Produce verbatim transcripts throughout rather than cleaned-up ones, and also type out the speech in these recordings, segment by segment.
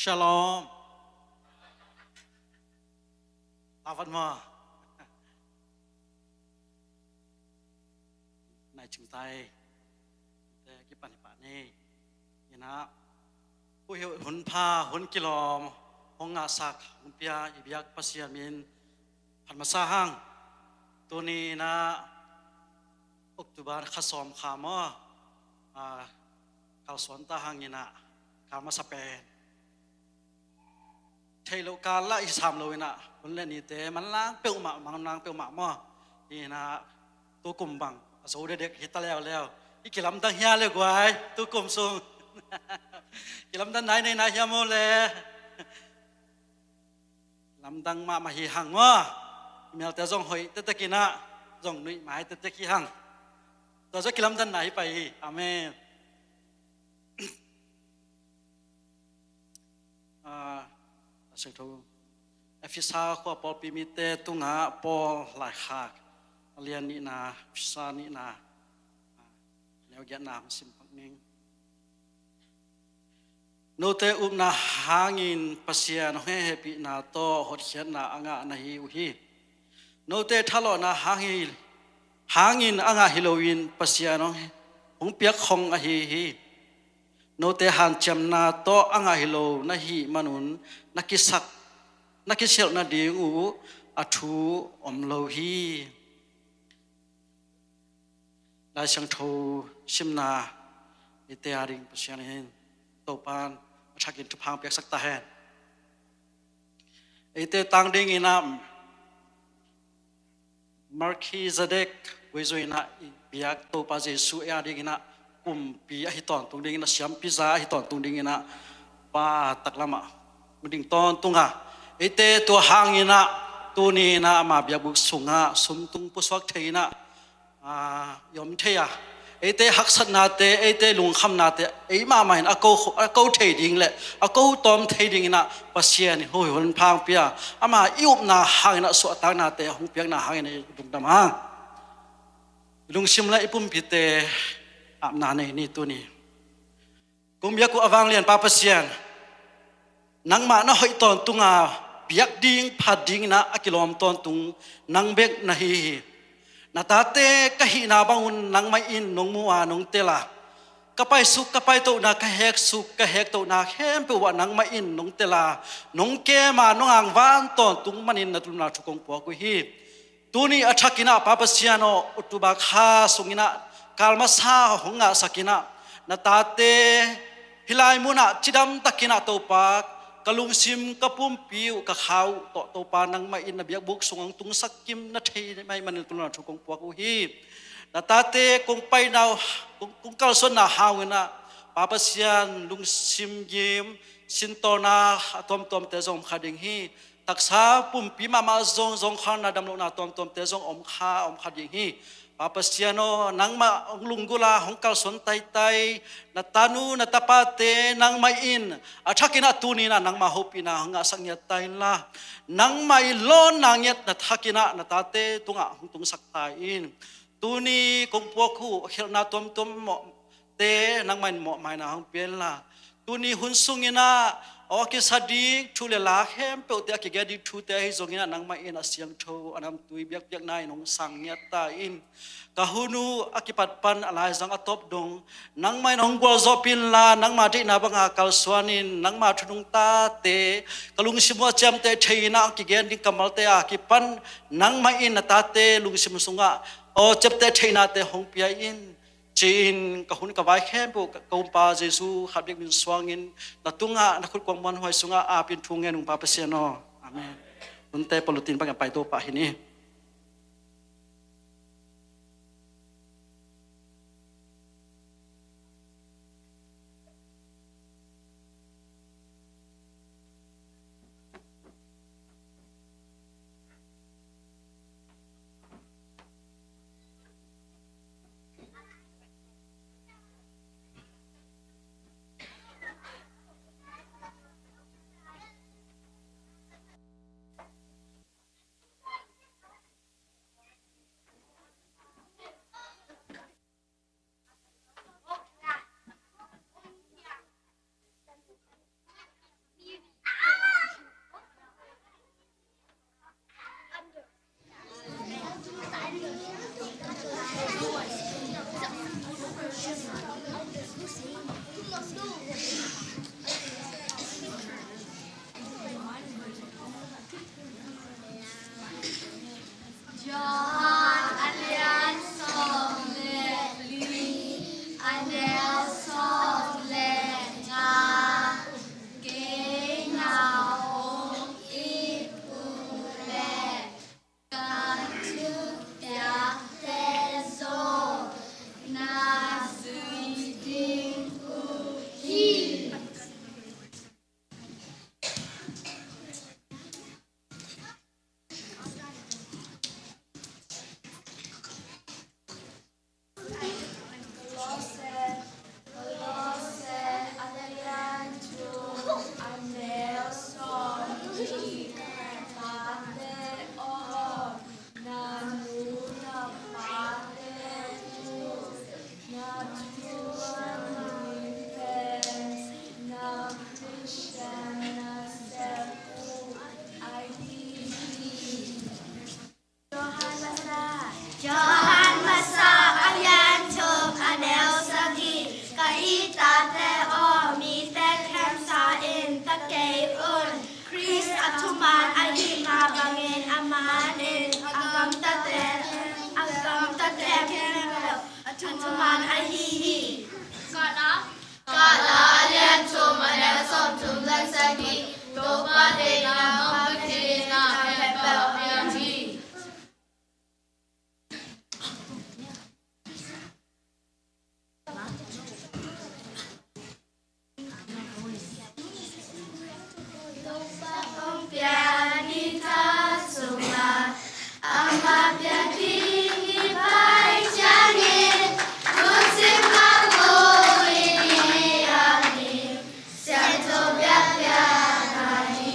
Shalom. Lavat maw? Nai cing tai. Te kipan hi pah ni. Ina, huih hun pha, hun kilawm hong ngahsak, hong pia i biak Pasian min phat masa hang. Tuni ina October kha sawm kha maw, a, kalsuan ta hang ina, kal masa pen theih loh kal lah i sam lo ina, hun le nite manlang peuhmah, manlang peuhmah maw. Ina, tukum bang a zo dedek hi ta leuleu. I kilamdang hia le guai, tukum sung? Kilamdang nai nei nai hia maw le? Lamdang mahmah hi hang maw. I mialte zong hoih tektek ina, zong nuih mai tektek hi hang. Tua zong kilamdang nai hi pai hi. Amen. A, a siangtho Efesa khua pawlpi mite tungah Paul laikhak a lian nihna, Efesa nihna, a, neu giatna hong sim pak ning. Note upna hangin Pasian hong hehpihna tawh hotkhiatna a ngah na hi uh hi. Note thalawhna hang hi, hangin a ngah hi loin Pasian hong, hong piak khong ahi hi. Note hanciamna tawh a ngah hi lo na hih manun na kisak, na kisialh nading uh a thu om lo hi. Lai Siangtho simna eite a ding Pasian in Topan a thakin thupha piaksak ta hen. Eite tang ding ina Melchizedek guizuina i biak Topa Jesu ei a ding ina kumpi ahi tawntung ding ina, siampi za ahi tawntung ding ina, pa taklamah ding tawntunga, eite tua hang ina tuni ina ama biakbuk sunga sumtung pusuak thei ina, a, i om thei a, eite haksatnate, eite lungkhamnate, ei mahmah in a ko, a ko thei ding le a ko tawm thei ding ina Pasian in huih hun pha hong pia, ama i upna hang ina suahtaknate hong piakna hang ina i lungdam hang. I lungsim le i pumpite apna nei ni tuni. Kong biak uh a vanglian Pa Pasian, nangmah na hoih tawntunga biak ding phat ding ina a kilawm tawntung nang bek na hi hi. Na tate ka hihna bangun nangmah in nong mu a nong tel a, ka paisuk ka paitohna, ka heksuk ka hektohna khempeuh ah nangmah in nong tel a, nong kem a, nong angvan tawntung manin na tun a thu kong puak uh hi. Tuni a thakin ah Pa Pasian aw, October kha sungin ah kal masa hong ngahsak in ah na tate hih lai munah cidam takin ah Topa, ka lungsim ka pumpi uh ka kha uh tawh Topa nangmah in na biakbuk sung hong tungsak kim na thei mai manin tun a thu kong puak uh hi. Na tate kong paina uh, kong, kong kalsuanna hang in ah Pa Pasian lungsim gim sintawlna a tuamtuamte zong om kha ding hi. Taksa pumpi mahmah zong zongkhalna damlohna tuamtuamte zong om kha, om kha ding hi. Pa Pasian aw, nangmah hong lunggulh a hong kalsuan taitai na tanu na tapate nangmah in a thakin ah tuni in ah nangmah hopihna hong ngahsak ngiat ta inla, nangmah i lawnna ngiat na thakin ah na tate tungah hong tungsak ta in. Tuni kong puak uh khialhna tuamtuam mawh te nangmah in mawhmaina hong pia inla, tuni hun sungin ah a kisa ding thu le la khempeuhte a kigen ding thute ahi zongin ah nangmah in a siangtho a namtui biakpiakna in hong sang ngiat ta in. Ka hun uh a kipat pan a laizang a tawp dong nangmah in hong gualzawhpih inla, nangmah deihna banga kalsuan in, nangmah thunung tate ka lungsim uh a ciamteh thei in ah a kigen ding kammalte a kipan nangmah in na tate lungsim sungah aw ciamteh theihnate hong pia in. Ci-in ka hun ka vai khempeuh ka, ka umpa Jesu khat bek min suangin na tungah na khut kuang muanhuai sungah apin thu ngen ung Pa Pasian aw. Amen. Hunte palutin bangin a paito pah hi ni. Tate aw, mite khemsa-in ta kei un. Khrist a thuman ahih mah bangin a man in a gamtate, a gamtate khempeuh a thuman ahi hi. Kahla, Kahla a lian thum, a neu sawmthum le sagih. Topa deihna, Topa deihna khempeuh a piang hi. Topa hong piak ni tha sungah, amah biakinn i pai ciangin, lungsim kha pulin i ahi, siangtho biakpiak ahi.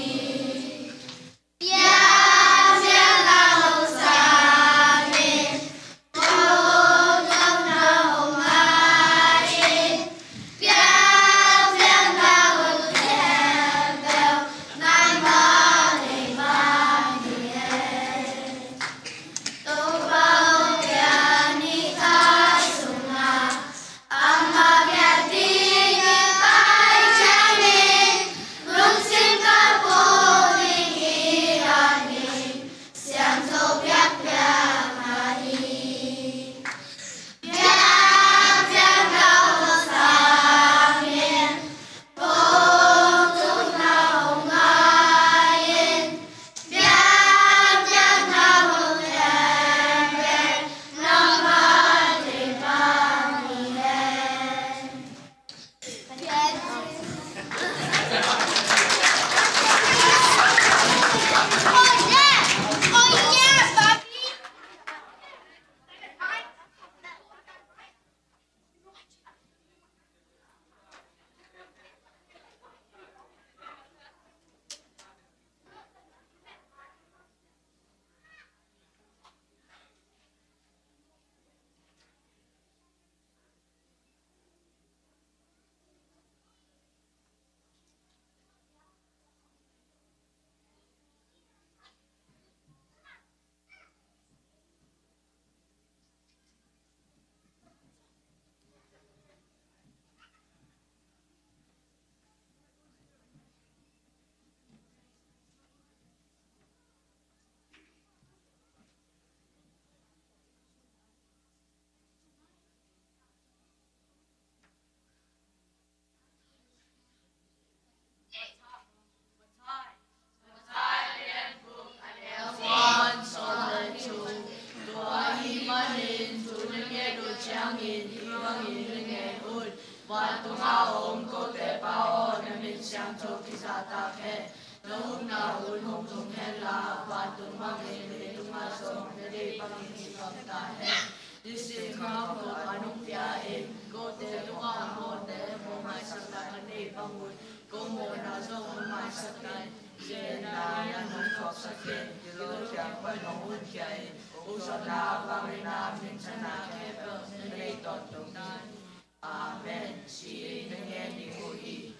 Vantunga om kote Pa aw, na min siangtho kizahtak hen. Na ukna hun hong tung hen la, vantung bangin leitunga zong na deih bangin hi ngam ta hen. Nisim khawng kote an hong pia in, kote tungah mawhte hong maisak lai, na deih bangun ko mawhna zong hong maisak in. Zen na in hong thuaksak in, gilo ciang hong hun khia in, ukzawhna, vangliatna, minthanna khempeuh na deih tawntung ni. Amen, ci-in na ngen ding uh hi.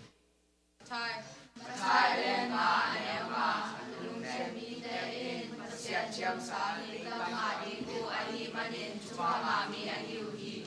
Matthai, Matthai lian nga, a neu nga. Lungdam mite in Pasian thiamsa ding, amah ding uh ahih manin thupha ngah mi ahi uh hi.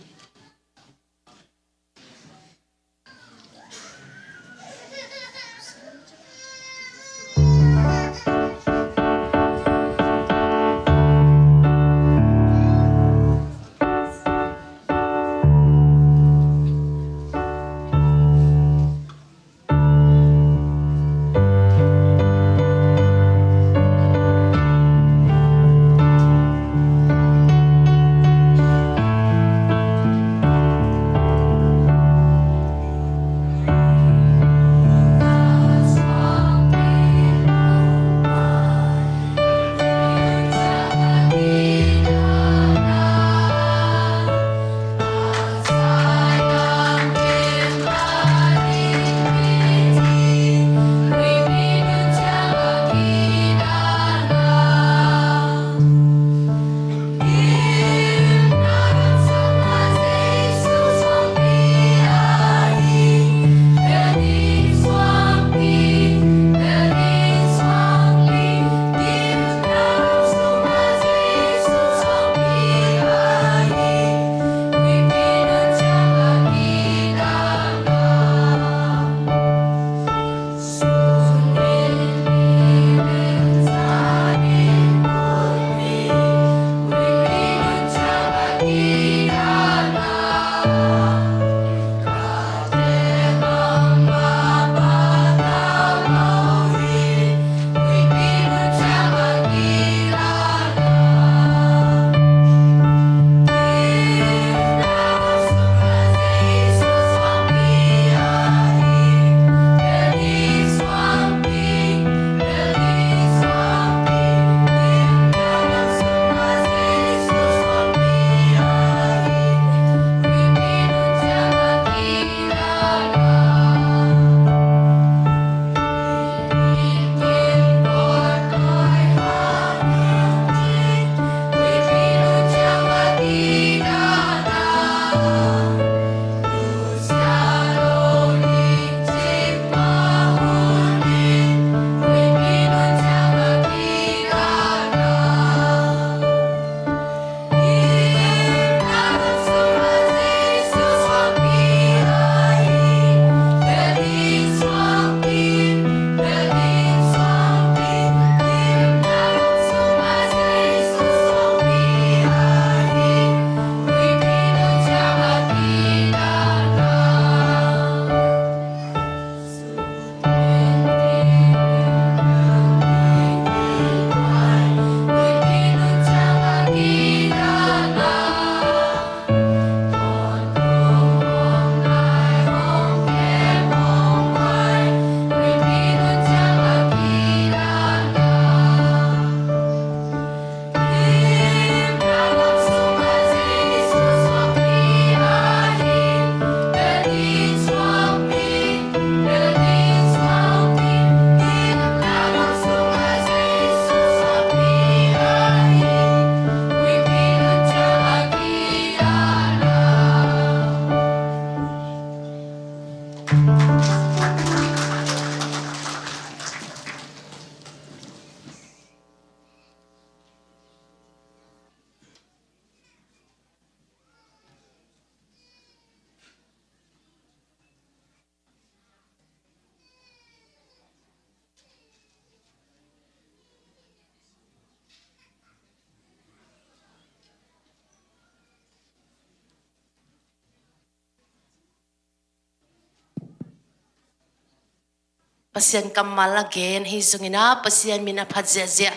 Pasian kammal a gen hi zongin ah Pasian min a phat ziahziah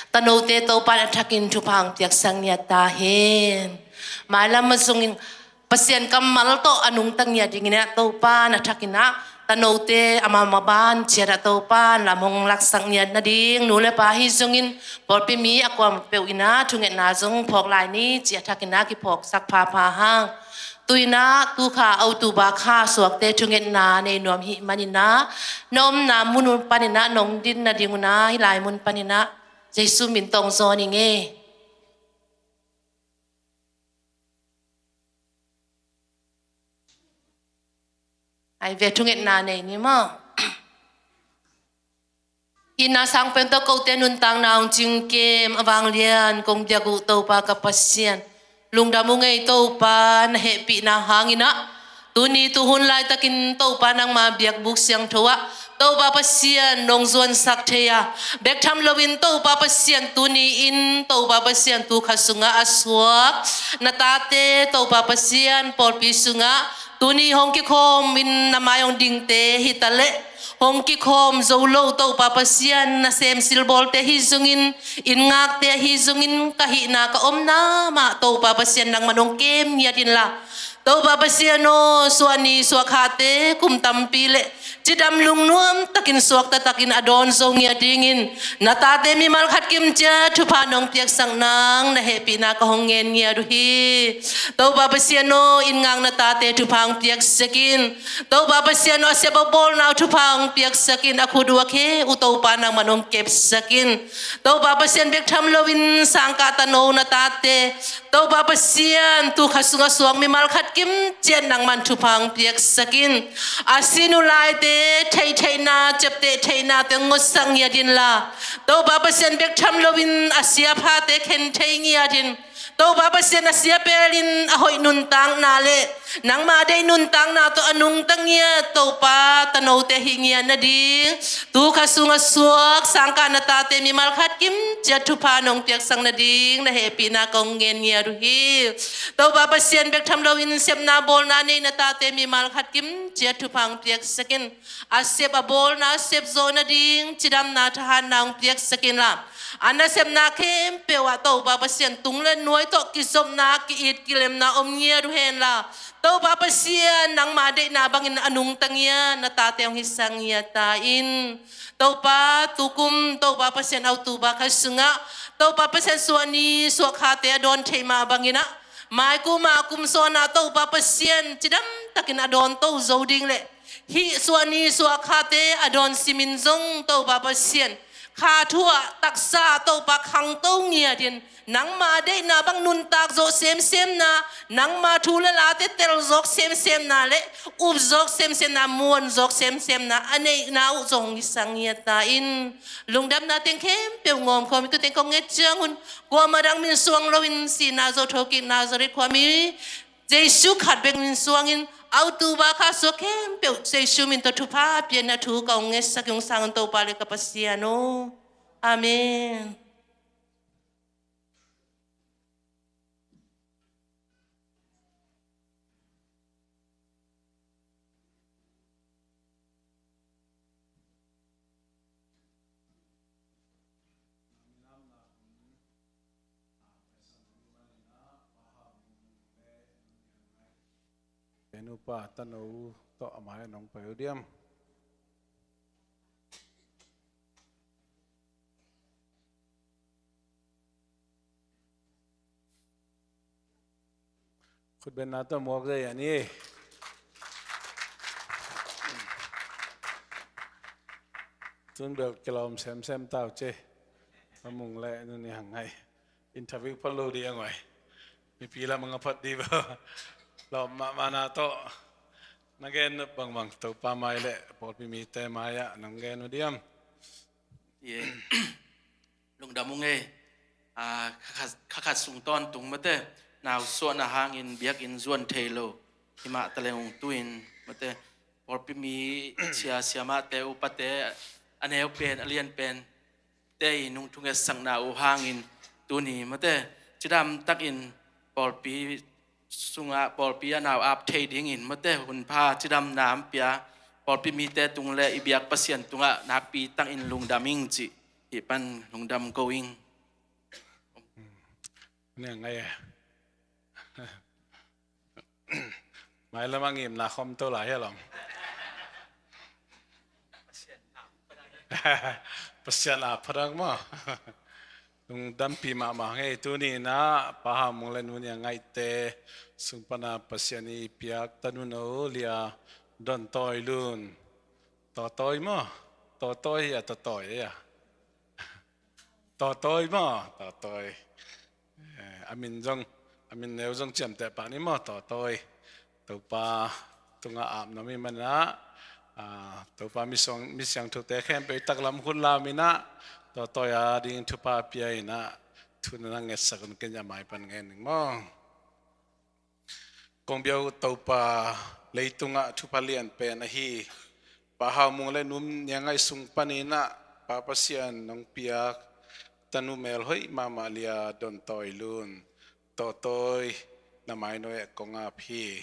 tanote Topa in a thakin thupha hong piaksak ngiat ta hen. Mailam a zongin Pasian kammal tawh a nungta ngiat dingin ah Topa in a thakin ah tanote amau maban ciat ah Topa in lam hong laksak ngiat nading, nu le pa hi zongin pawlpi mi a kuam peuh in ah thungetna zong phawk lai ni ci a thakin ah kiphawksak phapha hang. Tu-in ah tu kha October kha suakte thungetna nei nuam hi manin ah na omna mun panin ah nong din nading un ah hih lai mun panin ah Jesu min tawh hong zawn ing ei. Ai ve thungetna nei ni maw? Itna sang pen tawh kote nuntakna hong cingkem a vanglian kong biak uh Topa ka Pasian, lungdam ung ei Topa, na hehpihna hangin ah tuni tuhun laitakin Topa nangma biakbuk siangtho ah Topa Pasian nong zuansak thei a, bek tham loin Topa Pasian tuni in Topa Pasian tu kha sungah a suak na tate Topa Pasian pawlpi sungah tuni hong kikhawm in na mai hong dingte hi ta leh hong kikhawm zo lo Topa Pasian nasem silbawlte hi zongin, inn ngakte ahi zongin, ka hihna ka omna mah Topa Pasian nangman hong kem ngiat inla, Topa Pasian aw, suahni suahkhate kum tampi le cidam lungnuam takin suakta takin a dawn zo ngiat dingin na tate mimal khat kim ciat thupha nong piaksak nang na hehpihna ka hong ngen ngiat uh hi. Topa Pasian aw, inn ngak na tate thupha hong piaksak in. Topa Pasian aw, a sep a bawlna uh thupha hong piaksak in, a khut uh a khe uh Topa nangman hong kepsak in. Topa Pasian bek tham loin sangkah tano na tate Topa Pasian tu kha sungah suak mimal khat kim ciat nangman thupha hong piaksak in. A sin uh laite theitheihna, ciapteh theihnate hong ngotsak ngiat inla, Topa Pasian bek tham loin a sia phate khen thei ngiat in. Topa Pasian a sia pelin a hoih nuntakna le nangma deih nuntakna tawh a nungta ngiat Topa tanote hi ngiat nading tu kha sungah suak sangkah na tate mimal khat kim ciat thupha nong piaksak nading na hehpihna kong ngen ngiat uh hi. Topa Pasian bek tham loin sepna bawlna nei na tate mimal khat kim ciat thupha hong piaksak in. A sep a bawlna a sep zawh nading cidamna thahatna hong piaksak inla, a nasepna khempeuh ah Topa Pasian tung le nuai tawh kizopna ki-it kilemna om ngiat uh henla, Topa Pasian nangma deihna bangin a nungta ngiat na tate hong hisak ngiat ta in. Topa tukum Topa Pasian October kha sungah Topa Pasian suahni suahkhate a dawn theih mah bangin ah mai kum ah kum sawn ah Topa Pasian cidam takin a dawn to zo ding le hih suahni suahkhate a dawn simin zong Topa Pasian kha thu ah taksa ah Topa khangto ngiat in, nangma deihna bang nuntak zawh semsemna, nangma thu le late tel zawk semsemna le up zawk semsemna, muan zawk semsemna a neihna uh zong hong hisak ngiat ta in. Lungdamna teng khempeuh ngawmkhawm in tu teng kong nget ciang un, kuamah dang min suang loin sihna zawh thokikna zawh rih khuami Jesu khat bek min suangin October kha suak khempeuh Jesu min tawh thupha piakna thu ka hong ngetsak ung, sang un Topa le ka Pasian aw. Amen. Nupa tano tawh a mai nong pai uh diam? Khutbenna tawh muak zei a ni. Tun bel kilawm semsem tau ce. A mung le nu ni hang ngai. Interview pha lo di a ngoi. Mipi lam a nga phat di ba. Lawm mahmahna tawh na gen bangbang Topa mai le pawlpi mite mai-ah nong gen uh diam? Ye. Lungdam ung ei. A, kha khat, kha khat sung tawntung mate, nausuahna hangin biakinn zuan thei lo himah taleng ung tuin mate, pawlpi mi sia, siamahte, upate, a neu pen a lian pen te i nung thungetsakna uh hangin tuni mate cidam takin pawlpi sungah pawlpi a nau ap thei dingin mate hunpha cidamna an pia pawlpi mite tung le i biak Pasian tungah nakpi takin lungdam ing cih hih pan lungdam ko ing. Nia ngai e. Mailam a ngimna khom to lai hi a long. Pasian a phadak maw? Lungdampi mahmah ngei. Tuni inah Pa Hau Mung le Nu Nia Ngaihte sung pana Pasian i piak tanu no Lia Don Tawi Lun. Tawtawi maw? Tawtawi hi a, Tawtawi hi a. Tawtawi maw? Tawtawi. Eh, a min zong, a min neu zong ciamteh pah ni maw? Tawtawi. Topa tungah apna mi manah, ah, Topa mi siang, mi siangthote khempeuh i taklam khut lam inah Tawtawi a ding thupha pia inah thu na ngetsak un, ken a mai pan ngen ning maw? Kong biak Topa, leitungah thupha lian pen ahi Pa Hau Mung le Nu Nia Ngaih sung paninah Pa Pasian nong piak tanu melhoih mahmah Lia Don Tawi Lun, Tawtawi, na mai nuai ah kong ap hi.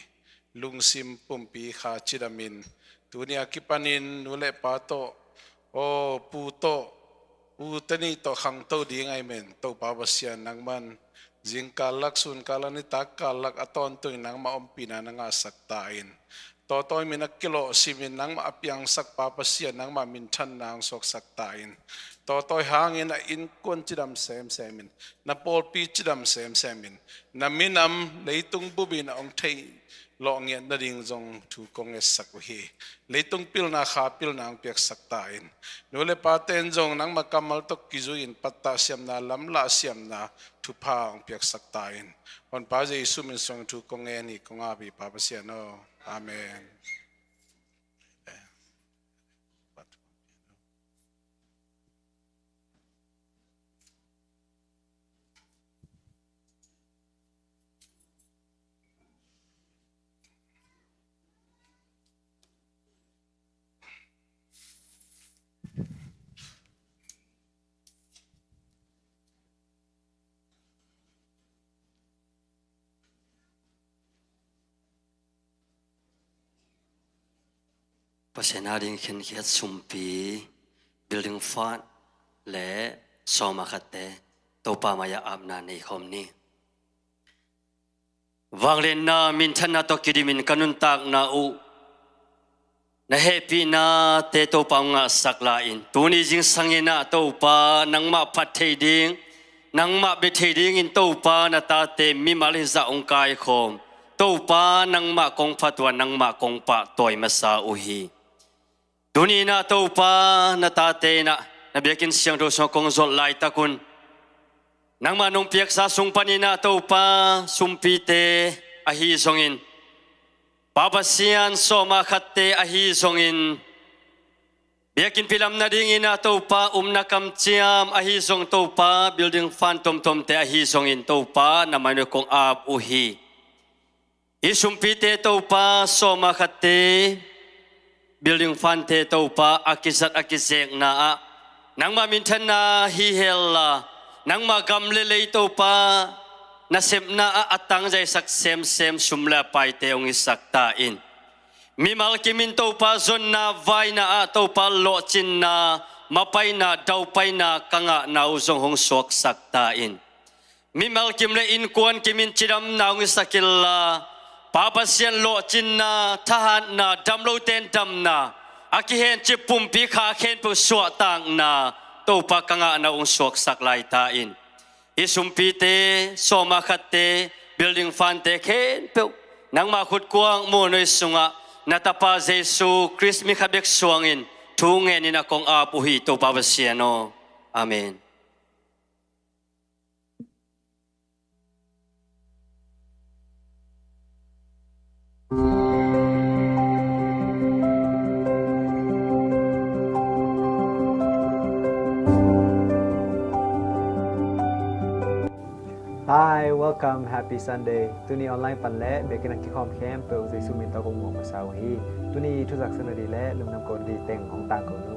Lungsim pumpi kha cidamin tuni a kipanin nu le pa tawh, aw, pu tawh, u teni tawh khangto ding ahi men, Topa Pasian nangman zingkal lak, sunkal lak, nitak kal lak a tawntungin nangmah ompihna na ngahsak ta in. Tawtawi min a kilawhsimin nangmah a piangsak Pa Pasian nangmah minthanna hong suaksak ta in. Tawtawi hangin a innkuan cidam semsemin, na pawlpi cidam semsemin, na minam leitung bupin a hong theih lawh ngiat nading zong thu kong ngetsak uh hi. Leitung pilna kha pilna hong piaksak ta in. Nu le pate in zong nangmah kammal tawh kizui-in pattah siamna, lamlah siamna thupha hong piaksak ta in. Honpa Jesu min suang thu kong ngen hi, kong ap hi Pa Pasian aw. Amen. Pasian ading khenkhiat sumpi, building fund le sawma khatte Topa mai-ah apna nei khawm ni. Vangliatna minthanna tawh kidimin ka nuntakna uh na hehpihnate Topa hong ngahsak lai-in, tuni zingsangin ah Topa nangmah phat thei ding, nangmah bia thei dingin Topa na tate mimal hizah hong kaikhawm. Topa nangmah kong phat uh a, nangmah kong pahtawi masa uh hi. Tuni inah Topa na tate inah na biakinn siangtho sungah kong zolh laitakun, nangmah nong piaksa sung paninah Topa sumpite ahi zongin, Pa Pasian sawma khatte ahi zongin, biakinn pilam nadinginah Topa umna kamciam ahi zong, Topa building fund tomtomte ahi zongin Topa na mai nuai kong ap uh hi. Hih sumpite Topa sawma khatte, building fundte Topa a kizat a kizekna ah nangmah minthanna hi hella, nangmah gam le lei Topa nasepna ah a tangzaisak semsem sum le a paite hong hisak ta in. Mimal kimin Topa zonna vaina ah Topa lawhcinna, mapaina, daupaina ka ngahna uh zong hong suaksak ta in. Mimal kim le innkuan kimin cidamna hong hisak inla, Pa Pasian lawhcinna, thahatna, damlote in damna, a kihencip pumpi kha khempeuh suahtakna Topa ka ngahna hong suaksak lai ta in. Hih sumpite, sawma khatte, building fundte khempeuh nangmah khutkuang mualnuai sungah na Tapa Jesu Khrist min khat bek suangin thu ngenin a kong ap uh hi, Topa Pasian aw. Amen. Hi, welcome, happy Sunday. Tuni online pan le biakinn a kikhawm khempeuh Jesu min tawh kong muang masa uh hi. Tuni thuzak sung nading le lungdam ko nading teng hong tangko ni.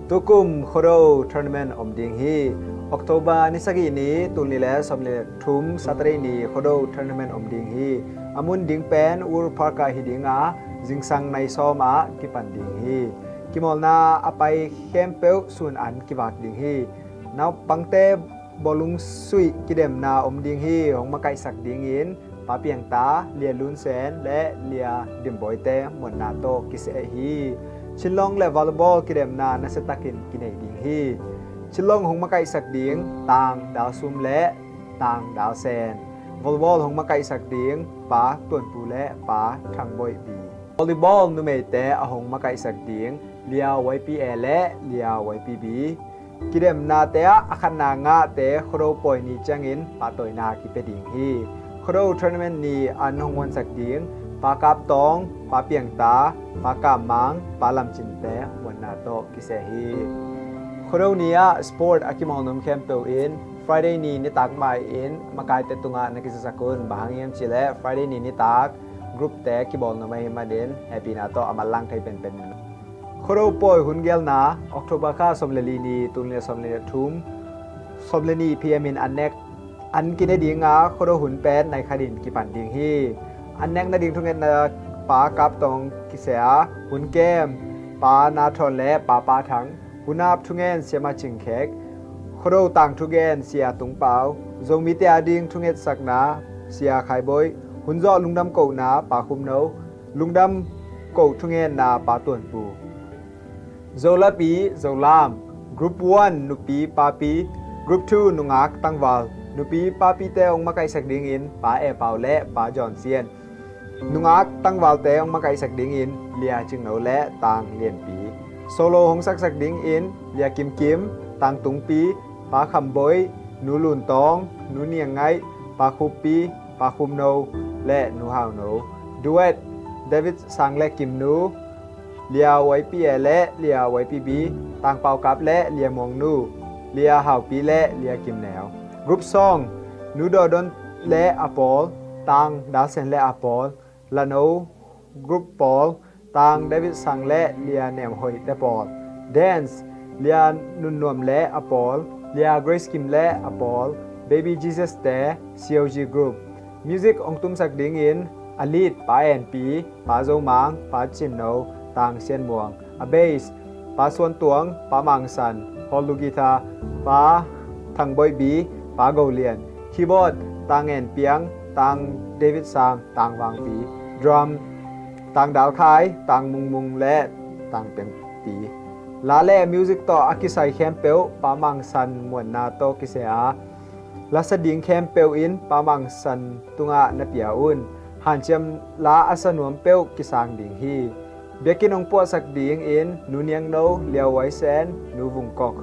Tukum Khuado tournament om ding hi. October ni sagih ni, tul nih le sawm le thum, Saturday ni Khuado tournament om ding hi. A mun ding pen Ur Park ah hi ding a, zingsang nai sawm ah kipan ding hi. Kimawlna a pai khempeuh sun an kivak ding hi. Naupangte bawlung suih kidemna om ding hi. Hong makaihsak dingin Pa Piangta, Lia Lunsen le Lia Dimbawite muanna tawh kiseh hi. Chinlong le volleyball kidemna nasiatakin kinei ding hi. Chinlong hong makaihsak ding Tang Dal Sum le Tang Dal Sen. Volleyball hong makaihsak ding Pa Tuan Pu le Pa Thang Boih Bi. Volleyball numeite a hong makaihsak ding Lia Y P A le Lia Y P B. Kidemnate ah a khatna ngahte Khuado pawi ni ciangin pahtawina kipia ding hi. Khuado tournament ni an hong muansak ding Pa Kap Tawng, Pa Piangta, Pa Kam Mang, Pa Lam Cinte muanna tawh kiseh hi. Khuado ni ah sport a kimawl nuam khempeuh in Friday ni nitak mai-in makaite tungah na kizasak un. Bang hang hiam cih leh Friday ni nitak group te kibawl nuam ahih manin hehpihna tawh a manlang thei penpen. Khuado pawi hun gelna October kha sawm le li ni, tul nih le sawm le thum, sawm le nih P M in an nek an kine ding a, Khuado hun pen nai khat in kipan ding hi. An nek nading thungetna Pa Kap Tawng kiseh a, hun kem Pa Na Thawn le Pa Pa Thang, hun ap thungen Siama Cing Khek, Khuado tangthu gen Sia Tung Pau, Zomite ading thungetsakna Sia Khai Boih, hun zawh lungdam kohna Pa Khum No, lungdam koh thungetna Pa Tuan Pu. Zolapi, Zolam, Group one nupi papi, Group two nungak tangval, nupi papite hong makaihsak dingin Pa E Pau le Pa John Sian. Nungak tangvalte hong makaihsak dingin Lia Cing No le Tang Lian Pi. Solo hong saksak dingin Lia Kim Kim, Tang Tung Pi, Pa Kham Boih, Nu Lun Tawng, Nu Niang Ngaih, Pa Khup Pi, Pa Khum No le Nu Hau No. Duet, David Sang le Kim Nu, Lia Y P A le Lia Y P B, Tang Pau Kap le Lia Muang Nu, Lia Hau Pi le Lia Kim Neu. Group song, Nu Daw Don le a pawl, Tang Dal Sen le a pawl, Lano Group pawl, Tang David Sang le Lia Nem Hoih te pawl. Dance, Lia Nun Nuam le a pawl, Lia Grace Kim le a pawl, Baby Jesus te, C O G Group. Music hong tumsak dingin a lead Pa En Pi, Pa Zo Mang, Pa Cin No, Tang Sian Muang. A bass, Pa Suan Tuang, Pa Mang San. Hall lu guitar, Pa Thang Boih Bi, Pa Go Lian. Keyboard, Tang En Piang, Tang David Sang, Tang Vang Pi. Drum, Tang Dal Khai, Tang Mung Mung le Tang Piang Pi. La le music tawh a kisai khempeuh Pa Mang San muanna tawh kiseh a, lasa ding khempeuh in Pa Mang San tungah na pia un. Hanciam la a sa nuam peuh kisang ding hi. Biakinn hong puahsak dingin Nu Niang No, Liau Wai Sen, Nu Vung Kok.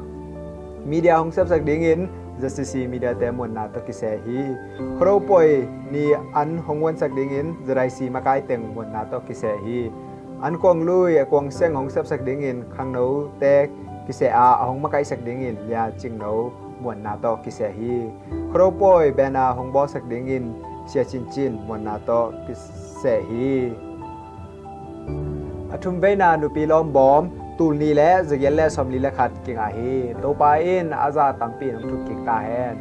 Media hong sepsak dingin Z C C Media te muanna tawh kiseh hi. Khuado pawi ni an hong muansak dingin Z I C makai teng muanna tawh kiseh hi. An kuang lui a kuang seng hong sepsak dingin khangno te kiseh a, a hong makaihsak dingin Lia Cing No muanna tawh kiseh hi. Khuado pawi band a hong bawlsak dingin Sia Cin Cin muanna tawh kiseh hi. A thum veina nupi lawmbawm tul nih le za giat le sawmli le khat kingah hi. Topa in a za tampi in hong thuk kik ta hen.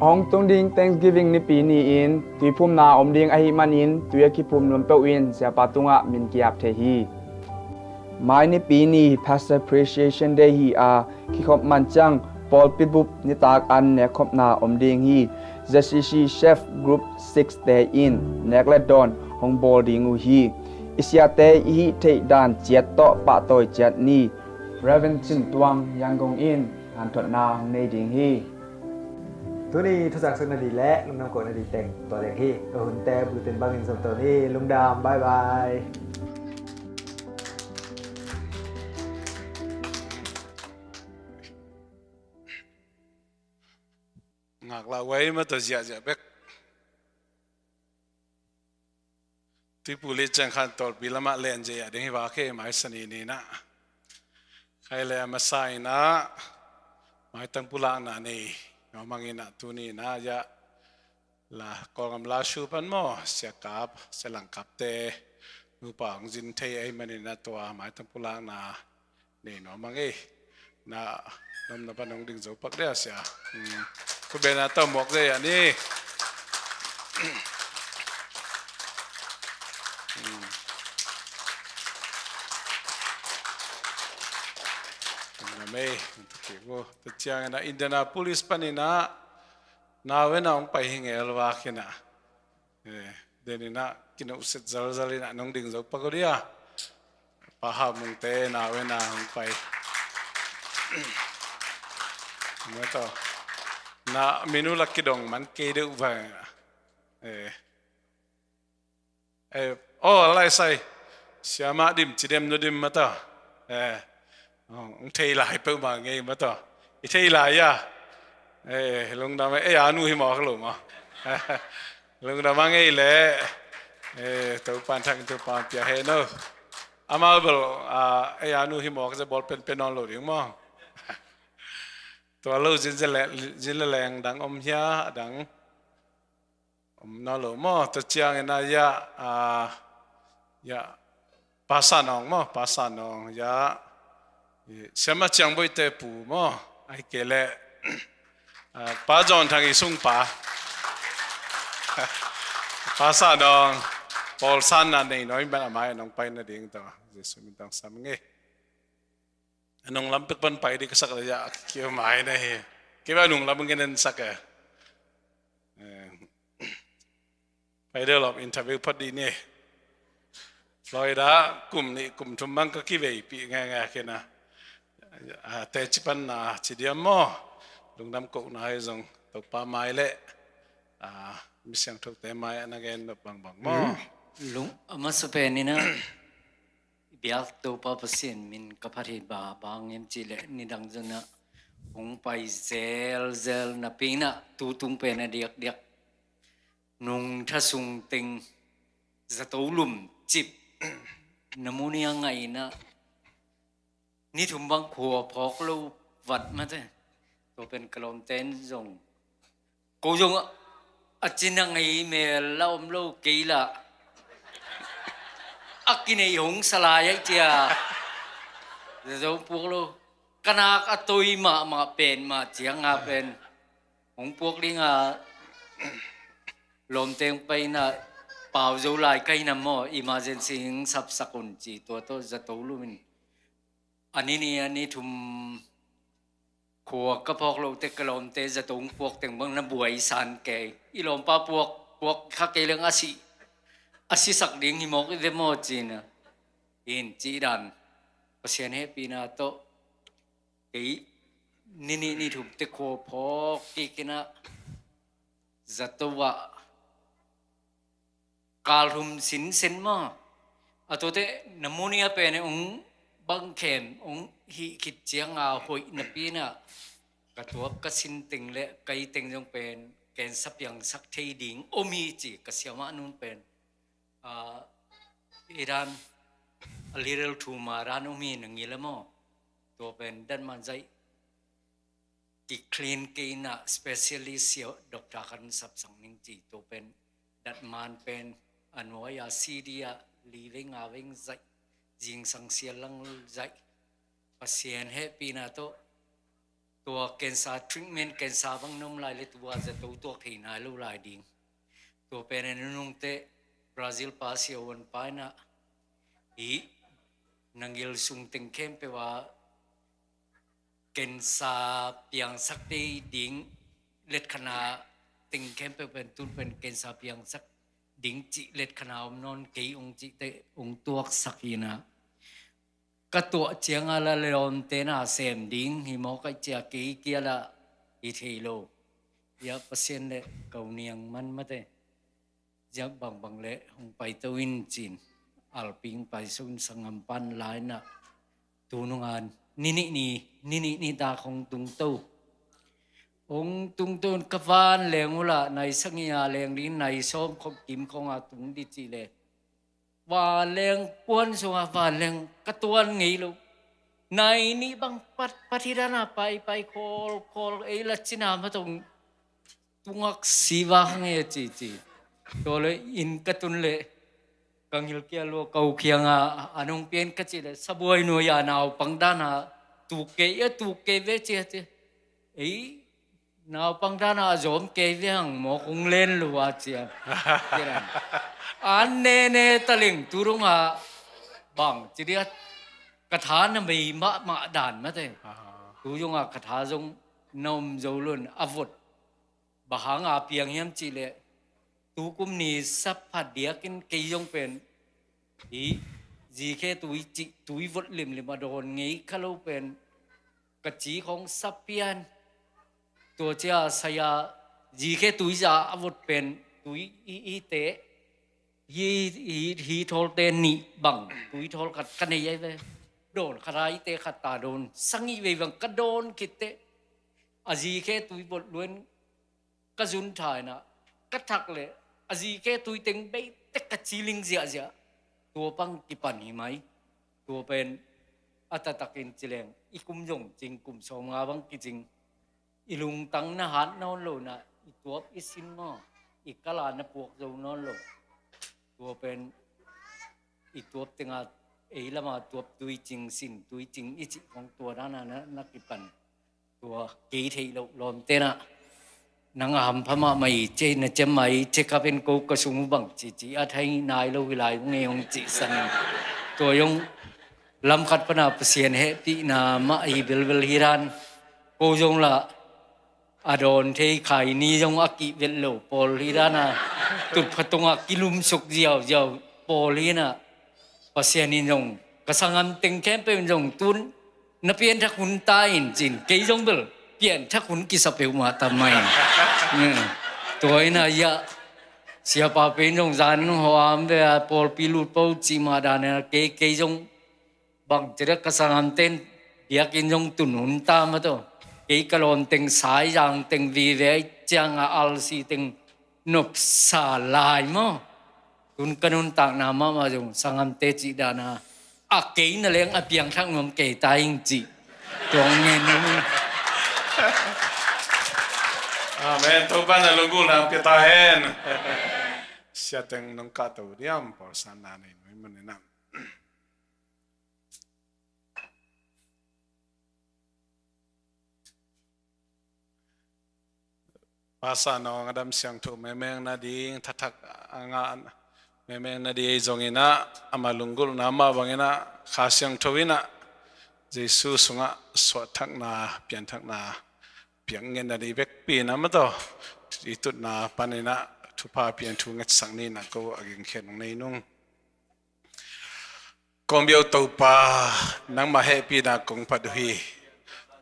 Hong tung ding Thanksgiving nipi ni-in tuiphumna om ding ahih manin tui a kiphum nuam peuh in siapa tungah min ki-ap thei hi. Mai nipi ni Pastor Appreciation Day hi a, kikhop man ciang pawlpi bup nitak an nekkhopna om ding hi. Z C C Chef Group six te in nek le dawn hong bawl ding uh hi. I siate i hih theih dan ciat tawh pahtawi ciat ni. Reverend Cin Tuang Yangon in hanthotna hong nei ding hi. Tuni thusak suk nadih le lungdam koh nadih teng tua deng hi. Ka hunte bulletin bangin zom to ni. Lungdam, bye bye. Ngaklah wai mah tawh ziahziah bek. Tuipu le ciang khan tawlpi lamah len ziah ding hi vak hi, mai sani ni nah. Khai le a masa in ah maitang pulakna nei nuam ing in ah, tuni in ah ziah la Kawlgam la su pan maw, siakap, sialangkapte nupa hong zin thei ahih manin ah tua maitang pulakna nei nuam ing ei. Na nomna pan hong ding zo pak dia sia. Hmm. Khut beng na tawh muak zia ni. Hmm. Mei, tua ciangin ah Indianapolis panin ah nau en a hong pai hi ngel vak in ah. Eh, denin ah kinohset zalzal in ah nong ding zo pak uh dia. Pa Hau Mung te nau en a hong pai. Mataw. Na minu la kidong man kei deuh vang. Eh. Eh, oh, lai sai. Siama dim, ci dem no dim mataw. Eh. Oh, hong thei lai peuhmah ngei mataw. I thei lai a. Eh, lungdam a, eh, a nu hi mawk lo maw. Lungdam a ngei leh. Eh, Topan thang, Topan pia he no. Amau bel, ah, eh, a nu hi mawk ze bawl penpen nawn lo ding maw. Tua lo zin ze le, zin le leng dang om hia, a dang. Om nawn lo maw, tua ciangin ah ya, ah, ya, Pa Sa Nawng maw, Pa Sa Nawng ya, i, Siama Ciang Boih te pu maw, ahih kei leh, ah, Pa John Thang i sungpa. Pa Sa Nawng, pawlsan na nei nawi man a mai nong pai nading tawh, Jesuh min tawh sam ngei. A nunglam pek pan pai ding ka sak leh a kia mai na hi. Kei bang a nunglam ngen en sak e. Eh, pai deuh lawm interview phot dih ni. Florida kum nih kum thum bang ka kiveipih ngaingai kei na. Ah, teci pan na ci diam maw. Lungdam kohna hi zong Topa mai leh, ah, mi siangthote mai ah na gen nop bangbang maw. Hmm. Lung, a masa pen in ah biak Topa Pasian min ka phat hi. Bang hang hiam cih leh nidang zong ah hong pai zelzel napi in ah tu tung pen a diakdiak nungtha sung teng zato lum cip na mu ni a ngai in ah ni thum bang khua phawk lo vat mate. Tua pen ka lawmte in zong ko zong a cin a ngei mel la om lo kei la. A kinei hong sa lai a cia. Zato puak lo. Ka nak a toi mahmah pen mah ciang a pen hong puak ding a lawmte hong pai in ah pau zo lai ka hi na maw, emergency hong sapsak un ci tua tawh zato lum in. A ni ni a ni thum khua ka phawk loh teh ka lawmte zato hong puak teng bang na buai san kei. I lawmpa puak, puak kha kei leng a si, a sisak ding hi mawk i ve maw ci in ah. In cih dan Pasian hehpihna tawh kei ni nih ni thum teh khua phawk kik in ah zato ah kal thum sinsen maw. A tuate pneumonia pen hong bang khem hong hih khit ciang a hoih napi in ah ka tuak ka sin teng le ka i teng zong pen cancer piangsak thei ding om hi ci ka siamah nun pen. Ah, i dan a little tumor dan om hi na ngil a maw. Tua pen datman zaih ki clean kei in ah specialist sia doctor khat in sapsak ning ci. Tua pen datman pen a nuai a C D ah li vei nga vei zaih zingsang sial lang zaih. Pasian hehpihna tawh tua cancer treatment, cancer bang na om lai le tua zato tuak thei nai lo lai ding. Tua pen a nunung teh Brazil pa sia uan pa in ah hi na ngil sung teng khempeuh ah cancer piangsak thei ding, letkhana teng khempeuh pen tun pen cancer piangsak ding cih letkhana om nawn kei hong cih teh hong tuaksak hi in ah. Ka tuah ciang a la lawmte na sem ding hi mawk a cia kei kia la hi thei lo. Ia Pasian le ko niang man mate. Ziak bangbang le hong paito in cin alping paisuk in sanggam pan lai in ah tu nunga ni nih ni, ni nih ni tak hong tungto. Hong tungto in ka vanleng uh lah nai sagih a leng ding, nai sawm khawng kim khawng a tung dih cih le vanleng kuan sungah vanleng ka tuan ngei lo. Nai nih bang pat pat hi dan a pai pai khawl khawl ei la cina matong tungak si vak nge ci ci. Tua le inn ka tun le ka ngil kia lua ko kianga a nong pian ka ci le sabuai nuai a naupang dan a tuk kei a tuk kei ve ci a ci. Ei naupang dan a zawm kei ve hang maw kong len lua ci a. An nene taling tu dong a bang ci dia ka tha na mei mahmah dan mate. Tu zongah ka tha zong na om zo lo in a vot. Bang hanga piang hiam cih leh, tu kum ni sap phat diakin kei zong pen hi, zikhe tui cih tui vot limlim a dawn ngei kha lo pen ka ci khong sap pian. Tua cia saya zikhe tui za a vot pen tui i, i te hi, hi, hi thawlte nih bang, tui thawl khat ka nei ai ve. Dawn khat a i te khat ta dawn sang i vei bang ka dawn khit teh, a zikhe tui vot luan ka zun thaina ka thak leh a zikhe tui teng bei tek ka ciling ziahziah. Tua pang kipan hi mai. Tua pen a taktakin ci leng i kum zong cing, kum sawmnga bang kicing. I lungtang na hat nawn lo na, i tuap i sin maw, i kala na puak zo nawn lo. Tua pen i tuap tenga ei lama tuap tui cing, sin tui cing i cih khong tua dana na, na kipan. Tua kei theih loh lawm tenah nang a hampha mahmah i, cei na cem mah i, cekap en ko ka sung uh bang cici a thai nai lo hi lai ung ei hong cihsan in. Tua zong lamkhat pana Pasian hehpihna mah hi belbel hi dan. Ko zong lah a dawn thei khai ni zong a kihvet lo pawl hi dana, tutpha tungah kilumsuk ziauziau pawl hi na. Pasian in zong ka sanggam teng khempeuh in zong tun na pianthak hun ta in cin, kei zong bel pianthak hun kisa peuhmah ta mai. Tua ina ia siapa pen zong zan hawam ve a pawlpi lutpo cih mah dana kei, kei zong bang cih dak ka sanggam ten biakinn zong tun hun ta mah tawh. Kei ka lawm teng sai zang teng vive ai cianga alsi teng nopsa lai maw. Tun ka nuntakna mahmah zong sanggamte cih dana a kei na leng a piangthak nuam kei ta ing cih. Tuang ngen nuam. Amen. Topa na lunggulhna pia ta hen. Siateng nong kahto diam, pawlsanna nei nuai maninah. Pasa nawng a dam siangtho memeng nading, thathak a ngah memeng nading ei zonginah, ama lunggulhna mah banginah Kha Siangtho inah Jesu sungah suahthakna, pianthakna piang ngen nading vekpi na mah tawh i tutna paninah thupha pian thu ngetsak ninah ko a gingkhen nei nung. Kong biau Topa, nangmah hehpihna kong phat uh hi.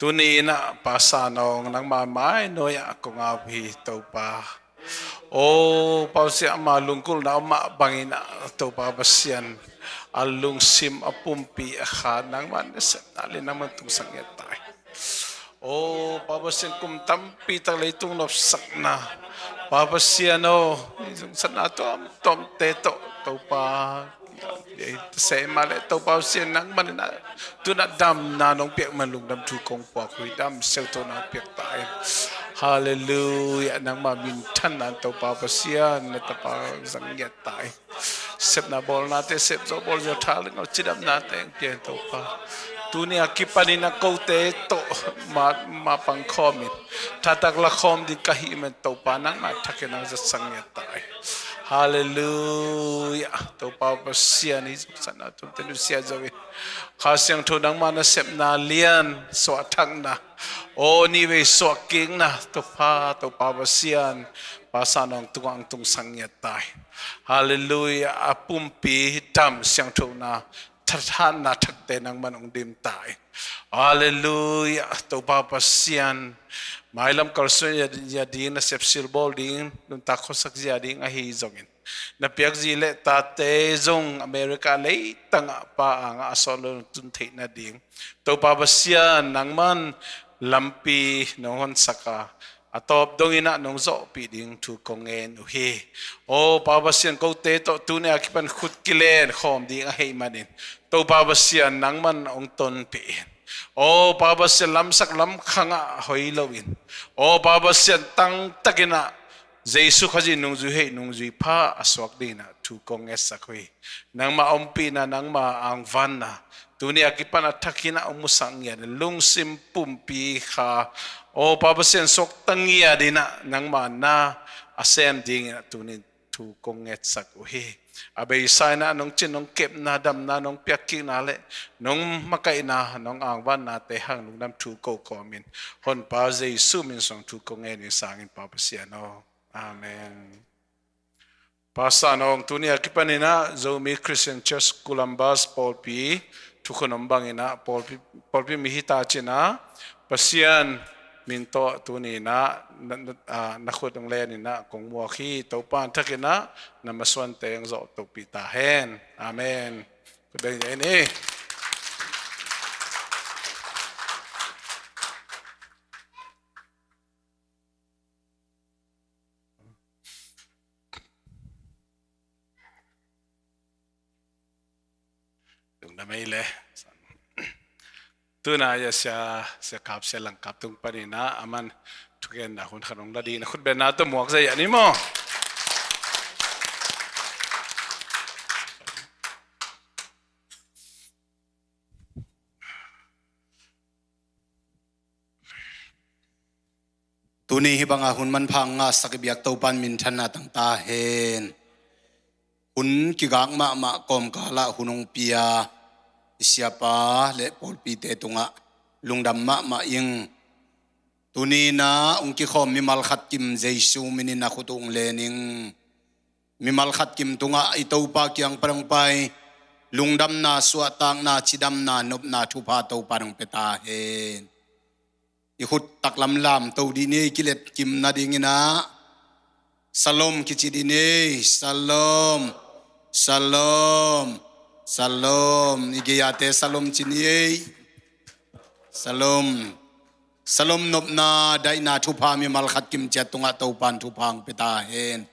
Tuni inah Pasa nawng nangmah mai nuai-ah kong au hi Topa. O Pasian, ama lunggulhna om mah banginah Topa Pasian, a lungsim a pumpi a kha nangmah nasepna le nangmah tungsak ngiat ta hi. O Pa Pasian, kum tampi tak leitung nopsakna, Pa Pasian aw, i zungsatna tuamtuamte tawh Topa, seh mah leh Topa Pasian nangmah in a tunah damna nong piak man lungdam thu kong puak uh hi, dam siangtho nong piak ta hi. Halleluiah, nangmah minthanna Topa Pasian na tapa zang ngiat ta hi. Sepna bawlnate sep zo, bawl zo tha leng aw, cidamnate hong pia hen Topa. Tuni a kipanin a kote tawh ma, ma pangkhawmin thatak lakhawm ding ka hih man Topa, nangmah thakin nang zatsang ngiat ta hi. Halleluiah. Topa Pasian i zungsanna tumte nusia zo in, Kha Siangtho nangmah nasepna lian, suahthakna, aw nihvei suahkikna Topa, Topa Pasian, Pasa nawng tungah hong tungsak ngiat ta hi. Halleluiah. A pumpi dam siangthona, thathatna thakte nangmah hong dim ta hi. Halleluiah. Topa Pasian, mailam kalsuan zia ding, nasep silbawl ding, nuntak khuasak zia ding ahi zongin, na piak zi le tate zong America leitangah Pa angah a sawt lo tun theih nading, Topa Pasian nangman lampi nong honsak a, a tawp donginah nong zawhpih ding thu kong ngen uh hi. Aw Pa Pasian, kote tawh tuni a kipan khut kilen khawm ding ahih manin, Topa Pasian nangman hong tonpih in. Aw Pa Pasian, lamsak lamkhangah hoi loin, aw Pa Pasian, tangtakinah Jesu Khazih nungzui heih nungzui pha a suak dinginah thu kong ngetsak uh hi. Nangmah ompihna, nangmah angvanna tuni a kipan a thakinah hong musak ngiat in, lungsim pumpi kha, aw Pa Pasian, suakta ngiat inah nangmah na a sem dinginah tunin thu kong ngetsak uh hi. A beisa in ah nong cin, nong kepna, damna nong piakkikna le nong makaihna, nong angvannate hang lungdam thu ko kawmin, Honpa Jesu min suang thu ko ngen ing sangin Pa Pasian aw. Amen. Pastor Nong, tuni a kipan in ah Zomi Christian Church Columbus pawlpi thukhun om bangin ah pawlpi, pawlpi mi hi ta cin ah, Pasian min tawh tuni in ah na, na, ah, na khut hong len in ah kong muak hi. Topa in thak in ah na masuante hong zawh topih ta hen. Amen. Khut beng ni. Lungdam ei le. Tuna ya sia, sia kap, sia langkap tung panin ah aman thugenna hun khat hong la ding, na khut benna tawh muak zai a ni maw. Tuni hih banga hun manpha ngahsak i biak Topa in minthanna tang ta hen. Hun kigak mahmah kawmkalah hun hong pia i siapa le pawlpite tungah lungdam mahmah ing. Tuni in ah hong kikhawm mimal khat kim Jesu min in na khut uh hong len ing. Mimal khat kim tungah i Topa kiang pan hong pai lungdamna, suahtakna, cidamna, nopna thupha Topa in hong pia ta hen. I khut taklam lamto dih ni ei, kilet kim nadingin ah. Shalom kici dih ni ei. Shalom. Shalom. Shalom. I gei-ate shalom ci ni ei. Shalom. Shalom nopna, daihna thupha mimal khat kim ciat tungah Topa in thupha hong pia ta hen.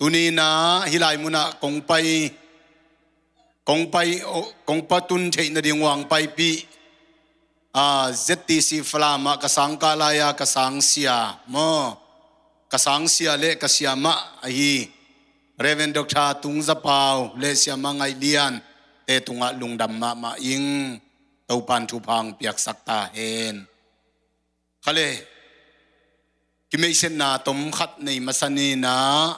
Tuni in ah hih lai munah kong pai, kong pai, kong patun theih nading uh a hong paipih, ah, Z T C Falam ah ka sangkah lai-a ka sangsia maw, ka sangsia le ka siamah ahi Reverend Doctor Tung Za Pau le Siamah Ngaih Lian te tungah lungdam mahmah ing. Topa in thupha hong piaksak ta hen. Kha le, kimeihsetna tom khat nei masa ni in ah,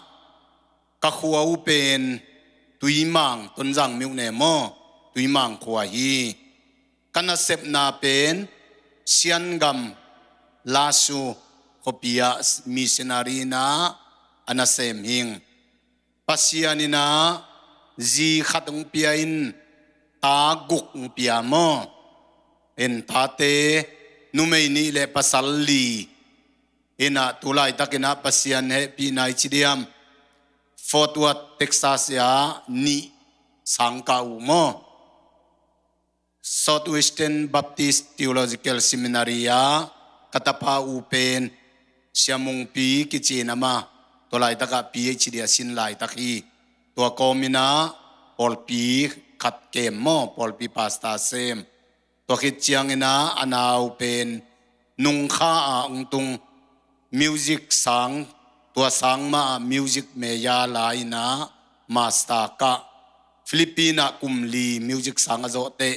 ka khua uh pen Tuimang, Tonzang myone maw, Tuimang khua hi. Ka nasepna pen Siangam Lasu khuapi ah missionary in ah a nasem hing. Pasian in ah zi khat hong pia in, ta guk hong pia maw. In tate numei nih le pasal li. In ah tu laitakin ah Pasian hehpihna i ci diam, Fort Worth, Texas ah nih sangkah uh maw. Southwestern Baptist Theological Seminary ah ka tapa uh pen Sia Mung Pi kici in, amah tua laitakah P H D a sin laitak hi. Tua kawmin ah pawlpi khat kem maw, pawlpi pastor sem. Tua khit ciangin ah a nau pen Nungkha ah hong tung, music sang, tua sang mah ah music major la in ah master kah. Philippines ah kum li music sang a zawh teh,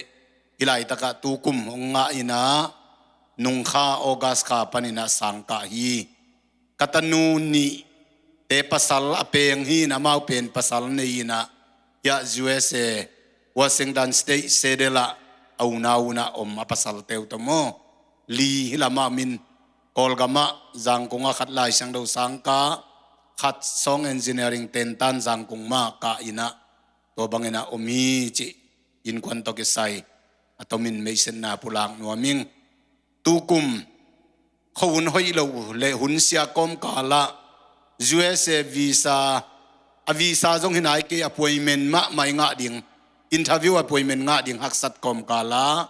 hih laitakah tu kum hong ngah in ah Nungkha August kha panin ah sang kah hi. Ka tanu nih te pasal a peng hi in, amau pen pasal nei in ah, hiah U S A, Washington State, Seattle ah a unau un ah om, a pasalte uh tawh maw. Li hi lam ah om in, Kawlgam ah Zangkong ah khat Lai Siangtho sang kah, khat song engineering tentan Zangkong mah kah in ah, tua bangin ah om hi cih innkuan tawh kisai a tomin meihsetna pulak nuam ing. Tukum khuahun hoih lo le hun sia kawmkal ah U S A visa, a visa zong hi nai kei, appointment mahmah i ngah ding, interview appointment ngah ding haksat kawmkal ah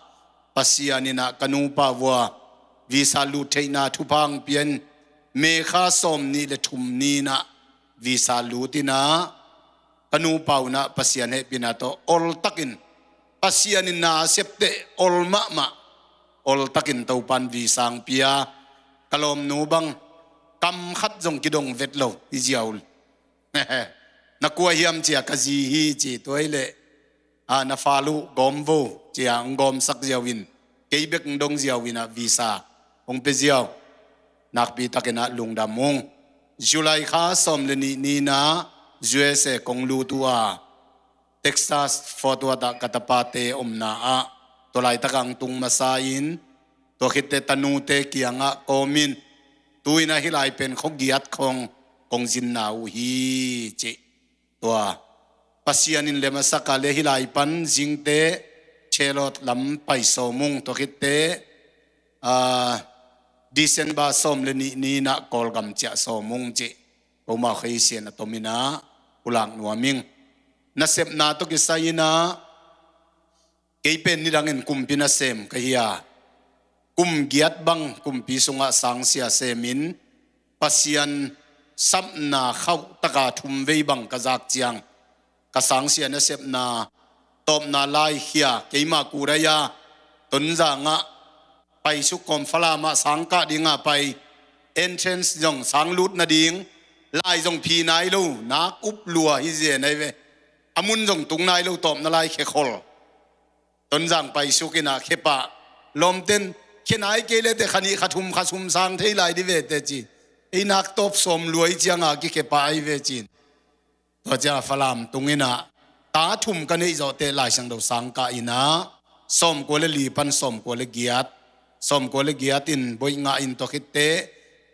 Pasian in ah ka nupa uh a visa lut theihna thupha hong pia in, May kha sawm nih le thum ni in ah visa lut in ah ka nupa un ah Pasian hehpihna tawh oltakin, Pasian in na a sep teh ol mahmah, oltakin Topa in visa hong pia. Ka lawmnu bang kam khat zong kidong vet lo hi ziau. Na kua hiam ci a, ka zi hi ci, tua hi leh, a, na fale uh gawm vo ci a hong gawmsak ziau in, kei bek hong dong ziau in ah visa hong pia ziau. Nakpi takin ah lungdam ung. July kha sawm le nih ni in ah U S A kong lut uh a, Texas Fort Worth ah ka tapate omna ah, tua laitak ang tung masa in, tua khitte tanute kiangah kawmin, tu-in ah hih lai pen khuagiat khong kong zinna uh hi, cih. Tua Pasian in lem a sak a le hih lai pan zingte Charlotte lam pai sawm ung, tua khitte, ah, December sawm le nih ni-in ah Kawlgam ciah sawm ung, cih. Ko mau kheisian a tomin ah pulak nuam ing. Nasepna tawh kisai-in ah, kei pen nidangin kumpi nasem ka hi a, kum giat bang kumpi sungah sangsia semin, Pasian sapna khauh taka thum vei bang ka zak ciang, ka sangsia nasepna tawpna laikhia, keima Kurai-a Tonzang ah paisuk kawm, Falam ah sangkah ding a pai, entrance zong sang lut nading, lai zong phi nai lo, nak up lua hi zen ahi ve. A mun zong tung nai lo, tawpna laikhia khol. Tonzang paisuk in ah khepah, lawmten, khia nai kei le teh kha nih kha thum kha sum sang thei lai di ve teh, ci. Ei nak tawp sawm lua hi ciang a kikhepah ahi ve, ci-in. Tua ciang Falam tung in ah, ta thum ka neih zawh teh Lai Siangtho sangkah in ah, sawmkua le li pan sawmkua le giat, sawmkua le giat in boih ngah in, tua khitte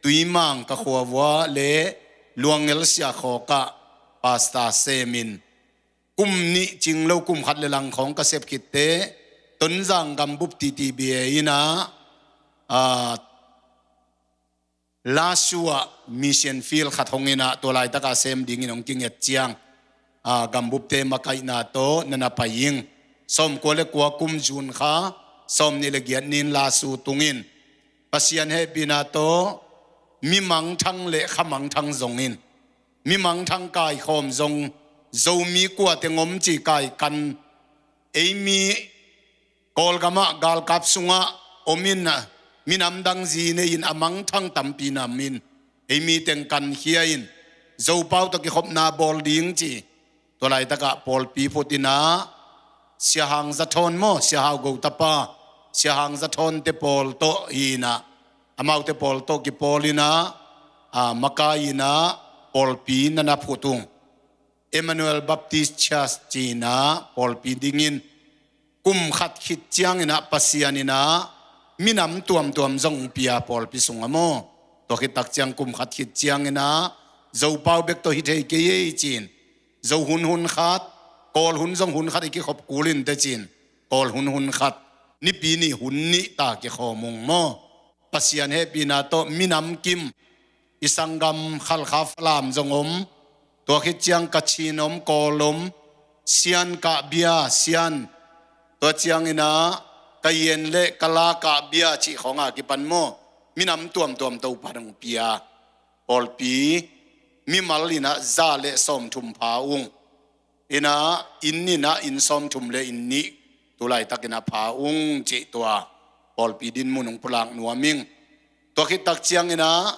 Tuimang ka khua vua le Luangngel Siakhawk ah pastor semin, kum nih cing lo, kum khat le lang khawng ka sep khitte, Tonzang gambup T T B A in ah, ah, Lasu ah mission field khat hong in ah, tua laitak a sem dingin hong kinget ciang, ah, gambupte makaihna tawh na na pai ing. Sawmkua le kua kum June kha, sawmnih le giat ni-in Lasu tung in, Pasian hehpihna tawh mi mangthang le kha mangthang zong in, mi mangthang kaikhawm zong, Zomi kua teng om ci, kaikan, ei mi Kawlgam ah galkap sungah om in ah, minam dang zi nei-in a mangthang tampi nam in, ei mi teng kankhia in, Zopau tawh kikhopna bawl ding, ci. Tua laitak ah pawlpi phut in ah, Sia Hang Za Thawn maw, Sia Hau Go tapa, Sia Hang Za Thawn te pawl tawh hi in ah, amaute pawl tawh kipawl in ah, ah, makai in ah pawlpi na na phut ung. Emmanuel Baptist Church ci-in ah pawlpi dingin, kum khat khit ciangin ah Pasian in ah minam tuamtuam zong pia pawlpi sungah maw. Tua khit tak ciang, kum khat khit ciangin ah, Zopau bek tawh hi thei kei ei, ci-in, Zo hun hun khat, Kawl hun zong hun khat i kikhop kul in teh, ci-in, Kawl hun hun khat, Nipi ni hun nih ta kikhawm ung maw. Pasian hehpihna tawh minam kim, i sanggam Khalkha Falam zong om, tua khit ciang Kachin om, Kawl om, Sian kah bia, Sian, tua ciangin ah Kayin le Kala kah bia cih khawng a kipan maw, minam tuamtuam Topa in hong pia. Pawlpi mimal in ah za le sawmthum pha ung. In ah, inn in ah inn sawmthum le inn nih tu laitakin ah pha ung, cih tua pawlpi dinmun hong pulak nuam ing. Tua khit tak ciangin ah,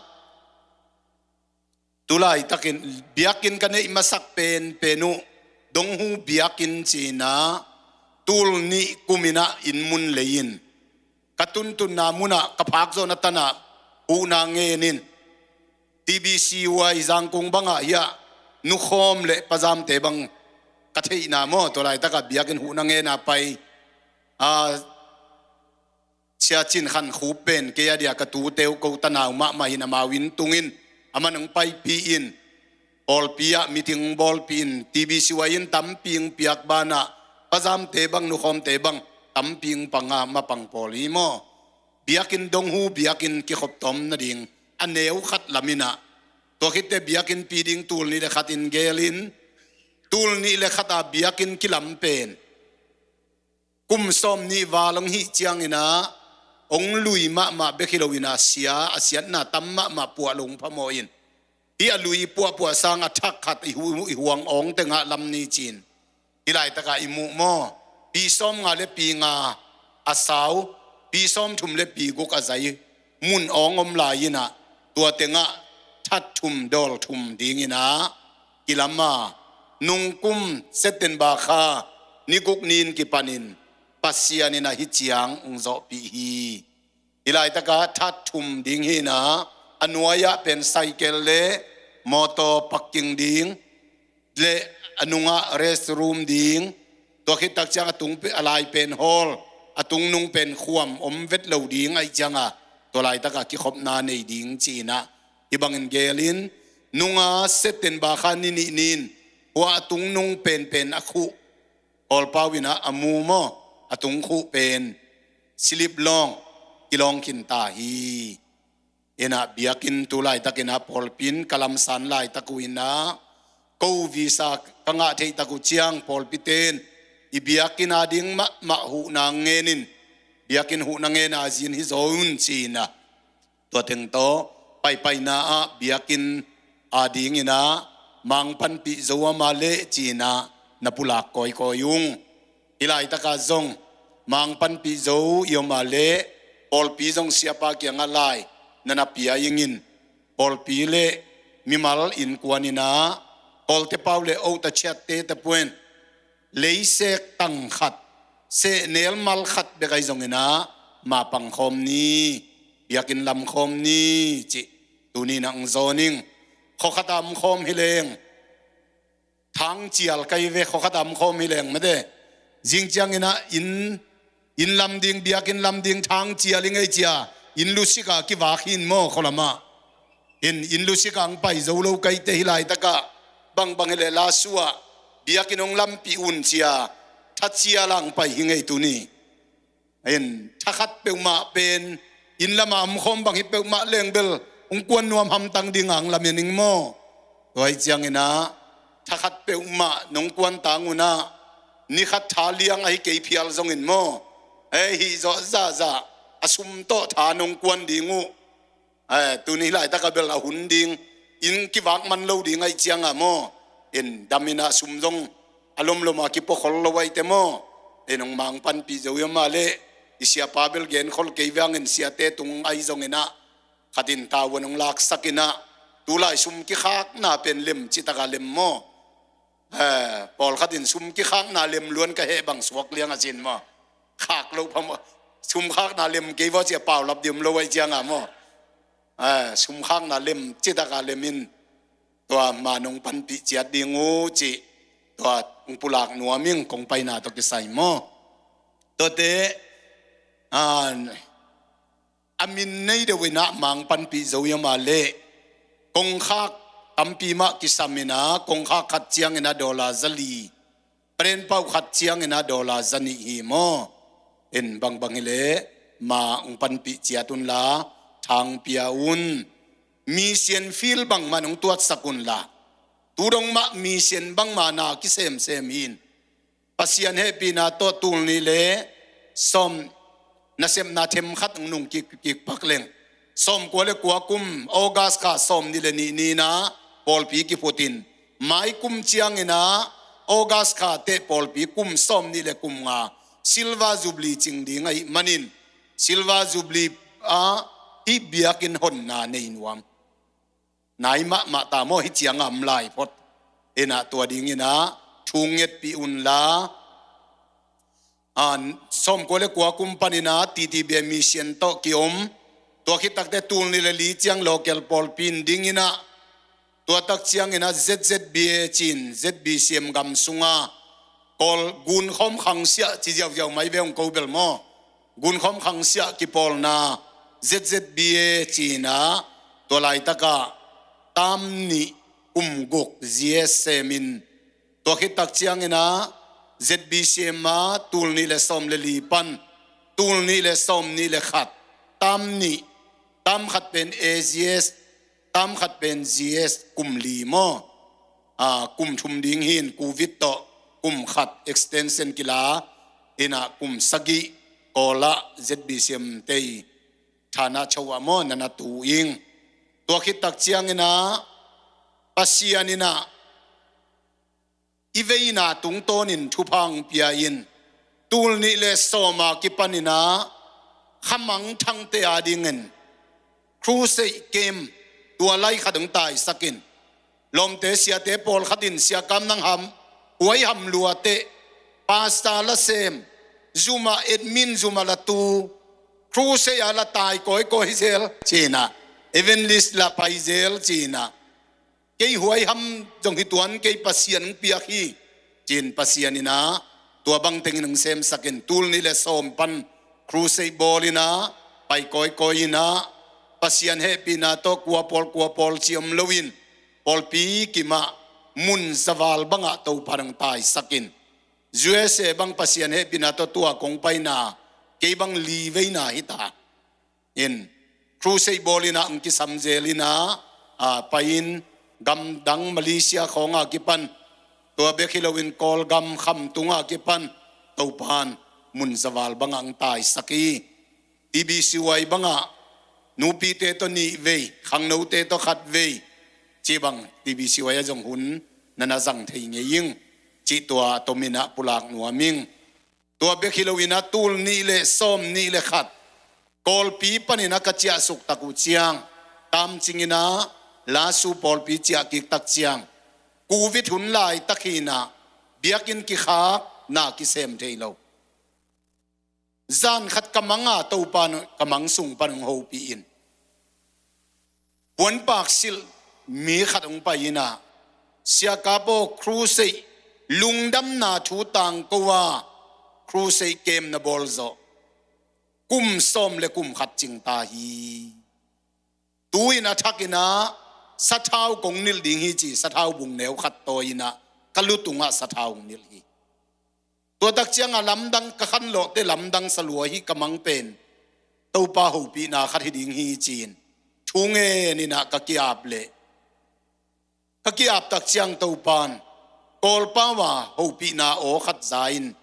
tu laitakin biakinn ka neih masak penpen uh, Donghu biakinn ci-in ah, tul nih kum in ah inn mun lei in, ka tuntunna mun ah ka phak zawhna tan ah huhna ngen in, T B C Y Zangkung bang ah hiah, Nukhawm le Pazamte bang ka theihna maw, tua laitak ah biakinn huhna ngen a pai, ah, Sia Cin Khan Khup pen kei a dia ka tute uh, ko tanau mahmah in, amau inn tung in, aman hong paipih in, pawlpi ah meeting hong bawlpih in, T B C Y in tampi hong piak banah, Pazamte bang, Nukhawmte bang tampi hong pang a, mapang pawl hi maw. Biakinn, Donghu biakinn kikhop tawm nading a neu khat lam in ah, tua khitte biakinn pi ding tul nih le khat in gel in, tul nih le khat a biakinn kilam pen kum sawmnih val hong hih ciangin ah, hong lui mahmah bek hi lo in ah, sia, a siatna tam mahmah puah lo hong phamawh in, hih a lui puahpuah sang a thak khat i hu-, i huang awng tengah lam ni, ci-in, hih laitak ah i muh maw. Pi sawmnga le pi nga a sau, pi sawmthum le pi guk a zai mun awng om lai in ah, tua tengah that thum dawl thum dingin ah kilam a, nungkum September kha ni guk ni-in kipanin Pasian in ah hih ciang hong zawhpih hi. Hih laitak ah that thum ding hi in ah, a nuai ah pen cycle le motor parking ding, le a nungah restroom ding, tua khit tak ciang a tung pe-, a lai pen hall, a tung nung pen khuam om vet lo ding ahih cianga, tua laitakah kikhopna nei ding ci-inah, hih bangin gelin, nunga September kha ni nih ni-in, hua a tung nung penpen a khuh, hall pau inah a mu maw, a tung khuh pen, silip lawng, kilawng khin ta hi. Inah biakinn tu laitakinah pawlpi in ka lamsan laitak uh inah, ko visa ka ngah theihtak uh ciang pawlpite in i biakinn ading mahmah huhna ngenin, biakinn huhna ngena zin hi zaw un ci-inah, tua teng tawh paipaina ah biakinn adinginah Mang panpih zo a mah leh ci-inah na pulak kawikawi ung. Hih laitakah zong Mang panpih zo i om a leh pawlpi zong siapa kiangah lai na na pia ingin, pawlpi le mimal innkuan inah Kawlte pau le ota chiatte te puen, leiseek tang khat, sehnel mal khat bek ahi zonginah ma pang khawm ni, biakinn lam khawm ni cih tuni inah hong zawn ing. Khuakhatah om khawm hi leng, thang cial kai ve, khuakhatah om khawm hi leng mate. Zing cianginah inn, inn lam ding, biakinn lam ding thang cial i ngei cia, inn lusika kivak hi in maw, khualamah. In, inn lusika hong pai zo lo kaite hih laitakah, bangbang hi leh lasuah, biakinn hong lampih un cia, tha cial ah hong pai hi ngei tuni. In, thakhat peuhmah pen, inn lamah om khawm bang hi peuhmah leng bel, hong kuan nuam hamtang ding ang lamen ing maw. Tua hi cianginah, thakhat peuhmah nong kuan tang unah, ni khat tha liang ahi kei phial zongin maw. Hei, hih zawh zahzah, a sum tawh tha nong kuan ding uh. Eh, tuni laitakah bel a hun ding, inn kivak man lo ding ahih cianga maw. In, daminah sum zong a lomloma kipuakhol lo ahite maw. In, hong Mang panpih zo i om a leh, i siapa bel genkhol kei vangin siate tung ahi zonginah, khatin tavuan hong laksakinah, tulai sum kikhakna pen lem citakah lem maw. Eh, pawlkhatin sum kikhakna lem luan ka heh bang suak liang a cin maw. Khak lo pha maw. Sum khakna lem kei vaw cia paulap dim lo ahih cianga maw. Eh, sum khakna lem citakah lemin, tua ma nong panpih ciat ding uh cih, tua hong pulak nuam ing, kong paina tawh kisai maw. Tuate, ah, a min nei deuh inah Mang panpih zo i om a leh, kongkhak tampi mah kisam inah, kongkhak khat cianginah dollar zali, prenpauh khat cianginah dollar zanih hi maw. In, bangbang hi leh ma hong panpih ciat unla, thang pia un. Mission field bangmah hong tuatsak unla, tu dong mah mission bangmah na kisemsem hi in. Pasian hehpihna tawh tul nih le sawm nasepna themkhat hong nung kik, kik pak leng, sawmkua le kua kum August kha sawm nih le nih ni-inah pawlpi kiphutin, mai kum cianginah August kha teh pawlpi kum sawm nih le kum nga Silver Jubilee cing ding ahih manin, Silver Jubilee ah hih biakinn honna nei nuam nai mahmah ta maw, hih cianga om lai phot. Inah tua dinginah thu ngetpih unla, ah, sawmkua le kua kum paninah T T B A mission tawh kiom, tua khit takte tul nih le li ciang local pawlpi in dinginah, tua tak cianginah Z Z B A cin, Z B C M gam sunga Kawl gunkhawm khangsiah ci ziauziau mai ve hong ko bel maw. Gunkhawm khangsiah kipawlna Z Z B A cinah, tua laitakah tam nih kum guk Z S semin, tua khit tak cianginah Z B C M ah tul nih le sawm le li pan tul nih le sawm nih le khat, tam nih, tam khat pen A Z S, tam khat pen Z S kum li maw. Ah, kum thum ding hi in, Covid tawh kum khat extension kila, inah kum sagih Kawl ah Z B C M te i thana chauh ah maw na na tu ing. Tua khit tak cianginah Pasian inah i veina tungtawnin thupha hong pia in, tul nih le sawm a kipaninah khamangthangte adingin crusade camp tua lai khat hong taisak in, lawmte siate pawlkhat in Sia Kam Nang Ham, Huai Ham luate, pastor la sem, Zoom ah admin, Zoom ah la tu, crusade ah la tai kawikawi zel cinah, evangelist la pai zel cinah, Kei huai ham zong hi tuan, kei Pasian hong piak hi, ci-in Pasian in ah tua bang tengin hong semsak in, tul nih le sawm pan crusade bawl in ah pai kawikawi in ah, Pasian hehpihna tawh kua pawl kua pawl ci om loin, pawlpi kimah mun zaval bangah Topa in hong taisak in, U S A bang Pasian hehpihna tawh tua kong paina kei bang li veina hi ta in, crusade bawl in ah hong kisam zel in ah, a, pai-in gamdang Malaysia khawng a kipan, tua bek hi loin Kawlgam Khamtung a kipan Topa in mun zaval bangah hong taisak hi. T B C Y bangah nupite tawh nih vei, khangnote tawh khat vei, ci bang T B C Y ah zong hun na na zang thei ngei ing, cih tua a tom in ah pulak nuam ing. Tua bek hi loin ah tul nih le sawm nih le khat Kawlpi panin ah ka ciahsuk tak uh ciang, Tamcing in ah Lasu pawlpi ciah kik tak ciang, Covid hun laitak hi in ah biakinn kikhak, na kisem thei lo. Zan khat ka mang a, Topa in ka mang sung pan hong hopih in, puanpak silh mi khat hong pai in ah, Sia Kap aw, crusade, lungdamna thu tangko a crusade camp na bawl zawh kum sawm le kum khat cing ta hi. Tu-in a thak in ah sathau kong nilh ding hi, ci, sathau bung neu khat tawi in ah ka lu tungah sathau hong nilh hi. Tua tak ciangah lamdang, ka khanlawhte lamdang sa lua hi, ka mang pen Topa hopihna khat hi ding hi, ci-in thu ngen in ah ka ki-ap leh, ka ki-ap tak ciang Topa in Kawlpau a hopihna aw khat za in,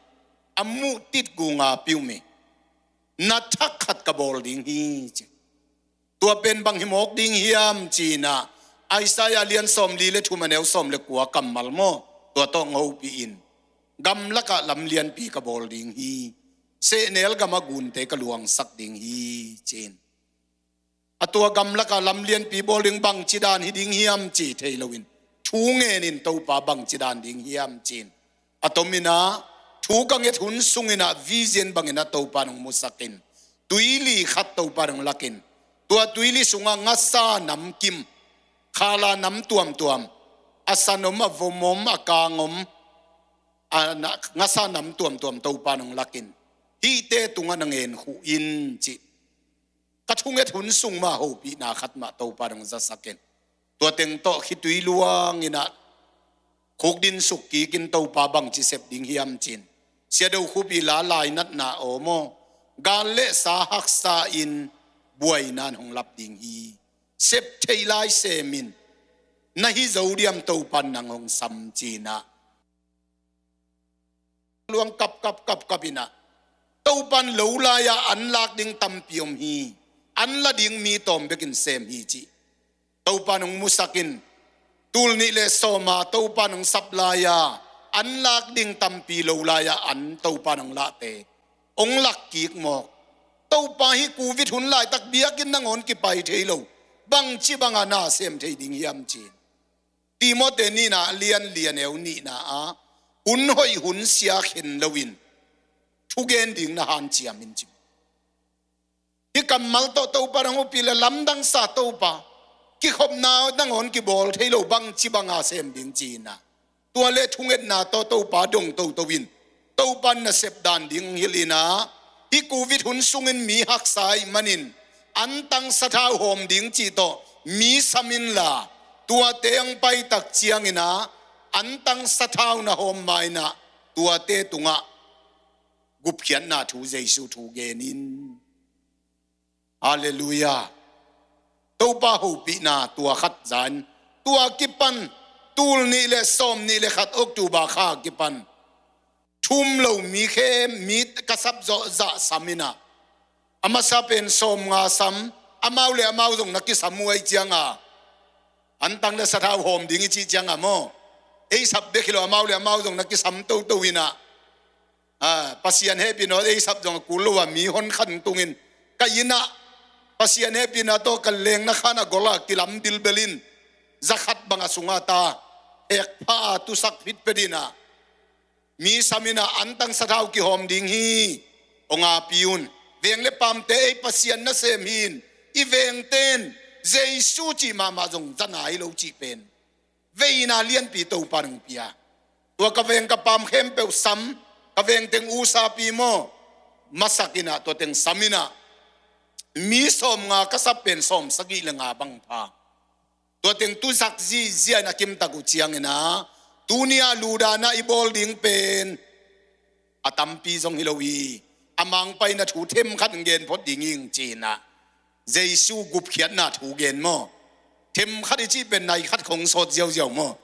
a muh tit gunga pium hi. Na thak khat ka bawl ding hi, ci. Tua pen bang hi mawk ding hiam, ci-in ah Isaiah lian sawmli le thum, a neu sawm le kua kammal maw, tua tawh hong hopih in, gamlakah lam lianpi ka bawl ding hi. Sehnel gamah gunte ka luangsak ding hi, ci-in. A tua gamlakah lam lianpi bawl ding, bangci dan hi ding hiam, ci thei loin thu ngen in, Topa, bangci dan ding hiam, ci-in a tom in ah, thu ka nget hun sungin ah vision bangin ah Topa in hong musak in, tuili khat Topa in hong lak in, tua tuili sungah ngasa namkim, khala nam tuamtuam, a san om, a vom om, a kang om, a na, ngasa nam tuamtuam Topa in hong lak in, hihte tungah na ngen khuh in, ci. Ka thunget hun sung mah hopihna khat mah Topa in hong zasak in, tua teng tawh khitui luang in ah khukdin suk kik in, Topa, bangci sep ding hiam, ci-in. Sia Do Khup i la lainatna aw maw, gal le sa haksa in buaina in hong lap ding hi. Sep thei lai sem in, na hi zo diam, Topa in nang hong sam, ci-in ah luang kapkap kapkap in ah, Topa in lo lai-ah an lak ding tampi om hi, an la ding mi tawm bekin sem hi, ci Topa in hong musak in, tul nih le sawm a Topa in hong sap lai-a an lak ding tampi lo lai-a an Topa in hong lahte hong lak kik mawk. Topa, hih Covid hun laitak biakinn nangawn kipai thei lo, bangci banga na sem thei ding hiam, ci-in Timoti nihna a lian li, a neu nihna ah, hun hoih hun sia khen loin thugen ding na hanciam in, ci. Hih kammal tawh Topa in hong upih leh, lamdangsa Topa, kikhopna nangawn kibawl thei lo, bangci banga sem ding, ci-in ah, tua le thungetna tawh Topa dong toto in, Topa in na sep dan ding hong hilh in ah, hih Covid hun sungin mi haksa ahih manin antang sathau hawm ding cih tawh mi sam inla, tuate hong paitak ciangin ah antang sathau na hawm ma-in ah, tuate tungah gupkhiatna thu Jesu thu gen in. Halleluiah. Topa hopihna tua khat za in, tua kipan, tul nih le sawm nih le khat October kha kipan, thum lo mi khem, mi ka sap zawh zah sam in ah, a masa pen sawmnga sam, amau le amau zong na kisam uh ahih cianga, antang le sathau hawm ding i cih cianga maw, ei sap bek hi lo, amau le amau zong na kisam toto in ah, a, Pasian hehpihna ei sap zong a kul lo a, mi hon khan tungin, ka inn ah Pasian hehpihna tawh ka lengna khan a gol a kilam bilbel in, za khat bang a sungah ta hekpha a tusak phitphet in ah, mi sam in ah antang sathau kihawm ding hi, hong api un. Veng le pamte ei Pasian nasem hi in, i vengte in Jesu cih mahmah zong za nai lo cih pen Veina lianpi Topan hong pia. Tua ka veng ka paam khempeuh sam, ka veng teng usapi maw, masak in ah, tua teng sam in ah, mi sawmnga ka sap pen sawmsagih le nga bang pha. Tua teng tu zak zihziah in a kimtak uh ciangin ah, tuni-ah ludan ah i bawl ding pen a tampi zong hi lo hi. A mangpaina thu themkhat in gen phot ding ing ci-in ah, Jesu gupkhiatna thu gen maw? Themkhat i cih pen nai khat khong sawt ziauziau maw?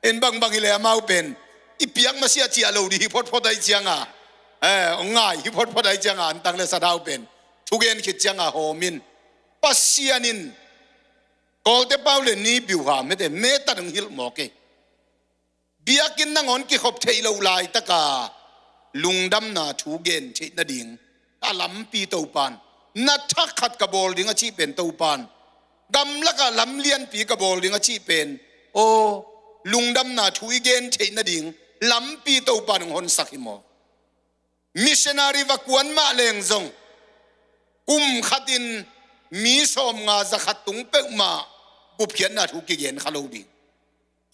En bangbang hi leh amau pen i piak masiah ciah lo ding hi photphot ahih ciangin, eh, hong ngai hi photphot ahih ciangin, antang le sathau pen thugen khit ciangin hawm in, Pasian in Kawlte pau le ni biuha mete metat hong hilh mawk hi. Biakinn nangawn kikhop theih loh laitaka lungdamna thu gen theih nading a lampi Topan, na thak khat ka bawl ding a cih pen Topan, gamlakah lam lianpi ka bawl ding a cih pen, aw, lungdamna thu i gen theih nading lampi Topan hong honsak hi maw? Missionary va kuan mah leng zong, kum khatin mi sawmnga zakhat tung peuhmah gupkhiatna thu kigen kha lo ding.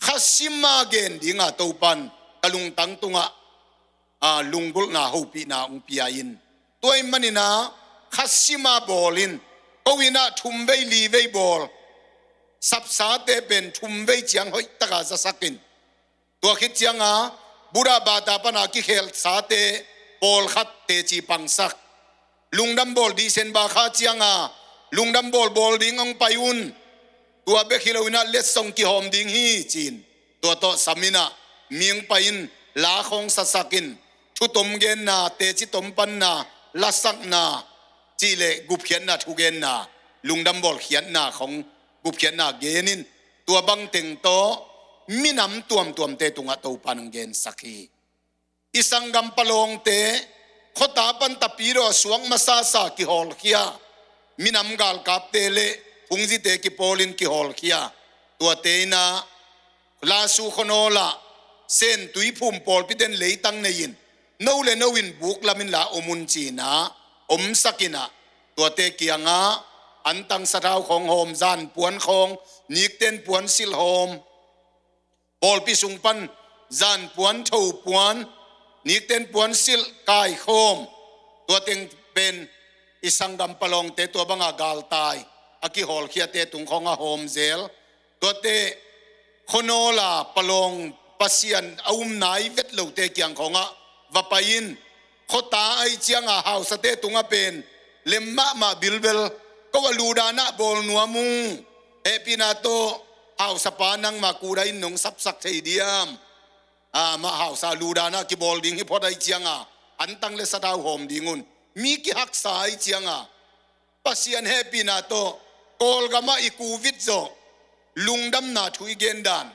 Khasima gen dinga Topan ka lungtang tungah, a, lunggulhna hopihna hong pia in. Tua ahih manin ah khasima bawl in, ko in ah thumvei livei bawl, sapsate pen thumvei ciang hoihtaka zasak in. Tua khit ciangin Buddha bata pana kikhelsate pawlkhat teci pangsak. Lungdam bawl December kha ciangin lungdam bawl bawl ding hong pai un. Tua bek hi lo in ah letsong kihawm ding hi ci-in, tua tawh sam in ah mi hong pai in, la khawng sasak in, thutom genna, teci tom panna, lasakna, cih leh gupkhiatna thugenna, lungdam bawlkhiatna khawng gupkhiatna gen in, tua bangteng tawh minam tuamtuamte tungah Topan hong gensak hi. I sanggam palawngte, khuata pan tapidaw suak masasa kihawlkhia, minam galkapte le phungzite kipawlin kihawlkhia, tuate in ah Lasu khuanawlah Sentui phum pawlpite'n leitang nei in, no le no in buk lam inla om un ci-in ah omsak in ah, tuate kiangah antang sathau khawng hawm, zan puan khawng, nikten puan silh hawm, pawlpi sung pan zan puan, tho puan, nikten puan silh kaikhawm, tua teng pen i sanggam palawngte tua banga galtai a kihawlkhiate tung khawngah hawm zel. Tuate khuanawl a palawng Pasian a um nai vet lote kiang khawngah va pai in. Khuata ahih ciangin hausate tungah pen lem mahmah bilbel, ko a ludan ah bawl nuam ung, hehpihna tawh hausapa nangma kuda in nong sapsak thei diam? Amah hausa ludan ah kibawl ding hi phot ahih ciangin antang le sathau hawm ding un. Mi kihaksa ahih ciangin Pasian hehpihna tawh Kawlgamah i kuvit zawh, lungdamna thu i gen dan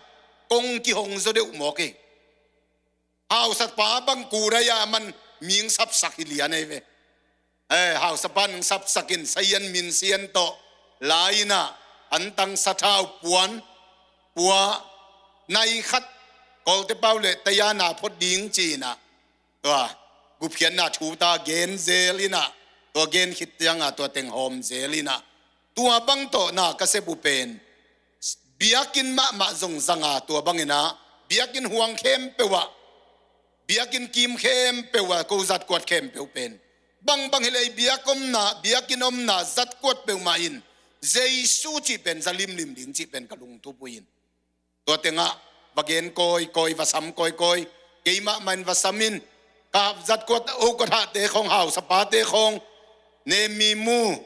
kong kihong zaw deuh mawk hi. Hausapa bang kuda a man mi hong sapsak hi lian ahi ve. Eh, hausapa hong sapsak in, sayan minsian tawh la in ah antang sathau puan pua, nai khat Kawlte pau le tayana phot ding ci-in ah, tua gupkhiatna thu ta gen zel in ah, tua gen khit ciangin tua teng hawm zel in ah, tua bang tawh na ka sep uh pen, biakinn mahmah zong zanga, tua bangin ah biakinn huang khempeuh ah, biakinn kim khempeuh ah ko zatkuat khempeuh pen, bangbang hi leh biak omna, biakinn omna zatkuat peuhmah in Jesu cih pen za limlim ding cih pen ka lungtup uh in. Tua tengah va gen kawikawi, va sam kawikawi, keimah mah in va sam in, ka zatkuat, oh, ka thahte khawng, hausapate khawng, ne mi mu,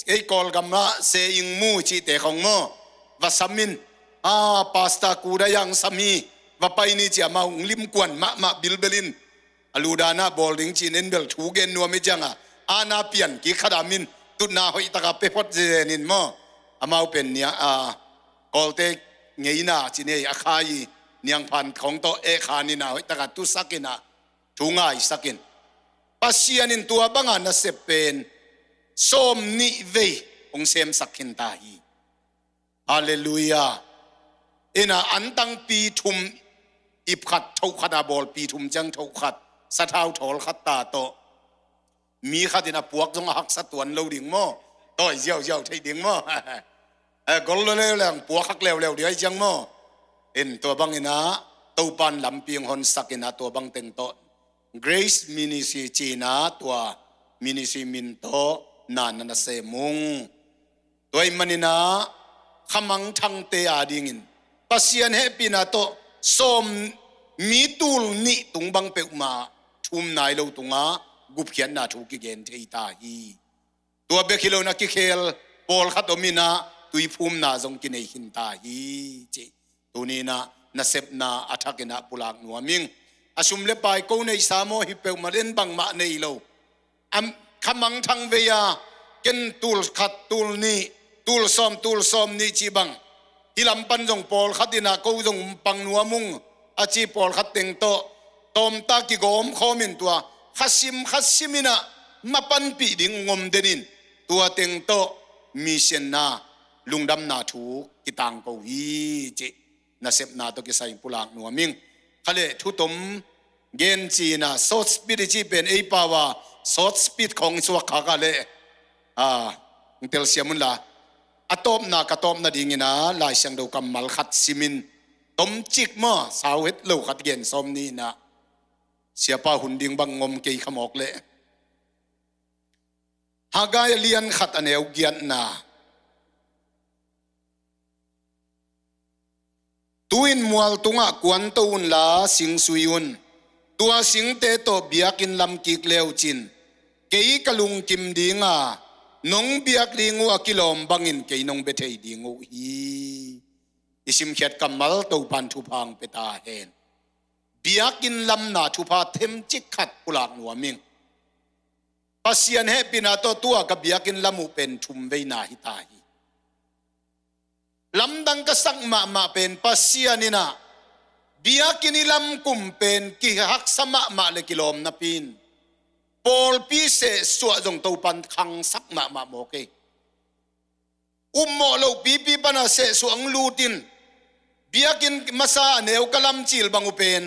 ei Kawlgamah se ing mu cihte khawng maw, va sam in, ah, Pastor kuda a hong sam hi, va pai ni ci-a amau hong limkuan mahmah bilbel in. A ludan ah bawl ding ci-in en bel thu gen nuam hi ciangin, ana pian kik khat a min tutna hoih taka pe phot zen in maw. Amau pen nia, a, Kawlte ngeina ci nei a khai, niangphan khawng tawh eh khan in ah hoih taka tusak in ah, thu ngaisak in. Pasian in tua banga nasep pen sawm nih vei hong semsak khin ta hi. Halleluiah. In ah antang pi thum, ip khat, thoh khat a bawl pi thum ciang thoh khat, sathau thawl khat ta tawh, mi khat in a puak zong a haksa tuan lo ding maw? Tawi ziauziau thei ding maw? Eh, gol lo leuleu ang puak hak leuleu dih ai ciang maw. In tua bangin ah Topan lampi hong honsak in ah tua bang teng tawh Grace Ministry ci-in ah tua ministry min tawh na na na sem ung. Tua ahih manin ah khamangthangte adingin Pasian hehpihna tawh sawm, mi tul nih tung bang peuhmah thu um nai lo tungah gupkhiatna thu kigen thei ta hi. Tua bek hi lo in ah kikhel pawlkhat om in ah tuiphumna zong kinei khin ta hi ci. Tuni in ah nasepna a thak in ah pulak nuam ing. A sum le pai ko neihsa maw, hi peuhmah in bangmah nei lo. Am, khamangthang vei a, ken tul khat, tul nih, tul sawm, tul sawm nih ci bang, hih lam pan zong pawlkhat in ah ko zong pang nuam ung a ci pawlkhat teng tawh tawmta kigawm khawm in tua khasim khasim in ah mapanpih ding ngom den in tua teng tawh mi sianna lungdamna thu kitangko hi ci. Nasepna tawh kisai pulak nuam ing. Kha le thutom gen ci-in ah short speech i cih pen ei pau a short speech khawng suak khak a le, ah, hong telsiam un la. A tawpna ka tawp nadingin ah Lai Siangtho kammal khat simin tomcik maw, sau het lo khat gen sawm ni in ah siapa hun ding bang ngom kei kha mawk le. Haggai a lian khat a neu giatna. Tu-in mual tungah kuanto unla sing sui un. Tua singte tawh biakinn lam kik le uh cin, kei ka lungkim ding a, nong biak ding uh a kilawm bangin kei nong bia thei ding uh hi. I simkhiat kammal Topan thupha hong pia ta hen. Biakinn lamna thupha themcik khat pulak nuam ing. Pasian hehpihna tawh tua ka biakinn lam uh pen thum veina hi ta hi. Lamdang ka sak mahmah pen Pasian in ah biakinn i lam kum pen kihaksa mahmah le kilawm napi in pawlpi sehsuah zong Topan khangsak mahmah mawk ei. Upmawh loh pipi pan a sehsuah hong lut in biakinn masa a neu ka lamcil bang uh pen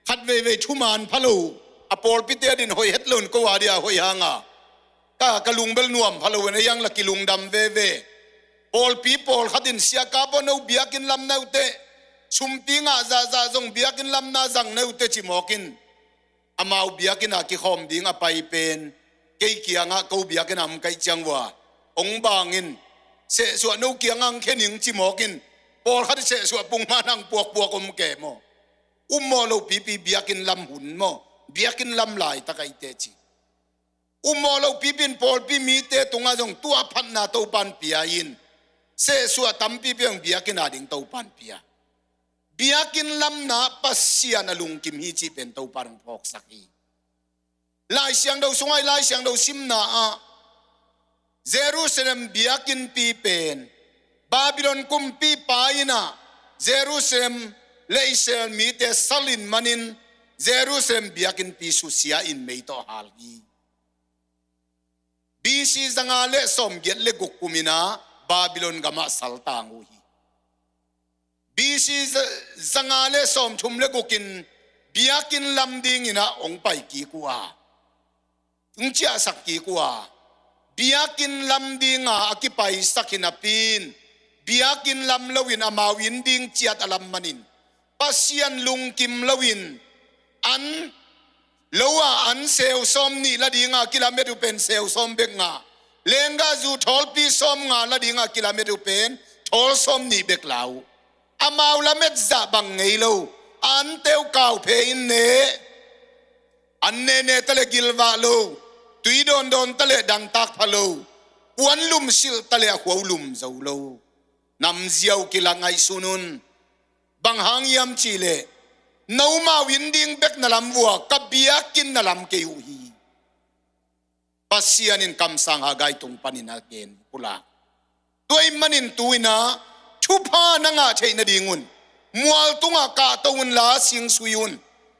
khat veivei thuman pha lo, a pawlpite adin hoih het lo in ko a dia hoih hang a ka, ka lung bel nuam pha lo in a, hiang la kilungdam veve. Pawlpi pawlkhat in sia ka pawh no biakinn lam na uh teh, sumpi ngah zahzah zong biakinn lam na zang na uh teh ci mawk in, amau biakinn a kikhawm ding a pai pen kei kiangah ko biakinn a hong kaih ciang uh a hong bang in, sehsuah no kiangah hong khe ning ci mawk in, pawlkhat i sehsuah pung man hang puakpuak om ke maw. Upmawh loh pipi biakinn lam hun maw, biakinn lam laitak a i teh ci. Upmawh loh pipi in pawlpi mite tungah zong tua phatna Topan pia in, sehsuah tampipi hong biakinn a ding Topan pia. Biakinn lamna Pasian a lungkim hi cih pen Topan hong phawksak hi. Lai Siangtho sungah i Lai Siangtho simna ah Jerusalem biakinnpi pen Babylon kumpipa in ah Jerusalem le Israel mite salin manin Jerusalem biakinnpi susia in mei tawh hal hi. B C zanga le sawmgiat le guk kum in ah Babylon gamah saltang uh hi. B C za-, zanga le sawmthum le guk in biakinn lam ding in ah hong pai kik uh a, hong ciahsak kik uh a, biakinn lam ding a a kipaisak hi napi in, biakinn lam lo in amau inn ding ciat a lam manin, Pasian lungkim lo in, an lo a an seu sawm nih la ding a kilamet uh pen seu sawm bek ngah, lenggahzu thawlpi sawm nga la ding a kilamet uh pen thawl sawm nih bek la uh. Amau lamet zah bang ngei lo, an teu kau phe in ne, an nene ta le gilvah lo, tui dawndawn ta le dangtak pha lo, puan lumsilh ta le a khuau lum zo lo. Namziau kila ngaihsun un. Bang hang hiam cih leh, nomau inn ding bek na lam uh a, ka biakinn na lam kei uh hi. Pasian in kamsang Haggai tung panin a gen pulak. Tua ahih manin tu in ah thupha na ngah theih nadingun mual tungah kahto unla sing sui un.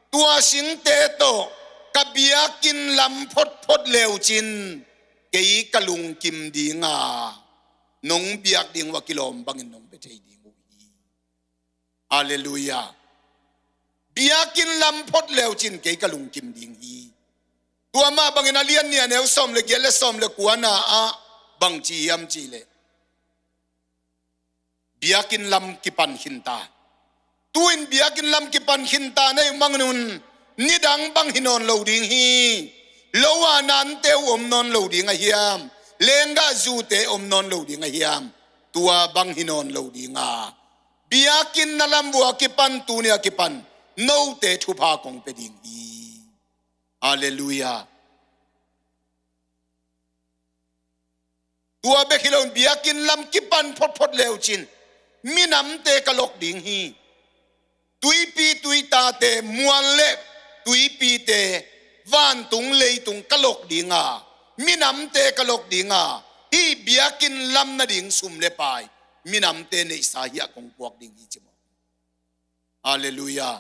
Tua singte tawh ka biakinn lam photphot le uh cin, kei ka lungkim ding a, nong biak ding uh a kilawm bangin nong bia thei ding uh hi. Halleluiah. Biakinn lam phot le uh cin kei ka lungkim ding hi. Tua mah bangin a lian nih a neu sawm le giat le sawm le kuana ah bang ci hiam cih leh, biakinn lam kipan khinta. Tu-in biakinn lam kipan khinta na hih manun nidang bang hi nawn lo ding hi. Lo a nante uh om nawn lo ding a hiam? Lenggah zute om nawn lo ding a hiam? Tua bang hi nawn lo ding a, biakinn na lam uh a kipan, tuni a kipan note thupha kong pia ding hi. Halleluiah. Tua bek hi loin biakinn lam kipan photphot le uhcin minamte ka lok ding hi. Tuipi tuitate, mual le tuipite, vantung leitung ka lok ding a, minamte ka lok ding a, hih biakinn lam nading sum le pai minamte neihsa hiah kong puak ding hi, ci maw. Halleluiah.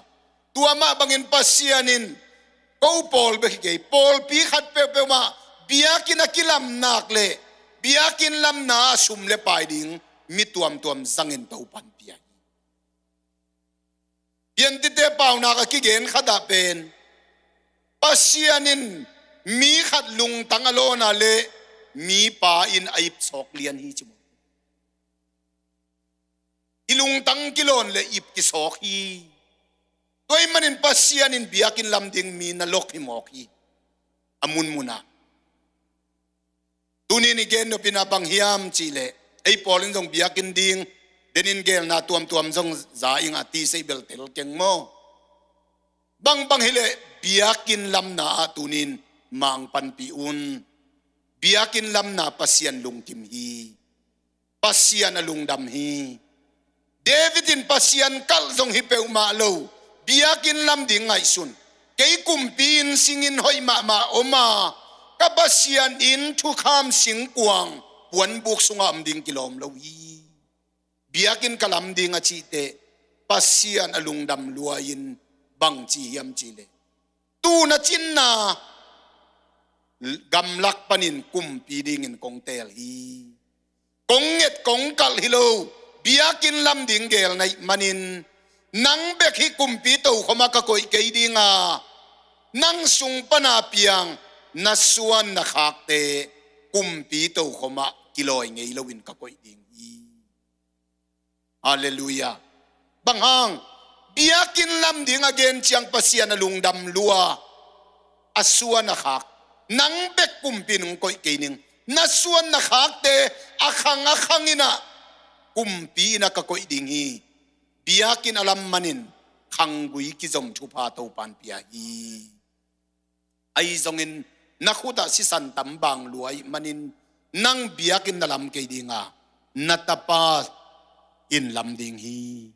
Tua mah bangin Pasian in ko pawl bek hi kei, pawlpi khat peuhpeuh mah biakinn a kilam nak le biakinn lamna ah sum le pai ding mi tuamtuam zangin Topan pia hi. Pianthite paunak a kigen khat ah pen Pasian in mi khat lungtang a lawn a le mipa in a ipsawk lian hi, ci maw. I lungtang kilawn le ip kisawk hi. Tua ahih manin Pasian in biakinn lam ding mi na lok hi mawk hi. A munmun ah. Tuni-in i gen nop in a bang hiam cih leh, ei pawl in zong biakinn ding, den in gelna tuamtuam zong za ing a, ti sei bel tel keng maw. Bangbang hi leh biakinn lamna ah tuni-in mang panpih un. Biakinn lamna Pasian lungkim hi. Pasian a lungdam hi. David in Pasian kalh zong hi peuhmah lo, biakinn lam ding ngaihsun. Kei kumpi inn singin hoih mahmah om a, ka Pasian inn thukham singkuang puanbuk sungah om ding kilawm lo hi. Biakinn ka lam ding a cih teh Pasian a lungdam lua-in bang ci hiam cih leh, tun a cinna gamlak panin kumpi dingin kong teel hi. Kong nget kong kalh hi lo, biakinn lam ding geel na hih manin, nang bek hih kumpi tokhom ah ka koih kei ding a, nang sung pan a piang na suan na khakte kumpi tokhom ah kilawi ngei loin ka koih ding hi. Halleluiah. Bang hang? Biakinn lam ding a gen ciang Pasian a lungdam lua, a suan a khak, nang bek kumpi in hong koih kei ning. Na suan na khakte a khang a khang in ah kumpi inn ah ka koih ding hi. Biakinn a lam manin khanggui kizom thupha Topan pia hi. Ahi zongin na khut ah sisan tam bang lua ahih manin nang biakinn na lam kei ding a, na tapa in lam ding hi.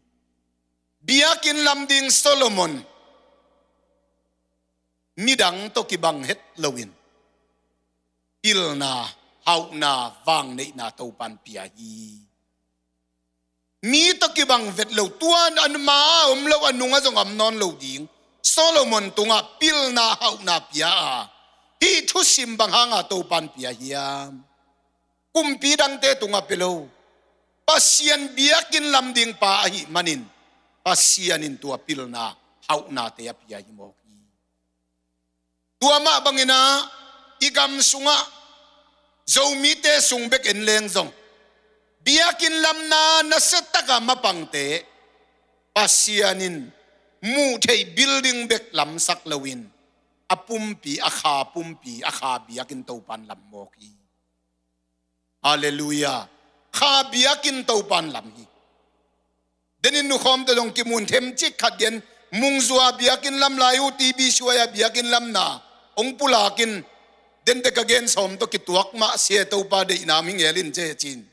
Biakinn lam ding Solomon midang tawh kibang het loin pilna, hauhna, vangneihna Topan pia hi. Mi tawh kibang vet lo, tua a ma a om lo, a nung ah zong om nawn lo ding Solomon tungah pilna, hauhna pia a, hih thusim bang hanga Topan pia hiam? Kumpi dangte tungah pia lo. Pasian biakinn lam ding pa ahih manin Pasian in tua pilna, hauhnate a pia hi mawk hi. Tua mah bangin ah i gam sungah Zomite sung bek en leng zong biakinn lamna nasia taka mapangte Pasian in muh theih building bek lamsak loin a pumpi, a kha pumpi, a kha biakinn Topan lam mawk hi. Halleluiah. Kha biakinn Topan lam hi. Denin nukhawm tawh zong kimun themcik khat gen, Mungzua biakinn lam lai uh, T B C Y a biakinn lamna hong pulak in, dente ka gen sawm tawh kituak mah sia, Topa deihna om hi ngel in, ci-in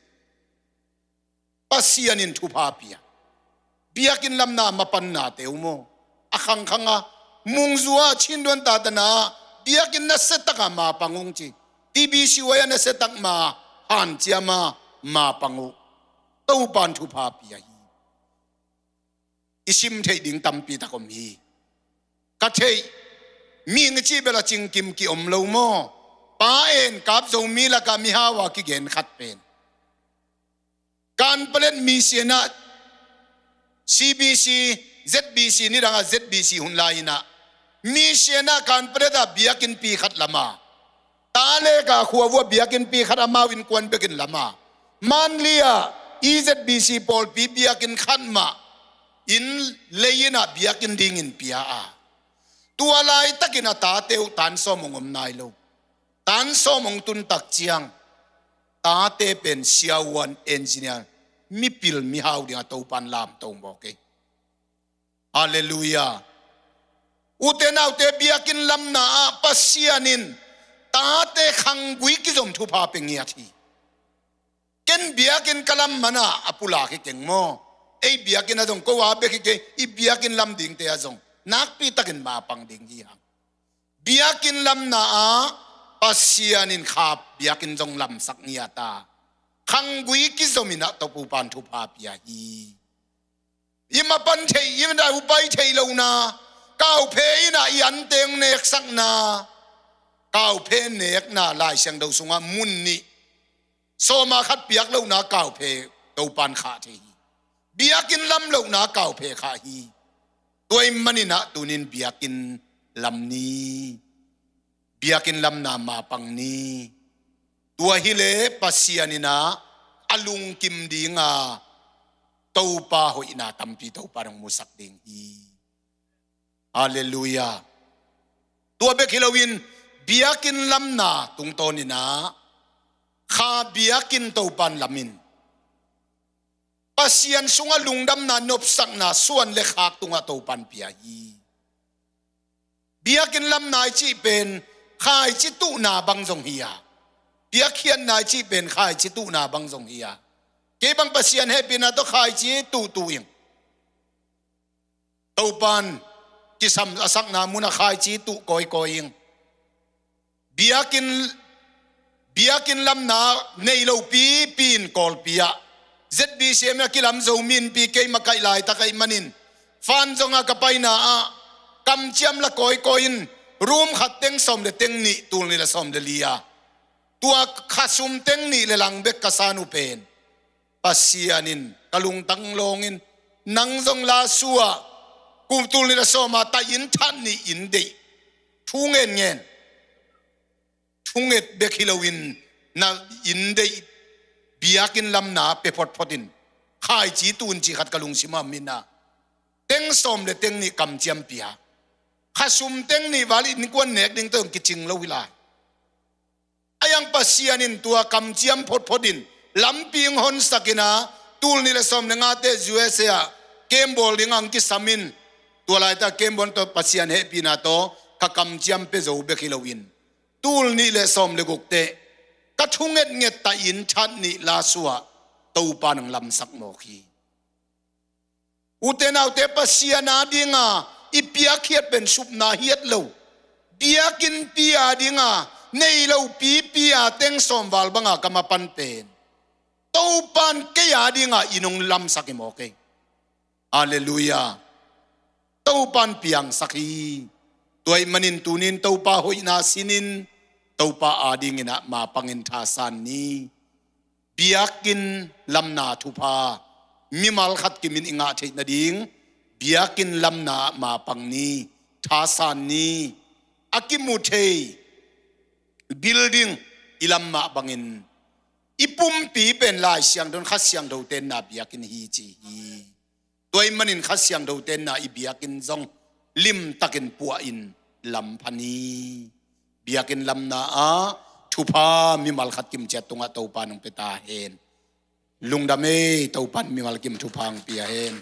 Pasian in thupha pia. Biakinn lamna mapannate uh maw, a khangkhang a, Mungzua, Chinduan tatana biakinn nasia taka mapang ung ci, T B C Y a nasia tak ma hanciam a mapang uh. Topan thupha pia hi. I sim theih ding tampi tak om hi. Ka theih, mihing i cih bel a cingkim ki-om lo maw? Pa En Kap Zomi lakah mihau a kigen khat pen Kanpalet mission ah, C B C, Z B C, nidangah Z B C hun lai-in ah, mission ah Kanpalet ah biakinnpi khat lam a, Talek a khua vuah biakinnpi khat amau innkuan bekin lam a, Mandalay ah E Z B C pawlpi biakinn khat mah inn lei-in ah biakinn dingin pia a, tua laitakin a tate uh tan sawm hong om nai lo. Tan sawm hong tun tak ciang tate pen siavuan, engineer, mipil mihau dingah Topan lamto mawk hi. Halleluiah. Ute naute, biakinn lamna ah Pasian in tate khanggui kizom thupha pia ngiat hi. Ken biakinn ka lam man ah a pulak hi keng maw? Ei biakinn ah zong ko a bek hi kei, i biakinn lam dingte ah zong nakpi takin mapang ding hi hang. Biakinn lamna ah Pasian in kha biakinn zong lamsak ngiat a, khanggui kizom in ah Topan thupha pia hi. I mapan theih, i upai theih lohna, kauphe in ah i anteng neksakna, kauphe nekna Lai Siangtho sungah mun nih, sawma khat piak lohna kauphe Topan khah thei hi. Biakinn lam lohna kauphe khah hi. Tua ahih manin ah tunin biakinn lam ni. Biakinn lamna mapang ni. Tua hileh Pasian in ah a lungkim ding a, Topa hoihna tampi Topa in hong musak ding hi. Halleluiah. Tua bek hi loin biakinn lamna tungtawn in ah kha biakinn Topan lam in, Pasian sungah lungdamna, nopsakna, suan le khak tungah Topan pia hi. Biakinn lamna i cih pen khaici tuhna bang zong hi a, biakhiatna i cih pen khaici tuhna bang zong hi a, kei bang Pasian hehpihna tawh khaici tuhtuh ing. Topan kisam a sakna munah khaici tuh kawikawi ing. Biakinn, biakinn lamna nei lo pipi in Kawlpi ah Z B C M a kilam zo minpi kei makaih laitak ahih manin, fan zong a ka paina ah kamciam la kawikawi in, room khat teng sawm le teng nih, tul nih le sawm le li a, tua khasum teng nih le lang bek ka san uh pen Pasian in ka lungtang lawngin, nang zong la sua, kum tul nih le sawma ta inn that nih inn deih, thu ngen ngen, thunget bek hi loin na inn deih, biakinn lamna pe photphot in, khaici tun cih khat ka lungsim ah om in ah, teng sawm le teng nih kamciam pia, khasum teng nih val innkuan nek ding tawh kicing lo hi lai. A iang Pasian in tua kamciam photphot in lampi hong honsak in ah, tul nih le sawm le nga teh U S A ah camp bawl ding hong kisam in, tua laitak camp bawl tawh Pasian hehpihna tawh ka kamciam pe zo bek hi loin, tul nih le sawm le guk teh ka thungetnget ta inn that nih la sua, Topa in hong lamsak mawk hi. Ute naute, Pasian a dinga i piakkhiat pen supna hiat lo. Biakinnpi a dinga nei lo pipi a teng sawm val banga ka mapan pen, Topan kei a dinga inn hong lamsak hi mawk hi. Halleluiah. Topan piangsak hi. Tua ahih manin tunin Topa hoihna sinin, Topa a dingin ah mapangin thasan ni. Biakinn lamna thupha mimal khat kimin i ngah theih nading, biakinn lamna mapang ni, thasan ni. A kimu thei building i lam mah bangin, i pumpi pen Lai Siangtho in Kha Siangtho tenna biakinn hi ci hi. Tua ahih manin Kha Siangtho tenna i biakinn zong limtakin puahin lam pha ni. Biakinn lamna ah thupha mimal khat kimciat tungah Topa in hong pia ta hen. Lungdam ei, Topa in mimal kim thupha hong pia hen.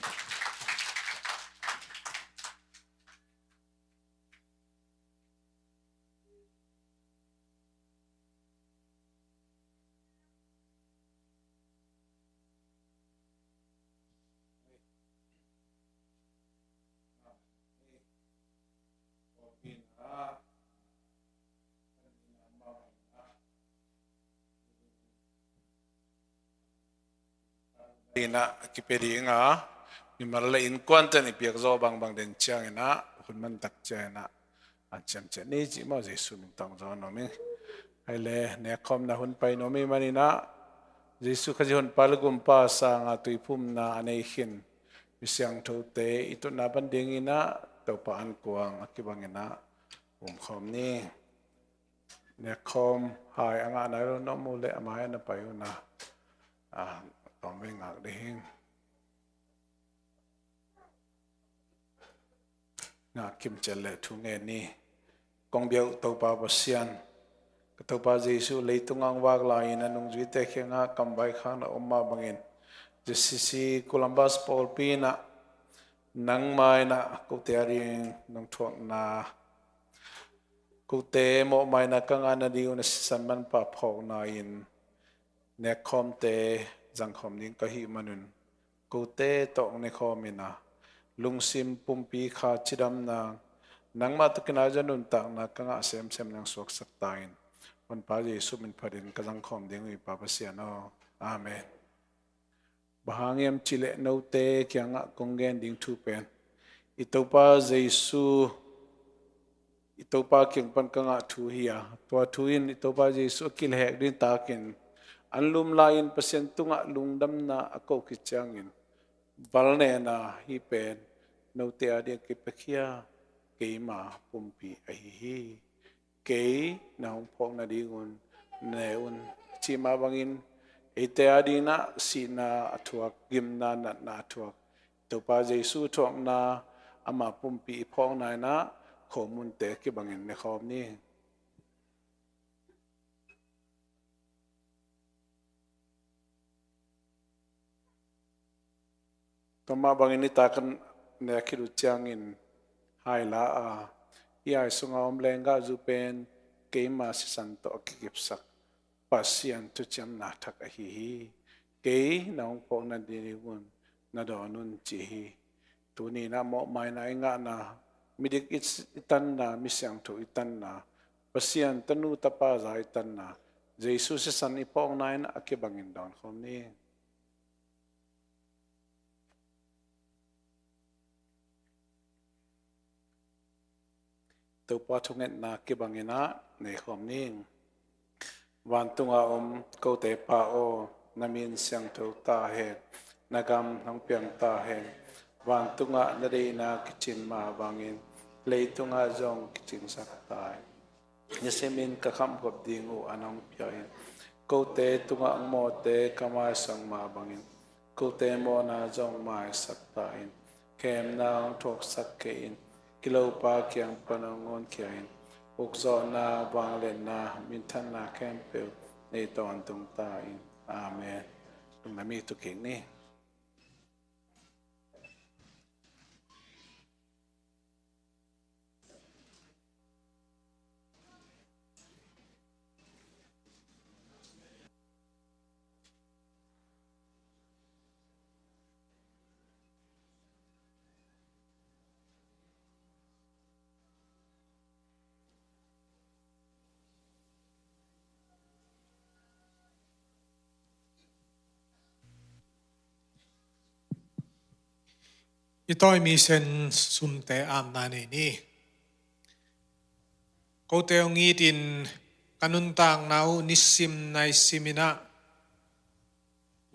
Inn ah kipia ding a, mimal le innkuante in i piak zawh bangbang den ciangin ah, hun man tak ciangin ah, an ciamciam ni cih maw, Jesu min tawh hong zawn nuam ing. Hai le, nekkhawmna hun pai nuam ih manin ah, Jesu Khazih Honpa le Gumpa sanga tuiphumna a nei khin mi siangthote i tutna pan dingin ah, Topa ankuang a kibangin ah umkhawm ni. Nekkhawm hai a ngah nai lo na om uh leh a mai ah na pai un ah, ah, Tawm vei ngak ding hi. Ngak kimciat le thu ngen ni. Kong biak uh Topa Pasian, ka Topa Jesuh leitung ah hong vak lai-in a nungzuite kiangah kamvaikhakna om mah bangin, J C C Columbus pawlpi in ah nangma in ah kote a ding nong thuakna, kote mawhmaina ka ngah nading un a sisan manpha phawkna in nekkhawmte zangkhawm ding ka hih manun, kote tawh hong nekhawm in ah lungsim pumpi kha cidamna, nangmah tawh kinai zaw nuntakna ka ngah semsem nang suaksak ta in. Honpa Jesuh min phatin ka zangkhawm ding uh hi, Pa Pasian aw. Amen. Bang hang hiam cih leh note kiangah kong gen ding thu pen i Topa Jesuh, i Topa kiang pan ka ngah thu hi a, tua thu in i Topa Jesuh a kilehhek ding takin an lum lai-in Pasian tungah lungdamna a ko khit ciangin, valnehna hih pen note a ding a kipiakhia keima pumpi ahi hi. Kei na hong phawk nadingun ne un, cih mah bangin eite a dingin ah sihna a thuak, gimna natna a thuak Topa Jesuh thuakna, ama pumpi i phawkna in ah khomunte kibangin nekhawm ni. Tua mah bangin nitak a nek khit uh ciangin hai la a, hih hai sunga om lenggahzu pen keima sisan tawh a kikipsak Pasian thuciamna thak ahi hi. Kei na hong phawk nadingun na dawn un, ci hi. Tuni in ah mawhmaina i ngahna, midik i, i tanna, misiangtho i tanna, Pasian tanu tapa za i tanna, Jesuh sisan i phawkna in a kibangin dawnkhawm ni. Topa thungetna kibangin ah neikhawm ning. Vantungah om kote Pa aw, na min siangtho ta hen, na gam hong piang ta hen. Vantungah na deihna kicin mah bangin leitungah zong kicingsak ta hen. Nisimin ka khamkhop ding uh an hong pia in. Kote tungah hong mawhte ka maisang mah bangin kote mawhna zong maisak ta in. Khemna hong thuaksak kei in. Kilopa kiang pan hong honkhia in. Ukzawhna, vangliatna, minthanna khempeuh nei tawntung ta in. Amen. Lungdam i tu kik ni. I tawi mission sumte amna nei ni. Kote hong itin ka nuntakna uh nisim naisim in ah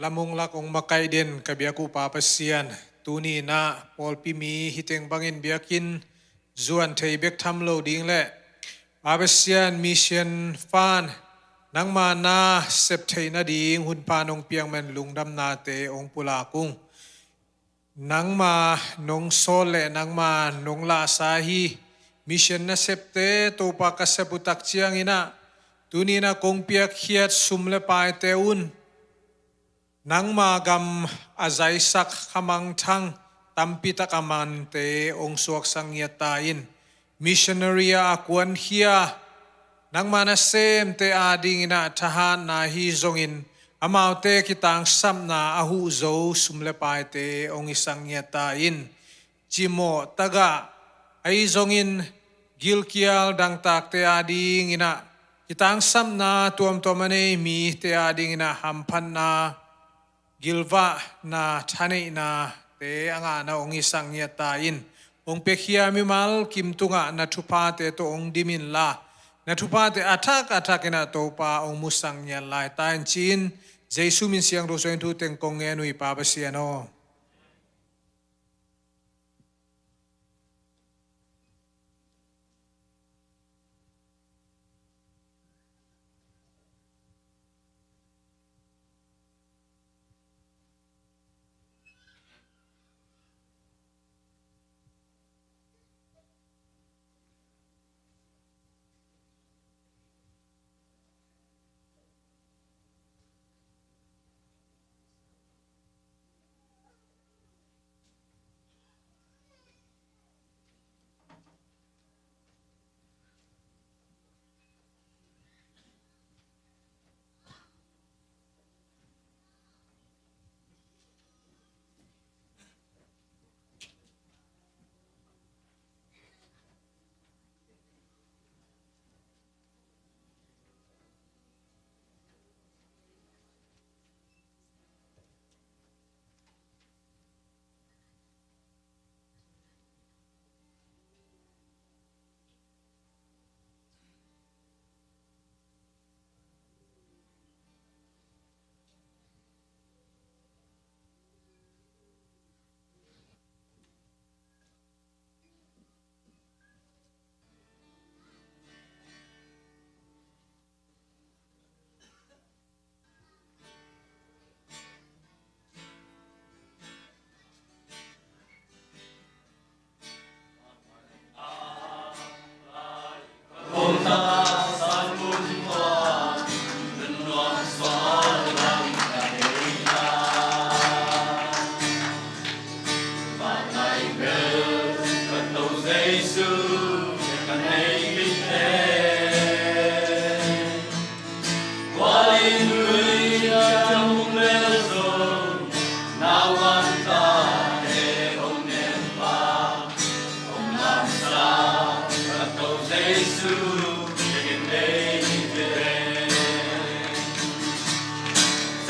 lamung lak hong makaih den ka biak uh Pa Pasian, tuni in ah pawlpi mi hi teng bangin biakinn zuan thei bek tham lo ding le Pa Pasian, mission fund nangma na sep theih nading hun pha nong piak man lungdamnate hong pulak ung. Nangma nong sawt le nangma nong lahsa hi. Mission nasepte Topa ka sep uh tak ciangin ah tuni in ah kong piakkhiat sum le paite un nangma gam a zaisak khamangthang tampi tak a mante hong suaksak ngiat ta in. Missionary a kuankhia nangma nasemte adingin ah thahatna hi zongin amaute kitangsapna a huh zo sum le paite hong hisak ngiat ta in. Cimawh tagah ahi zongin gilkial dangtakte adingin ah kitangsapna tuamtuam a nei mite adingin ah hamphatna gilvahna thaneihna te a ngahna hong hisak ngiat ta in. Hong piakhia mimal kim tungah na thuphate tawh hong dim inla na thuphate a thak a thak in ah Topa hong musak ngiat lai ta in ci-in Jesuh min siangtho suangin thu teng kong ngen uh hi Pa Pasian aw.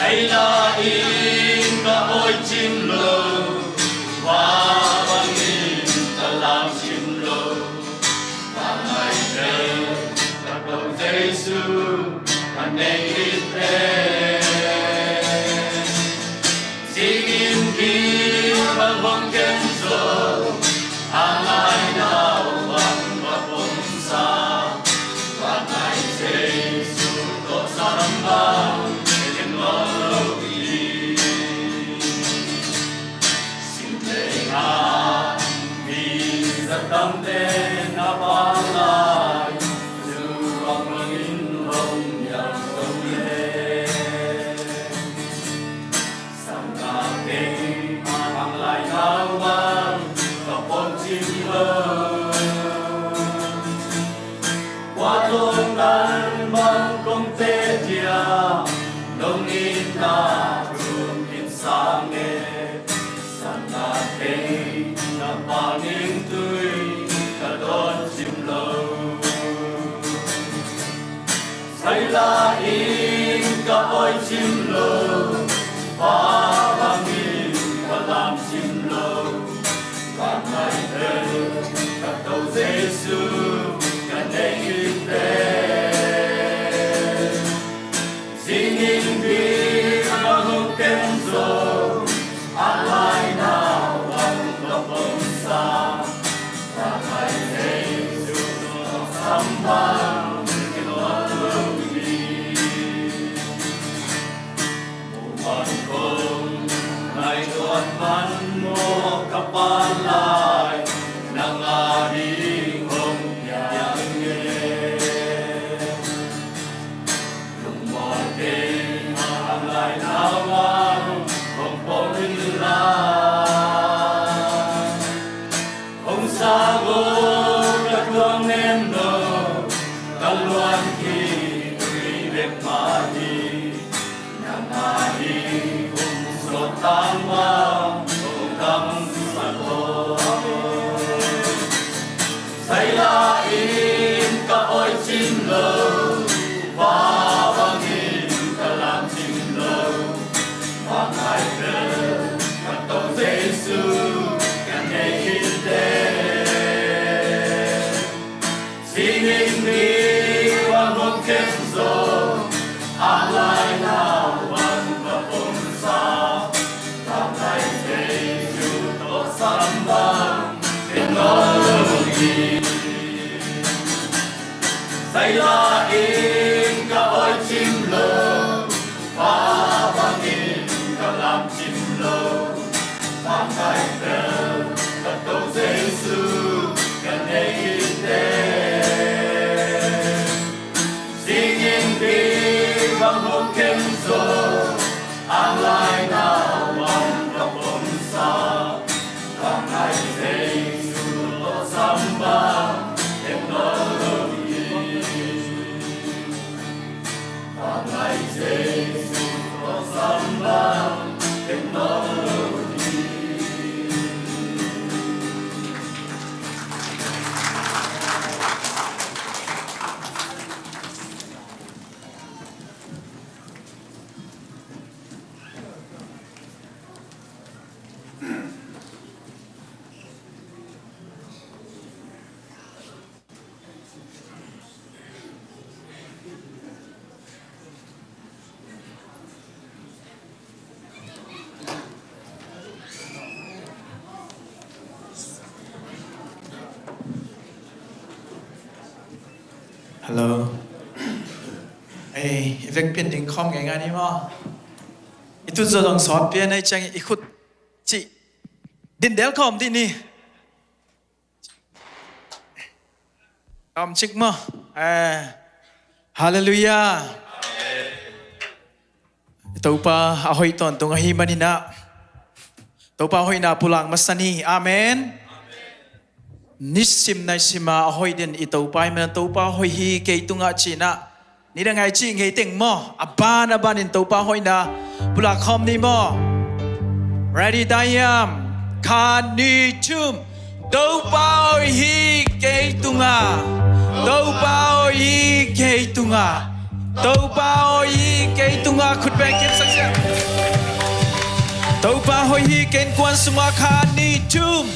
Ei la in ka oih cim lo, va bangin ka lam cim lo. Vanai pen ka Topa Jesu ka nei khit pen, singin ki bang hong kem zo, a ngai nau bang ka pom sa. Vanai Jesu tawh sam bang ken nawn lo hi. Sing lei a mi za tamte na pang lai, zu a mangin hong nial zo le. Sangkah kei a hang lai nau bang ka pom cim lo. Kua tlawng dan bang kong teh dia, nong itna thum in sang e. Sangkah kei na pang in tui ka dawn cim lo. Sai la in ka oih cim lo, va bangin ka lam cim lo. Vanai pen ka Topa Jesu ka nei khit pen, singin ki bang hong kem zo, a ngai nau bang ka pom sa. Vanai Jesu tawh sam bang ken nawn lo hi. Muh man kong ngaihtuah man mawk ka pha lai, nang a ding hong piang e. Lungmuang kei a ngai nau bang hong pom in la. Hong sa go ka tuang nem lo, ka luan ki tui bek mah hi. Nang a hi hong sawt tang bang hong kamsak lo. Sai la in ka oih cim lo, va bangin ka lam cim lo. Vanai pen ka Topa Jesu ka nei khit pen, singin ki bang hong kem zo, a ngai nau bang ka pom sa. Vanai Jesu tawh sam bang ken nawn lo hi. Sai la in ka oih cim lo, va bangin ka lam cim lo. Vanai pen ka Topa Jesu ka nei khit pen, singin ki bang hong kem zo, a ngai nau bang ka pom sa. Vanai Jesu tawh sam bang ken nawn lo hi. Vanai Jesu tawh sam bang ken nawn lo hi. Hello. Ei, i vekpi-in ding khawm ngeingai ni maw? I tut zaw zong sawt pia na hih ciangin i khut cih dindel khawm dih ni. Om cik maw? Eh, halleluiah. Topa a hoih tawntung ahih manin ah, Topa hoihna pulak masa ni. Amen. Nisim naisim a hoih den i Topa ahih manin ah, Topa hoih hi kei tungah ci-in ah, nidang a i cih ngei teng maw, a ban a banin Topa hoihna pulak khawm ni maw? Ready, daiam. Khat, nih, thum. Topa hoih hi kei tungah. Topa hoih hi kei tungah. Topa hoih hi, kei tungah khut beng kipsak ziau. Topa hoih hi, kei innkuan sungah kha nih thum.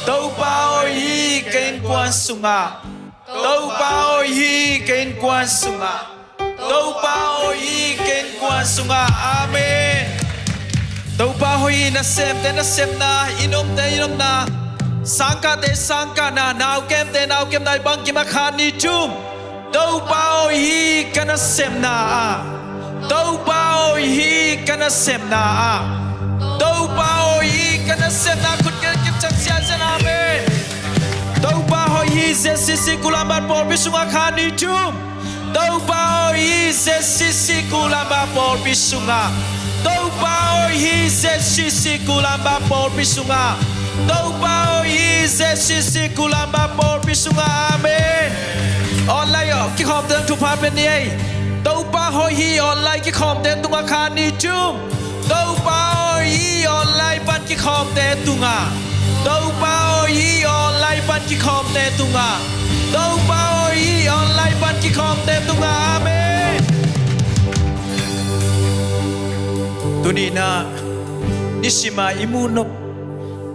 Topa hoih hi, kei innkuan sungah. Topa hoih hi, kei innkuan sungah. Topa hoih hi, kei innkuan sungah. Amen. Topa hoih hi, nasemte nasepna, inn omte inn omna, sangkahte sangkahna, naukemte naukemna i bangkim ah kha nih thum. Topa hoih hi, ka nasepna ah. Topa hoih hi, ka nasepna ah. Topa hoih hi, ka nasepna ah. Khut kipsak ziahziah. Amen. Topa hoih hi, Z C C Ulaanbaatar pawlpi sungah kha nih thum. Topa hoih hi, Z C C Ulaanbaatar pawlpi sungah. Topa hoih hi, Z C C Ulaanbaatar pawlpi sungah. Topa hoih hi, Z C C Ulaanbaatar pawlpi sungah. Amen. Online kikhawmte thupha pia ni ei. Topa hoih hi, online kikhawmte tungah kha nih thum. Topa hoih hi, online pan kikhawmte tungah. Topa hoih hi, online pan kikhawmte tungah. Topa hoih hi, online pan kikhawmte tungah. Amen. Tuni-in ah nisim a i muh nop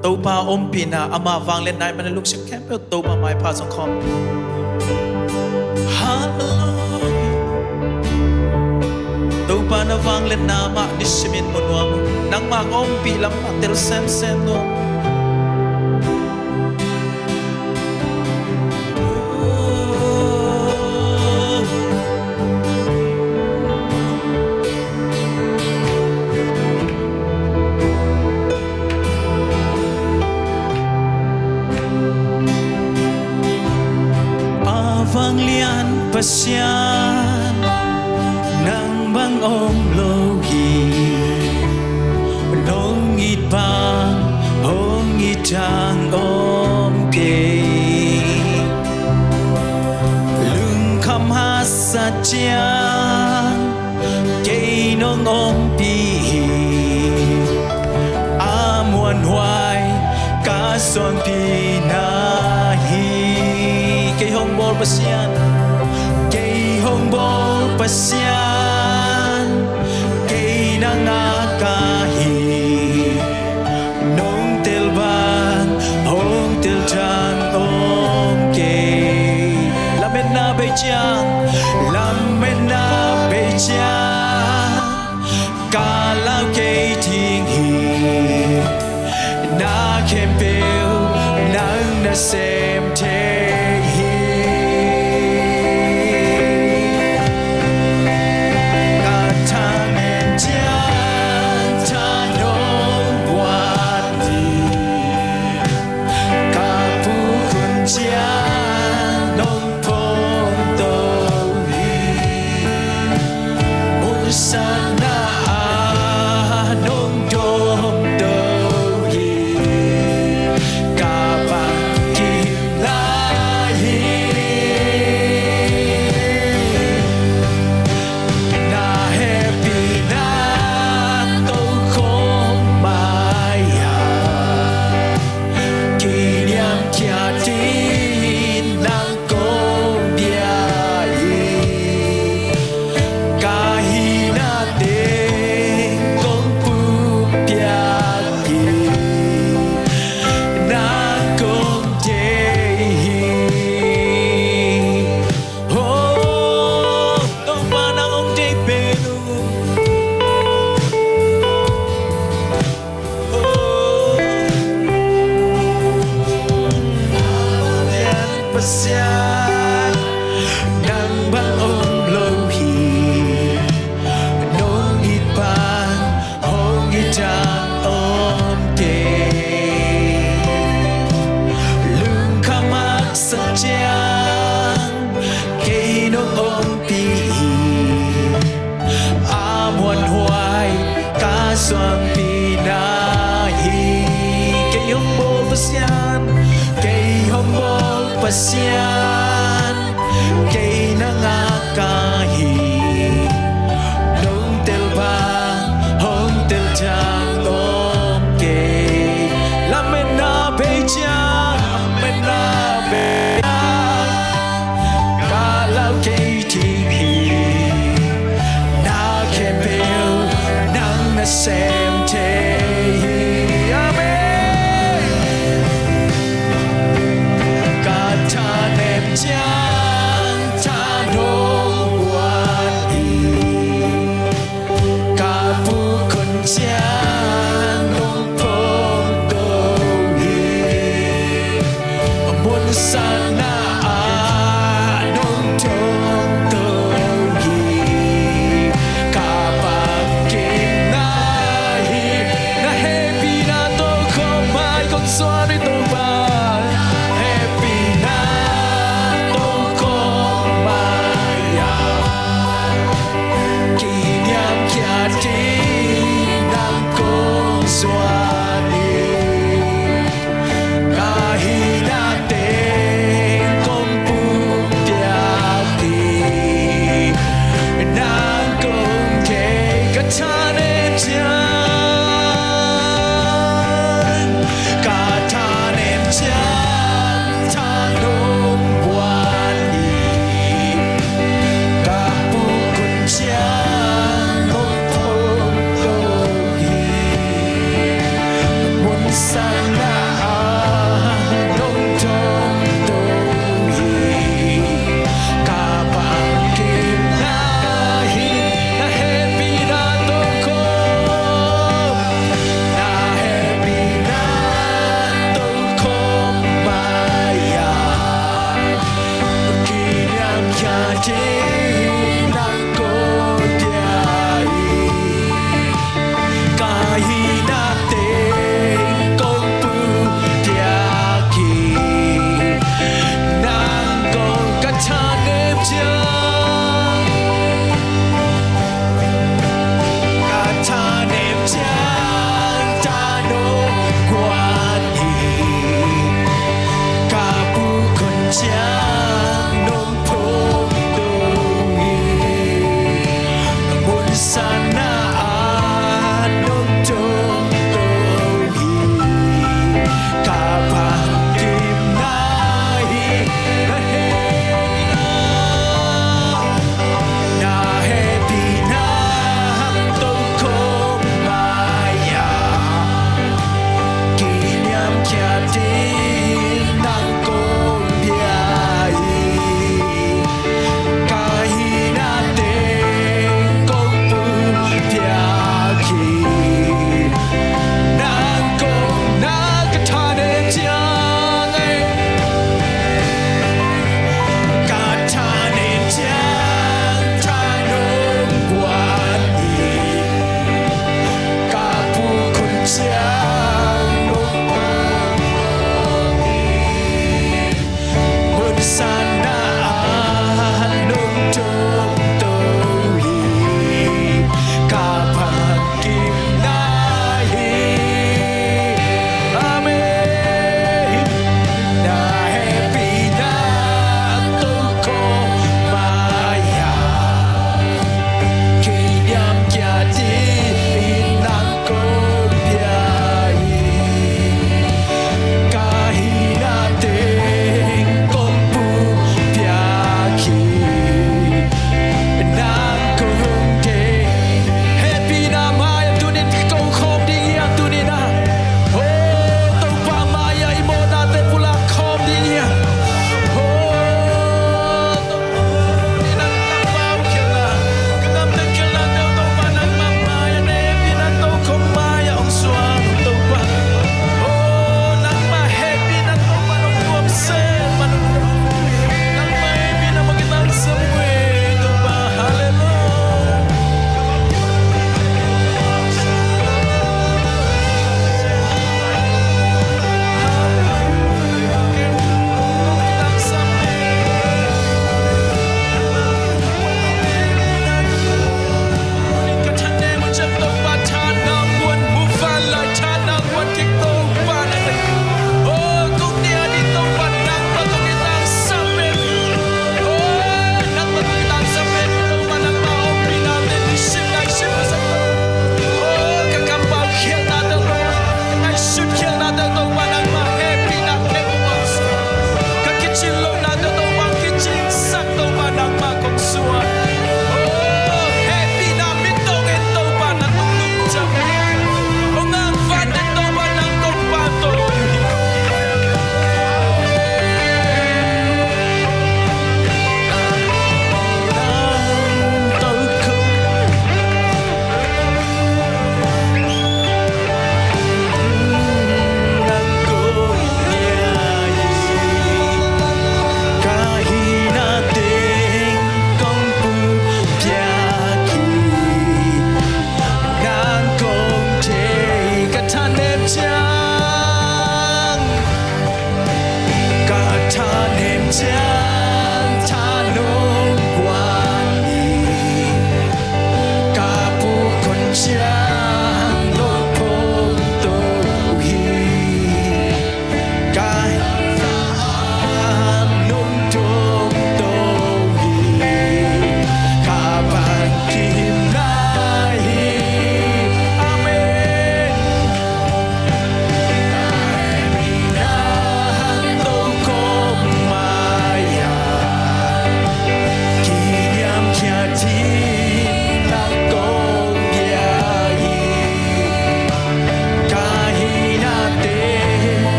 Topa ompihna, ama vangliatna i man a lungsim khempeuh Topa maipha zong khawm. Halleluia. Topa na vangliatna mah nisimin mu nuam. Nangmah ompih lam mah tel semsem nuam. A vanglian Pasian, nang bang om lo hi. Nong it bang hong it dang om kei. Lungkham haksat ciang kei nong ompih hi. A muanhuai ka suangpi na hi. Kei hong bawl Pasian, kei hong bawl Pasian, kei nang a ka hi. Nong tel bang hong tel dang om kei. Lametna bei ciang, lametna bei ciang, ka lau kei ding hi. Na khempeuh nang na sem thei hi. Ka thanem ciang tha nong guan hi. Ka puk hun ciang nong phawngto hi. Munsakna ah nong dawmto hi. Ka bang kim lai hi. Na hehpihna tokhom mai-a kiniamkhiat dingin nang kong bia hi. Ka hihna teng kong pumpiak hi. Nang kong deih hi. Oh, Topa nang hong deih pen uh. Pasian, nang bang om lo hi. Nong it bang hong it dang om kei. Lungkham haksat ciang kei nong ompih hi. A muanhuai ka suangpi na hi. Kei hong bawl Pasian, kei hong bawl Pasian, kei nang a ka hi. Nong tel bang hong tel dang om kei. Lametna bei ciang, lametna bei ciang, ka lau kei ding hi.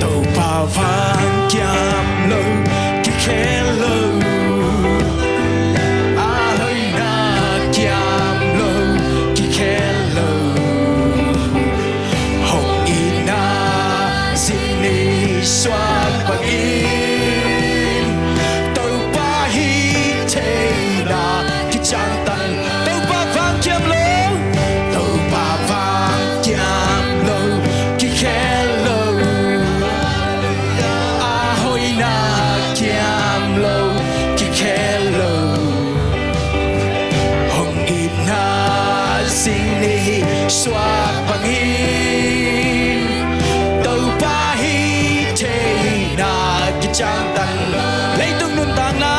Topa vang kiam lo, kikhel lo. A hoihna kiam lo, kikhel lo. Hong itna zing ni suak bangin Topa hih theihna kiciangtan. Topa vang kiam lo, Topa vang kiam lo, kikhel lo. A hoihna kiam lo, kikhel lo. Hong itna zing ni suak bangin Topa hih theihna kiciangtan lo. Leitung nuntakna,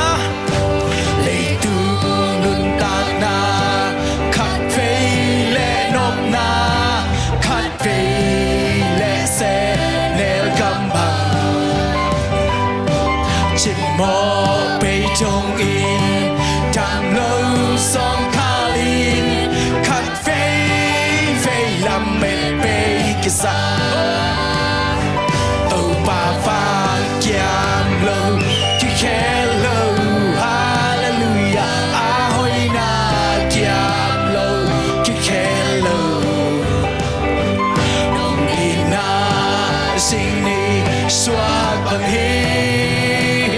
leitung nuntakna, khatvei le nopna, khatvei le sehnel kammal. Cimawh bei dongin dam lo sawngkhalin khat veivei lamet bei kisa. Topa vang kiam lo, kikhel lo. Halleluiah. A hoihna kiam lo, kikhel lo. Nong itna zing ni suak bangin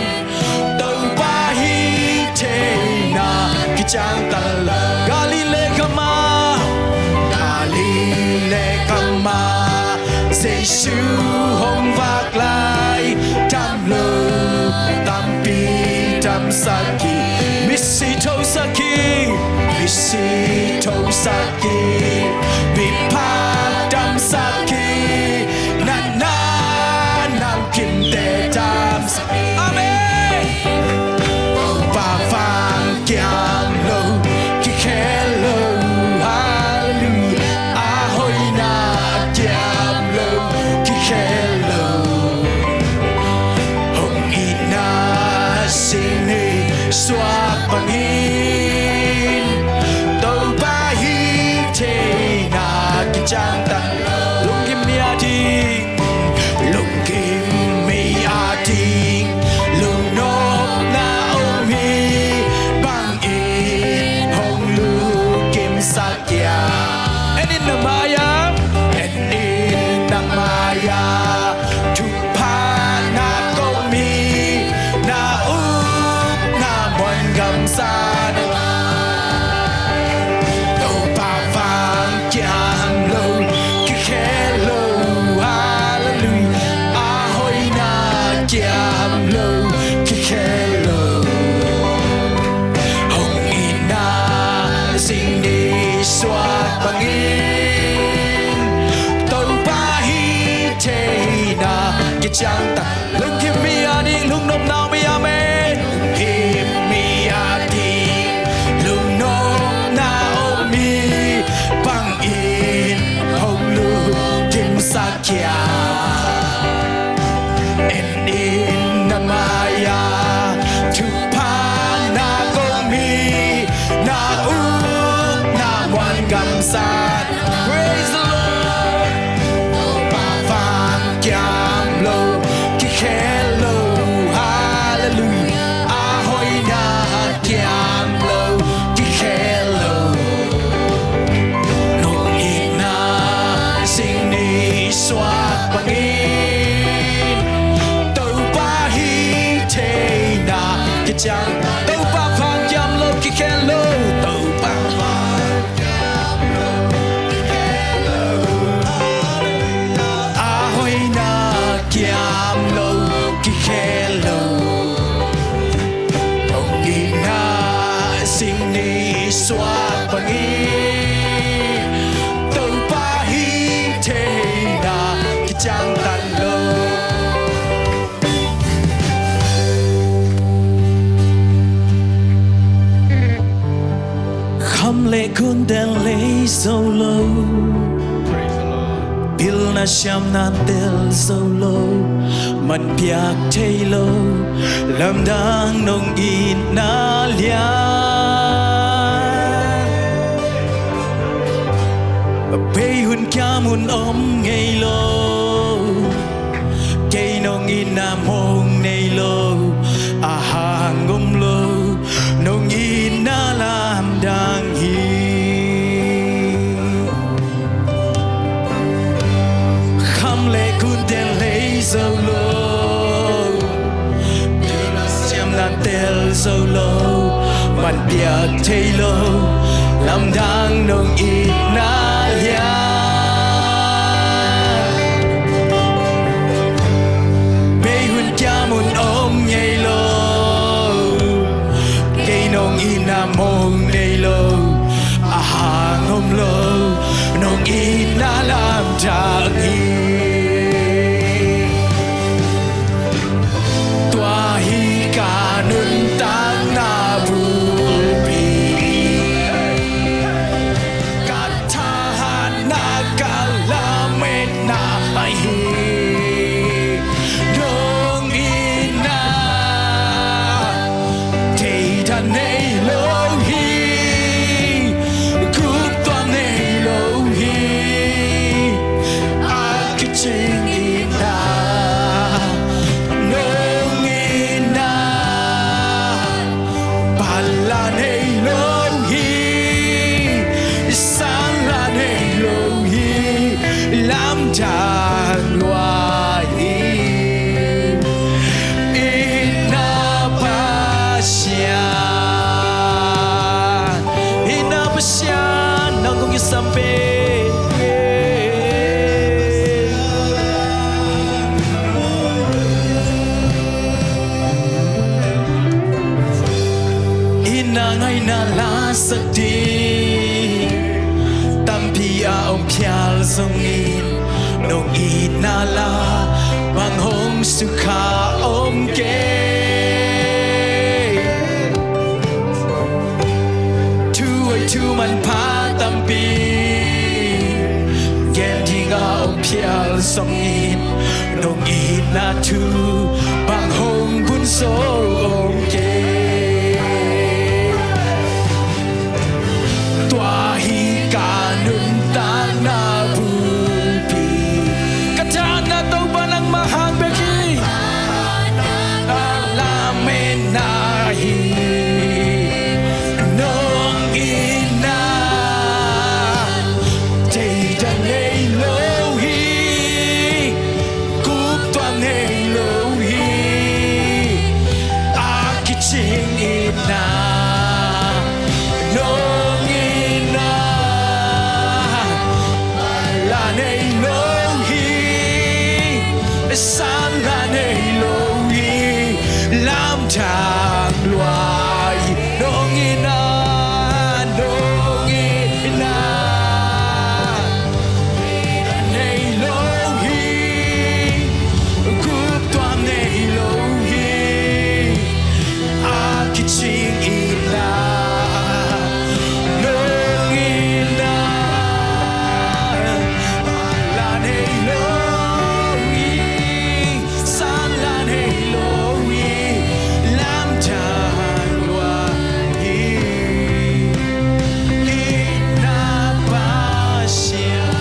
Topa hih theihna kiciangtan lo. Galilee gam ah, Galilee gam ah Jesu hong vak lai, dam lo tampi damsak hi. Misi thosak hi, misi thosak hi. Miphak damsak hi, natna namkimte damsak hi. Amen. Topa vang kiam lo, kikhel lo. Halleluiah. A hoihna kiam lo, kikhel lo. Hong itna zing ni suak bangin Topa hih theihna kiciangtan lo. Lungkim mi a ding, lungkim mi a ding lungnopna om hi. Bangin hong lungkimsak hiam? En in na mai-ah, en in na mai-ah, thupha na komi, na upna muan gamsa na. Topa vang kiam lo, kikhel lo. Halleluiah. A hoihna kiam lo, kikhel lo. Hong itna zing ni suak bangin Topa hih theihna kiciangtan. Lungkim mi a ding lungnopna om hi. Amen. Lungkim mi a ding lungnopna om hi. Bangin hong lungkimsak hiam? En in na mai-ah, thupha na komi, na upna muan gamsa na. Praise the Lord. Topa vang kiam lo, kikhel lo. Halleluiah. A hoihna kiam lo, kikhel lo. Nong itna zing ni suak bangin Topa hih theihna kiciang. Topa vang kiam lo, kikhel lo. Topa vang kiam lo, kikhel lo. A hoihna kiam lo, kikhel lo. Hong itna zing ni suak bangin Topa hih theihna kiciangtan lo. Kham le kun del lei zo lo. Pilna siamna tel zo lo, man piak thei lo, lamdang nong itna lian. Kei hun kiam hun om ngei lo, kei nong itna mong nei lo, a hang om lo, nong itna lamdang hi. Kham le kun tel lei zo lo, kei na siam na tel zo lo, man piak thei lo, lamdang nong itna lian. Bei hun kiam hun om ngei lo, kei nong itna mong nei lo, a hang om lo, nong itna lamdang hi. Tua hi ka nuntakna bulpi, ka thahatna, ka lametna ahi. Nong itna thei dan nei lo hi, kup tuam nei lo hi. A kicing itna nong itna, pala nei lo hi, sanla nei lo hi, lamdang lua hi. Itna Pasian, itna Pasian, nang kong kisam pen. Itna ngaihna lasak ding tampi a om phial zongin, nong itna la bang hong sukha om kei. Thu hoih thu manpha tampi gen ding a om phial zongin, nong itna thu bang hong bun zo om kei. Tua hi ka nuntakna bulpi, ka thahatna Topa nangmah hang bek hi. A lametna hi. Nong itna thei dan nei lo hi, kup tuam nei lo hi. A kicing itna nong itna, la nei lo hi, sanla nei lo hi, lamdang lua hi. Nong itna, nong itna nei lo hi, kup tuam nei lo hi. A kicing itna nong itna, la nei lo hi, sanla nei lo hi, lamdang lua hi. Itna Pasian.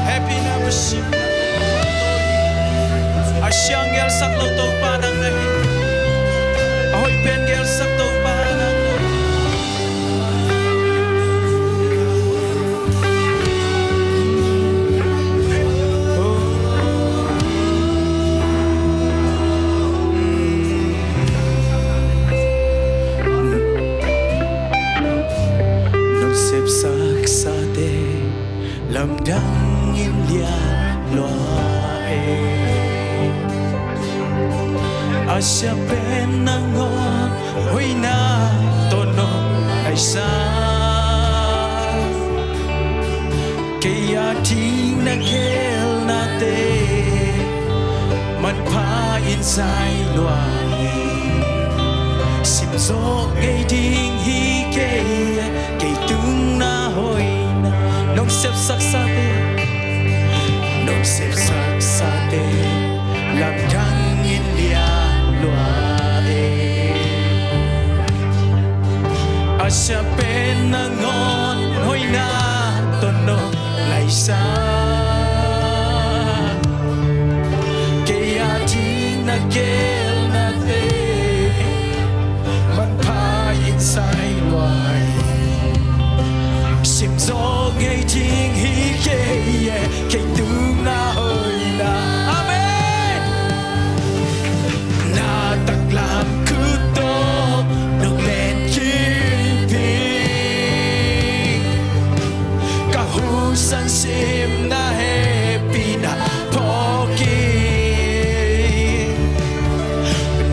Happy na worship. A siang gelsak lo Topa nang na hi. A hoih pen gelsak Topa nang na hi. Nong sepsak sate lamdang in lian lua e. A sia pen nangawn hoihna tawh no Sa kei a ding na gelnate manpha in zai lua hi. Sim zawh ngei ding hi kei, kei tung na hoihna. Nong sepsak sate, nong sepsak sate lamdang in lian lua e. A sia pen nangawn hoihna tawh nong laisak. Kei a ding na gelnate manpha in zai lua hi. Sim zawh ngei ding hi kei e, kei tung na hoihna. Amen. Na taklam khut tawh nong let kip hi. Ka hun sang sim na hehpihna phawk hi.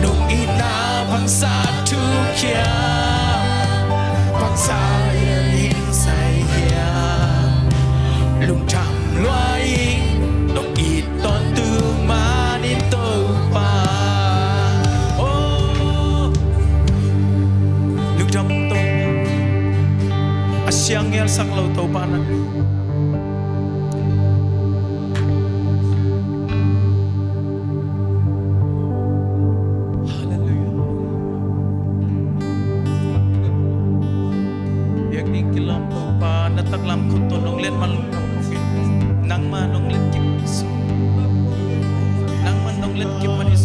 Nong itna bangzah thukhia, bangzah in zai hia. Lungdam lua ing, nong it tawntung manin Topa. Oh, lungdam Topa. A siang ngelsak lo Topa na. Halleluiah. Biakinn kilam Topa, na taklam khut tawh nong let man lungdam ko hi. Nangmah nong let kip man hi. Nangmah nong let kip man hi.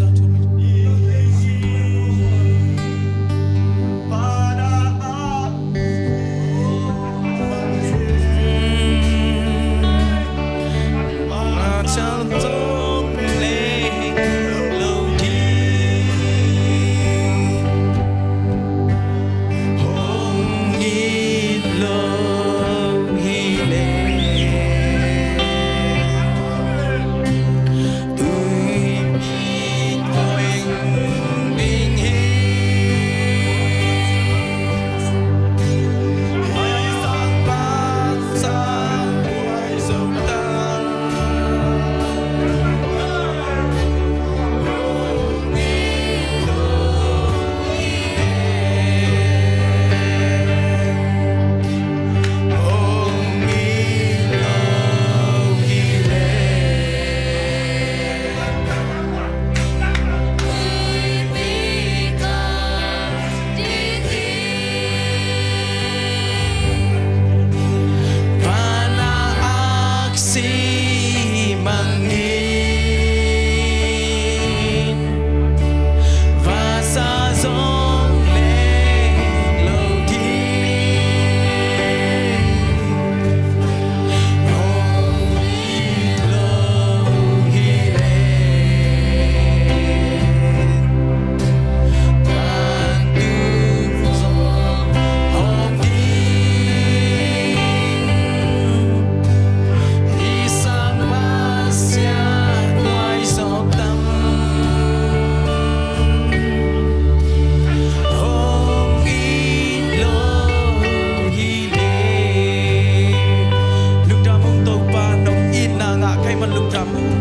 Lungdam ung Topa, nong itna ngah ka hih man lungdam ung.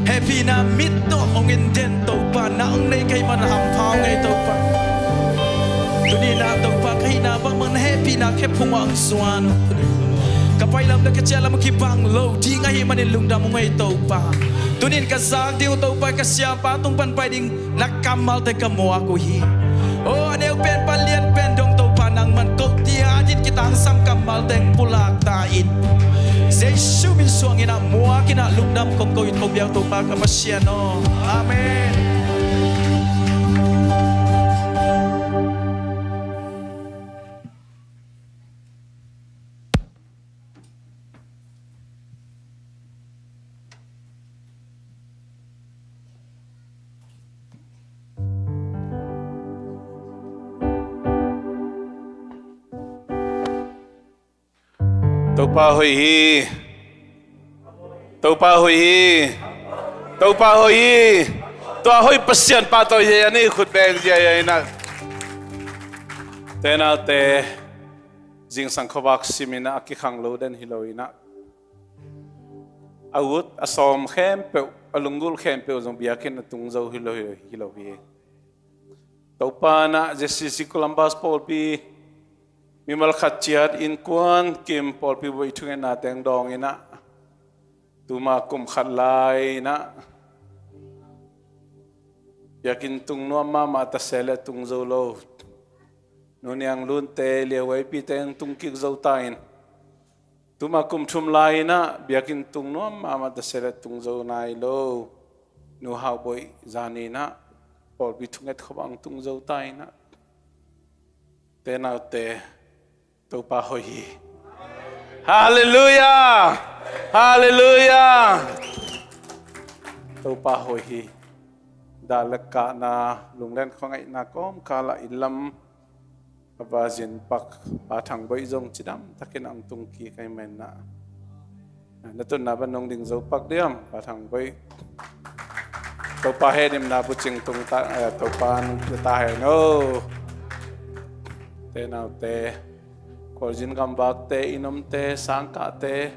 Hehpihna mit tawh hong in den Topa, na hong nei ka hih man hampha ung ei Topa. Tuni-in ah Topa ka hihna bangmah na hehpihna khe phung ah hong zuan. Ka pailam le ka ciahlam kibang lo ding ahih manin lungdam ung ei Topa. Tuni-in ka zak ding uh Topa, ka siapa tung pan pai ding na kammalte ka muak uh hi. Oh, a neu pen pan lian pen dong Topa nangman ko tia din kitangsam kammalte pulak ta in. Jesu min suang in ah muak in ah lungdam kong ko in kong biak Topa ka Pasian aw. Amen. Topa hoih hi. Topa hoih hi. Topa hoih hi. Tua hoih Pasian pahtawi hi a, i khut beng zia hi a, i nak. Te naute, zingsang khuavak simin ah a kikhang lo den hi lo in ah, a ut a sawm khempeuh, a lunggulh khempeuh zong biakinn a tung zo hi lo hi, hi lo hi. Topa in ah Z C C Columbus pawlpi mimal khat ciat innkuan kim pawlpi buai thungetna teng dawng in ah, tuma kum khat lai in ah biakinn tung nuam mahmah ta se leh tung zo lo Nu Niang Lunte, Liawaipi teng tung kik zo ta in, tuma kum thum lai in ah biakinn tung nuam mahmah ta se leh tung zo nai lo Nu Hau Boih zan in ah pawlpi thunget khuavak tung zo ta in ah, te naute, Topa hoih hi. Halleluiah! Halleluiah! Topa hoih hi. Dah le kahna, lunglen khuangaihna kawmkal ah inn lam a va zin pak Pa Thang Boih zong cidam takin ang tung kik a hi manin ah, na tunna ban nong ding zo pak diam, Pa Thang Boih? Topa hehnimna bucing tung ta, eh, Topa nong pia ta hen aw. Te naute, Khualzin gamvakte, inn omte, sangkahte,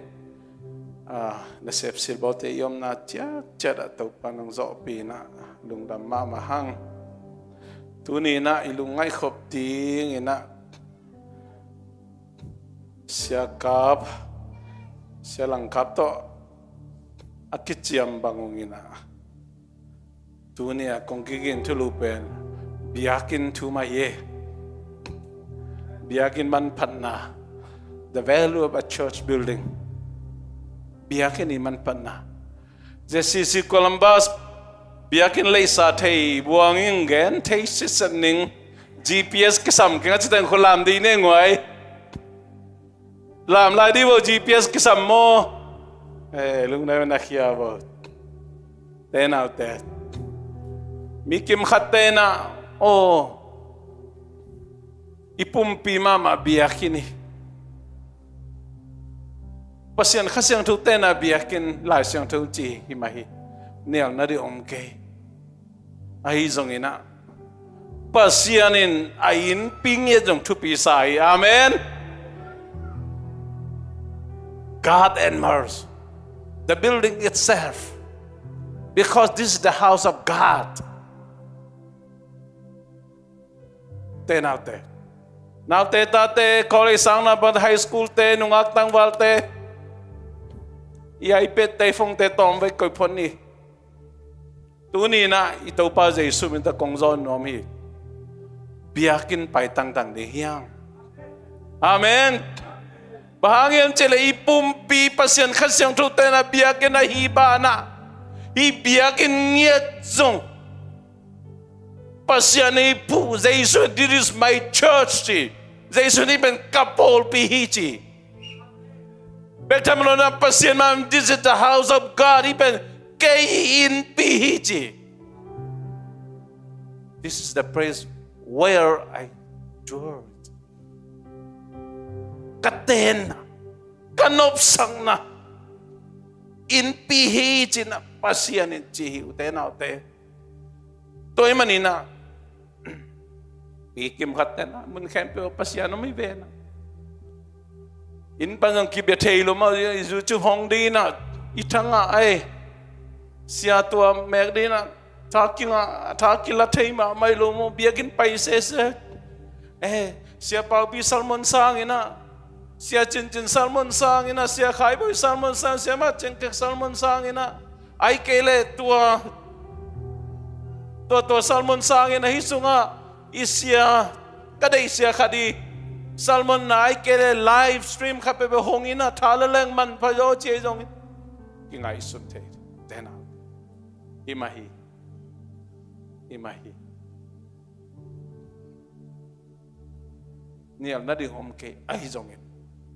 ah, nasep silbawte i omna ciatciat ah Topa nong zawhpih in ah lungdam mahmah hang. Tuni in ah i lungngaih khop ding in ah Sia Kap, Sia Lang Kap tawh a kiciam bang ung in ah, tuni ah kong kiging thulu pen biakinn thu mah hi. Biakinn manphatna, the value of a church building. Biakinn i manphatna. Z C C Columbus biakinn leisa thei buang ing, gen thei sitset ning. G P S kisam keng a citeng khu lam dih ne nguai. Lam lai dih bo, G P S kisam maw? Eh, lungnai na khia bo. Te naute, mi kim khat te na, aw, i pumpi mahmah biakinn hi. Pasian Kha Siangtho te na biakinn, Lai Siangtho ci hi mah hi. Nial na dih om kei. Ahi zongin ah, Pasian in a innpi ngiat zong thupi sa hi. Amen. God admires the building itself, because this is the house of God. Te naute, naute tate, college sang na pan high school te, nungak tangvalte, i iPad te, phone te tawm vei koi phon ni. Tuni in ah i Topa Jesu min tawh kong zawn nuam hi. Biakinn pai tangtang ding hiam? Amen. Bang hang hiam cih leh i pumpi Pasian Kha Siangtho te na biakinn ahi banah, i biakinn ngiat zong Pasian in i phu, Jesu, "This is my church," ci. Jesu in, "Hih pen ka pawlpi hi," ci. Bek tham lo in ah Pasian mah, "This is the house of God," hih pen kei innpi hi ci. "This is the place where I dwell." Ka tenna, ka nopsakna innpi hi ci-in ah Pasian in ci hi, ute naute. Tua ahih manin ah, mi kim khat ten ah mun khempeuh Pasian om hi ve na. Inn pan zong kibia thei lo mah, i zu cu hong ding in ah, i thangah ai, sia tua mek ding in ah, tha kingah, tha kila thei mahmah hi lo maw, biakinn pai sese. Eh, Sia Paupi sermon sang in ah, Sia Cincin sermon sang in ah, Sia Khai Bawi sermon sang, Sia Mat Cing Kek sermon sang in ah, ahih kei leh tua, tua, tua sermon sang in ah, hih sungah i sia, ka deih sia khat i sermon na, ahih kei leh live stream khat peuhpeuh hong in ah, tha le leng manpha zaw ci hi zongin, kingaihsun thei. Tena, hi mah hi. Hi mah hi. Nial nading om kei, ahi zongin,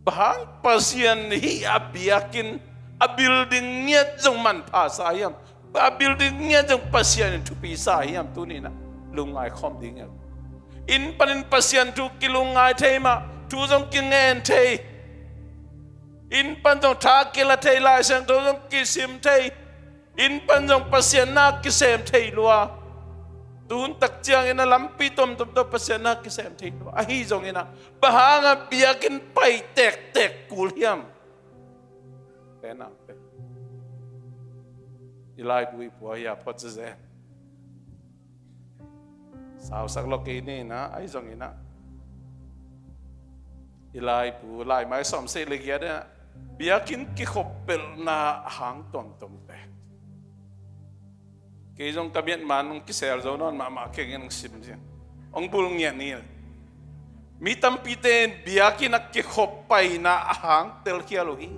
bang hang Pasian hih a biakinn, a building ngiat zong manpha sa hiam? A building ngiat zong Pasian in thupi sa hiam? Tuni-in ah lungngai khawm ding hiam? Inn panin Pasian thu kilungngai thei mah, thu zong kingen thei. Inn pan zong tha kila thei, Lai Siangtho zong kisim thei. Inn pan zong Pasian na kisem thei lua. Tun tak ciangin a lampi tuamtuam tawh Pasian na kisem thei lo. Ahi zongin ah, bang hangah biakinn pai tektek kul hiam? Te na, te. I laibu i pua hi a, phot zezen. Sausak lo kei ni na, ahi zongin ah, i laibu, laimai sawm sei le giat ah, biakinn kikhop pelhna a hang tuamtuam te. Kei zong ka miat man hong kisel zo nawn mahmah keng in hong sim zian. Hong bul ngiat ni. Mi tampite in biakinn a kikhop paina a hang telkhial uh hi.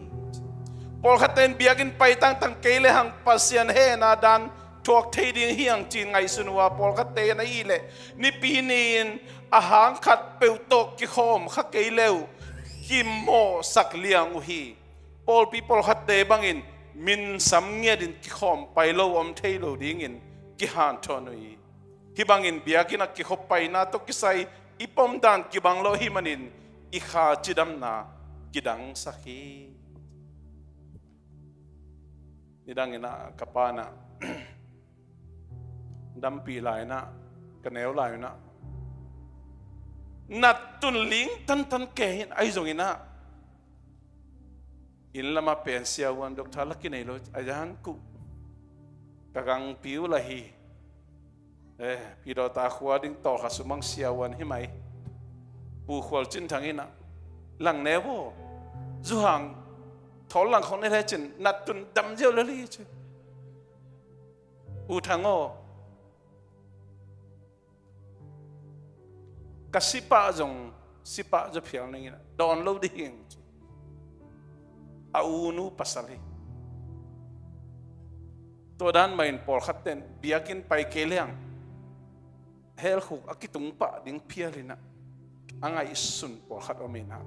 Pawlkhatte in biakinn pai tangtang kei le hang Pasian hehna dan thuak thei ding hi hang ci-in ngaihsun uh a, pawlkhatte in ahih leh Nipi ni-in a hang khat peuh tawh kikhawm kha kei le uh kimawhsak liang uh hi. Pawlpi pawlkhatte bangin minsam ngiatin kikhawm pai lo om thei lo dingin kihanthawn uh hi. Hih bangin biakinn a kikhop paina tawh kisai i pomdan kibang lo ahih manin i kha cidamna kidangsak hi. Nidangin ah ka pa in ah dampih lai in ah, ka neu lai in ah, nat tun ling tantan kei in, ahi zongin ah inn lamah pen siavuan doctor la kinei lo, a zan kuh ka gangpi uh la hi. Eh, Pidawta khua ding tawlkha sumang siavuan hi mai. Pu Khual Cin Thang in ah, lang neu aw, zuhang thawl lang khong ne le cin, nat tun dam ziau le li ci. U Thang aw, ka sipah zong, sipah zaw phial ning in ah, dawn lo ding ci. A u nu pasal hi. Tua dan mahin pawlkhat ten biakinn pai kei leng helkhuk a kitung pah ding phial in ah, a ngaihsun pawlkhat om in ah,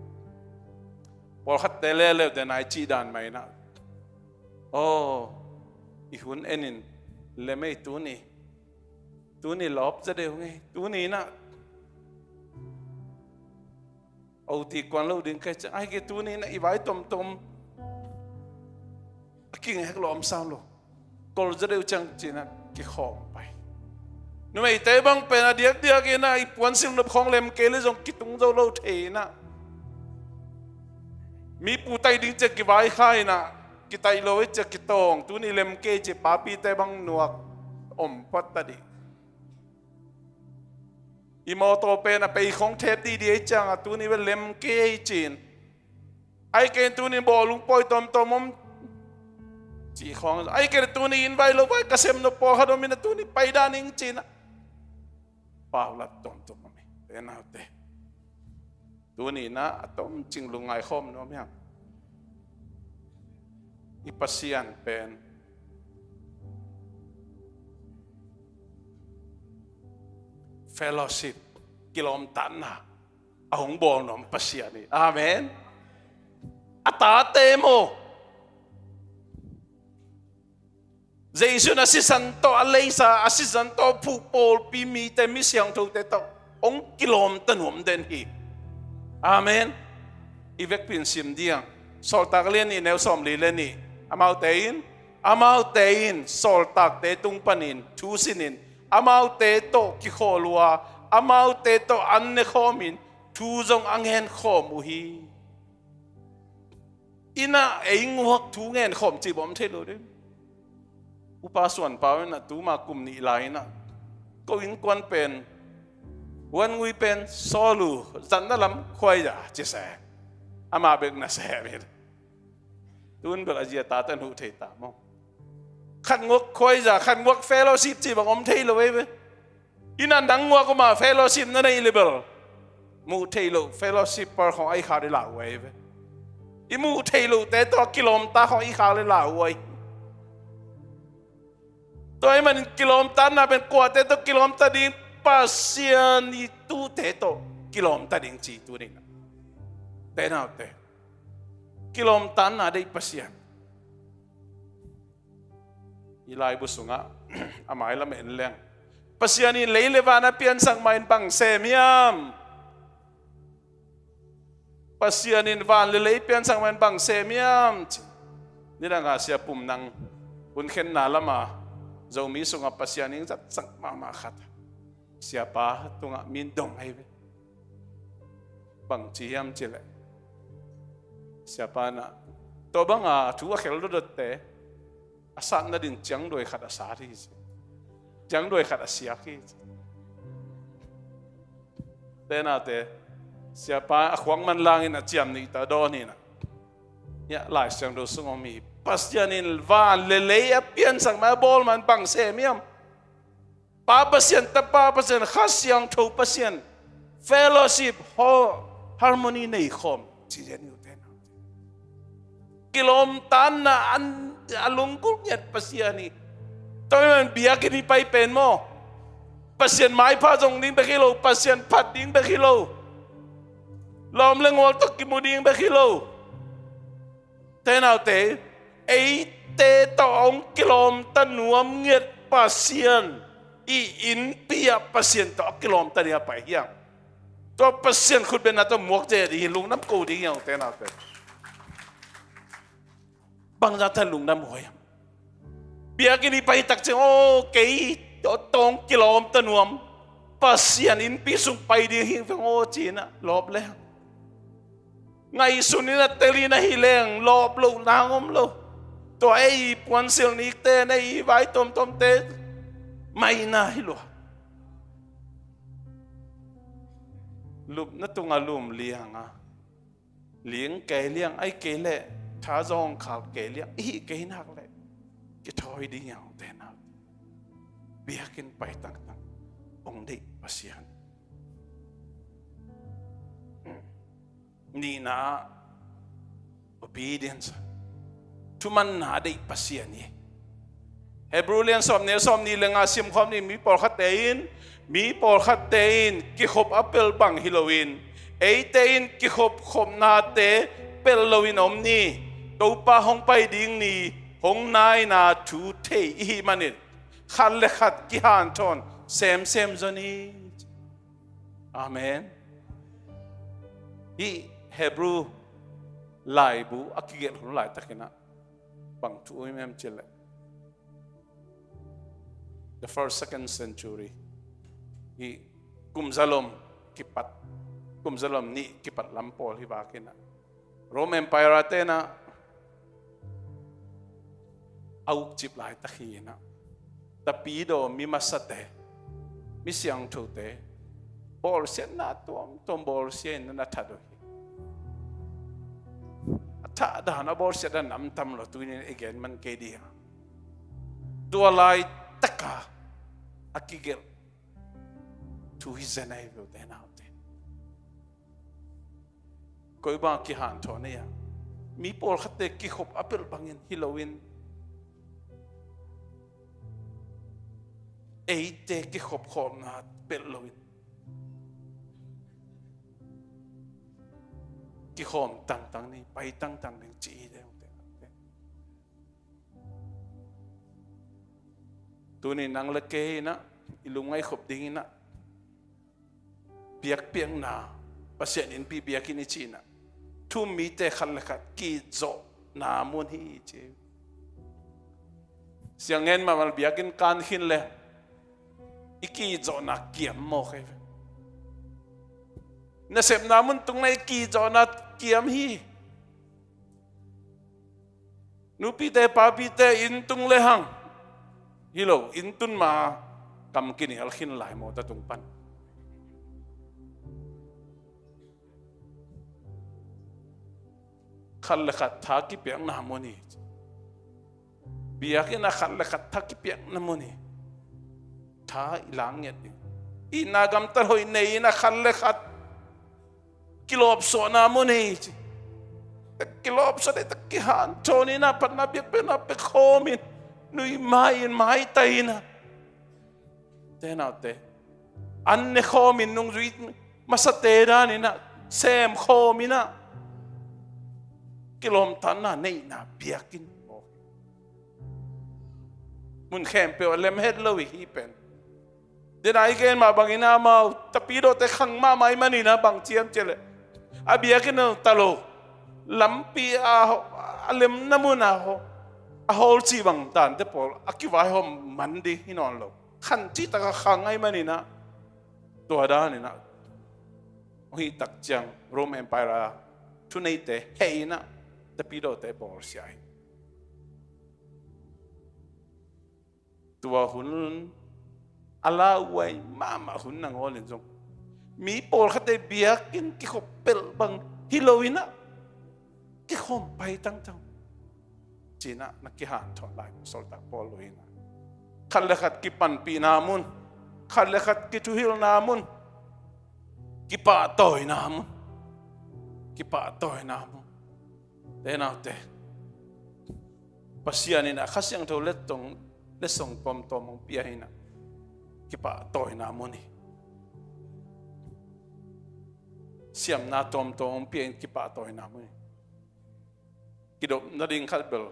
pawlkhatte leleu te nai cih dan mah in ah, aw, i hun en in lem ei tuni, tuni lawp za deuh ngei, tuni in ah oti kuan lo ding kei ciang, ahih kei tuni in ah i vai tomtom a kingek lo om sam lo, kol za deuh ciang ci-in ah kikhawm pai. Numeite bang pen a diakdiak in ah i puansilh nop khawng lem kei le zong kitung zo lo thei in ah, mi pu taih ding ciang kivai kha in ah, kitaih lo ei ciang kitawng, tuni lem kei ci, papite bang nuak om phot ta dih. I mawtaw pen a pei khawng thep didi ei ciang a, tuni ve lem kei ci-in, ahih kei tuni bawlung pawi tomtom om ci khawng, ahih kei tuni inn vai lo vai ka sem nop pawlkhat om in ah, tuni pai dan ing ci-in ah, paulat tomtom om hi. Te naute, tuni in ah a tomcing lungngai khawm nuam hiam? I Pasian pen fellowship, kilawmtatna a hong bawl nuam Pasian hi. Amen. A tate maw, Jesu in a sisan tawh, a leisa a sisan tawh phuh pawlpi mite, mi siangthote tawh hong kilawmta nuam den hi. Amen. I vekpi in sim ding. Sawltak lian nih, neu sawmli le nih. Amaute in, amaute in sawltakte tung panin thu sinin, amaute tawh kikhawl uh a, amaute tawh an ne khawmin thu zong a ngen khawm uh hi. Inn ah ei nguak thu ngen khawm cih bawm thei lo ding. Upa Suan Pau in ah tuma kum nih lai in ah, ko innkuan pen, huan ngui pen sawl uh, zatna lam khuaiza ci se. Amah bek na se mi. Tun bel a zi a tate hmuh thei ta maw? Khat nguak khuaiza, khat nguak fellowship cih bang om thei lo ei ve. Inn ah nang nguak uh mah fellowship na neih le bel, muh theih loh fellowshipper khawng a i khak le lau uh ahi ve. I muh theih lohte tawh a kilawmta khawng i khak le lau uh ahi. Tua ahih manin kilawmtatna pen kuate tawh kilawmta ding, Pasian i tuute tawh kilawmta ding ci tuni-in ah. Te naute, kilawmtatna deih Pasian. I laibu sungah a mailam en leng, Pasian in lei le van a piansak mah in bang sem hiam? Pasian in van le lei piansak mah in bang sem hiam? Ci. Nidang a Sia Pum Nang hun khenna lama Zomi sungah Pasian in zatsak mahmah khat. Siapa tungah min dong ahi ve. Bang ci hiam cih leh, siapa in ah, tua banga thu a khel dotdotte a satna ding ciangduai khat a sat hi ci. Ciangduai khat a siak hi ci. Te naute, siapa a khuak manlangin a ciam nih ta dawn hi in ah. Hiah Lai Siangtho sung om hi. Pasian in van le lei a piansak man, a bawl man bang sem hiam? Pa Pasian, Tapa Pasian, Kha Siangtho Pasian, fellowship, ho-, harmony nei khawm ci lian hi uh te naute. Kilawmtatna an, a lunggulh ngiat Pasian hi. Tua ahih man biakinn i pai pen maw, Pasian maipha zong ding bek hi lo, Pasian phat ding bek hi lo, lawm le gual tawh kimu ding bek hi lo. Te naute, eite tawh hong kilawmta nuam ngiat Pasian i innpi ah Pasian tawh a kilawmta ding a pai hiam? Tua Pasian khutbetna tawh muak zia ding hi, lungdam ko ding hiam te naute? Bangzah tawh lungdam ko hiam? Biakinn i pai tak ciang, aw, kei tawh hong kilawmta nuam Pasian innpi sung pai ding hi veng aw ci-in ah lawp leng. Ngaihsun in a tel in ahi leng lawp loh nang om lo. Tua ei puansilh nikte, ei vai tuamtuamte maina hi lua. Lupna tungah lum lianga, ling kei liang, ahih kei leh thazawng khal kei liang i hih kei nak leh kithawi ding hiam te naute? Biakinn pai tangtang hong deih Pasian. Nihna ah obedience, thumanna deih Pasian hi. Hebrew lian sawm, neu sawmnih le nga simkhawm ni. Mi pawlkhatte in, mi pawlkhatte in kikhop a pelh bang hi loin, eite in kikhop khopnate pelh loin om ni. Topa hong pai ding ni, hong naina thu thei i hih manin khat le khat kihanthawn semsem zaw ni. Amen. Hih Hebrew laibu a kigelh hun laitakin ah bang thu om hiam cih leh, the first, second century, hih kum zalom kipat, kum zalom nih kipat lam pawl hi vakin ah, Rome Empire te in ah a ukcip laitak hi in ah, tapidaw mi masate, mi siangthote bawlsiatna tuamtuam bawlsia in na that uh hi. A thahdan, a bawlsiatdan nam tam lo, tuni in i gen man kei ding a. Tua laitaka a kigelh thu hi zen ahi ve u te nau te. Koi bang kihanthawn ei a? Mi pawlkhatte kikhop a pelh bangin hi loin, eite kikhop khawmna pelh loin, kikhawm tangtang ni, pai tangtang ding ci hi deuh te. Tuni nang le kei in ah i lungngaih khop ding in ah, biakpiakna, Pasian innpi biakinn i cih in ah, thu-um mite khat le khat ki-it zawhna mun hi ci. Siang ngen mahmah, biakinn kan khin le i ki-it zawhna kiam mawk hi ve. Nasepna mun tung le i ki-it zawhna kiam hi. Nupite papite inn tung le hang hi lo, inn tun ma kam kinial khin lai mawta tung pan. Khat le khat tha kipiakna mun hi. Biakinn ah khat le khat tha kipiakna mun hi. Tha i la ngiat ding. Itna gamtat hoih nei in ah khat le khat kilawpsuahna mun hi ci. Kilawpsuah ding tak kihanthawn in ah, phatna biakpiakna pia khawm in, nui mai in, maitai in ah, te nau te, an ne khawm in, nungzui masate dan in ah sem khawm in ah, kilawmtatna neihna biakinn. Mun khempeuh a lem het lo i hih pen. Dena i gen mah bangin ah, amau tapidawte khang mahmah ahih manin ah, bang ci hiam cih leh, a biakinn ah ta lo, lampi a, a lemna mun ah, a hawl cih bang dante pawl a kivaihawm man ding hi nawn lo. Khan cihtak a khang ahih manin ah, Tua dan inah hong hih tak ciang Rome Empire a thuneite heh inah tapidawte bawlsia hi. Tua hun a lauhuai mahmah hun nangawn in zong mi pawlkhatte biakinn kikhop pelh bang hi lo inah kikhawm pai tangtang cinah na kihanthawn lai, Sawltak Paul lo inah khat le khat kipanpihna mun, khat le khat kithuhilhna mun, kipahtawina mun, kipahtawina mun. Te naute, Pasian inah Kha Siangtho letsong, letsong tuamtuam hong pia inah kipahtawina mun hi. Siamna tuamtuam hong pia in kipahtawina mun hi. Kidop nading khat bel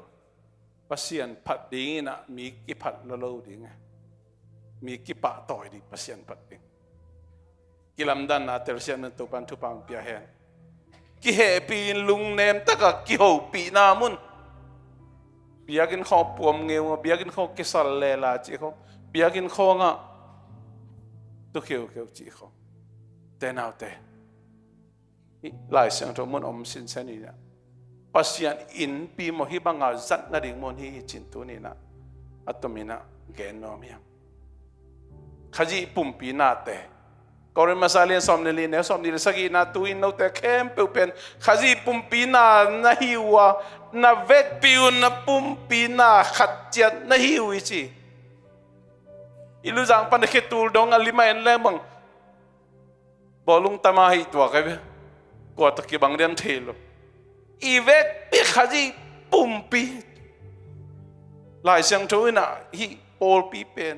Pasian phat ding inah mi kiphat lo lo ding e. Mi kipahtawi ding Pasian phat ding. Kilamdanna telsiam nan Topan thupha hong pia hen. Kihehpih in lungnem takah kihopihna mun. Biakinn khawng puam ngeu a, biakinn khawng kisal lela cih khawng, biakinn khawngah tu kheukeu cih khawng. Te naute, hih Lai Siangtho mun om sinsen inah Pasian innpi maw, hih banga zat nading mun hi hi cin tuni inah a tom inah gen nuam hiam? Khazih pumpi nate. Korin masa lian sawm le li, neu sawm nih le sagihna, tu-in note khempeuh pen Khazih pumpi na na hi uh a, na vekpi un na pumpi na khat ciat na hi uh hi ci. I luzang pan a khetul dong a lima en leng bang bawlung tama hih tuak ahi ve. Kua tawh kibang diam thei lo. I vekpi Khazih pumpi. Lai Siangtho inah hih pawlpi pen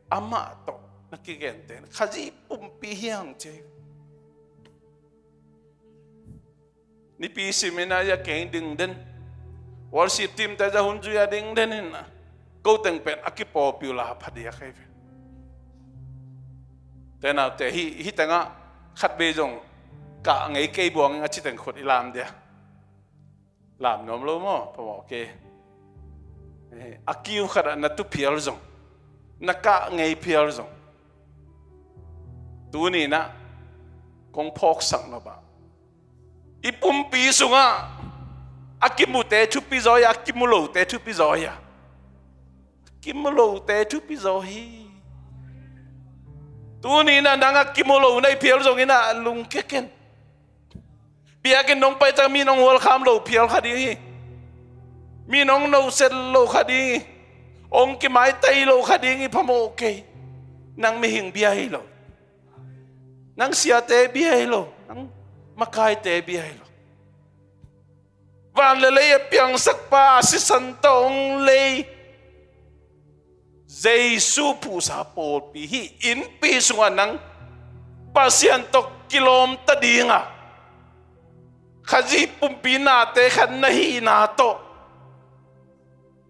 amah tawh na kigente Khazih pumpi hiang ci. Nipi sim inah ya keng ding den, worship team te za hun zui a ding den inah ko teng pen a kipawlpi uh la phadiak ahi ve. Te naute, hih, hih tengah khat vei zong kah ngei kei buang in a ci teng khut i lam dia. Lam nuam lo maw, phamawh kei. Eh, a kiu khatah na tu phial zong, na kah ngei phial zong, tuni inah kong phawksak nop ah, i pumpi sungah a kimute thupi zaw hi a, a kimu lote thupi zaw hi a, a kimu lote thupi zaw hi. Tuni inah nang a kimu lo na hi phial zong inah lungkia ken. Biakinn nong paitang mi nong hualkham lo phial kha ding hi. Mi nong noset lo kha ding hi. Hong kimaitai lo kha ding hi, phamawh kei. Nang mihing bia hi lo. Nang siate bia hi lo. Nang makaite bia hi lo. Van le lei a piangsakpa a sisan tawh hong lei Jesu phuhsa pawlpi hih innpi sungah nang Pasian tawh kilawmta dinga, Khazih pumpi nate khat na hihna tawh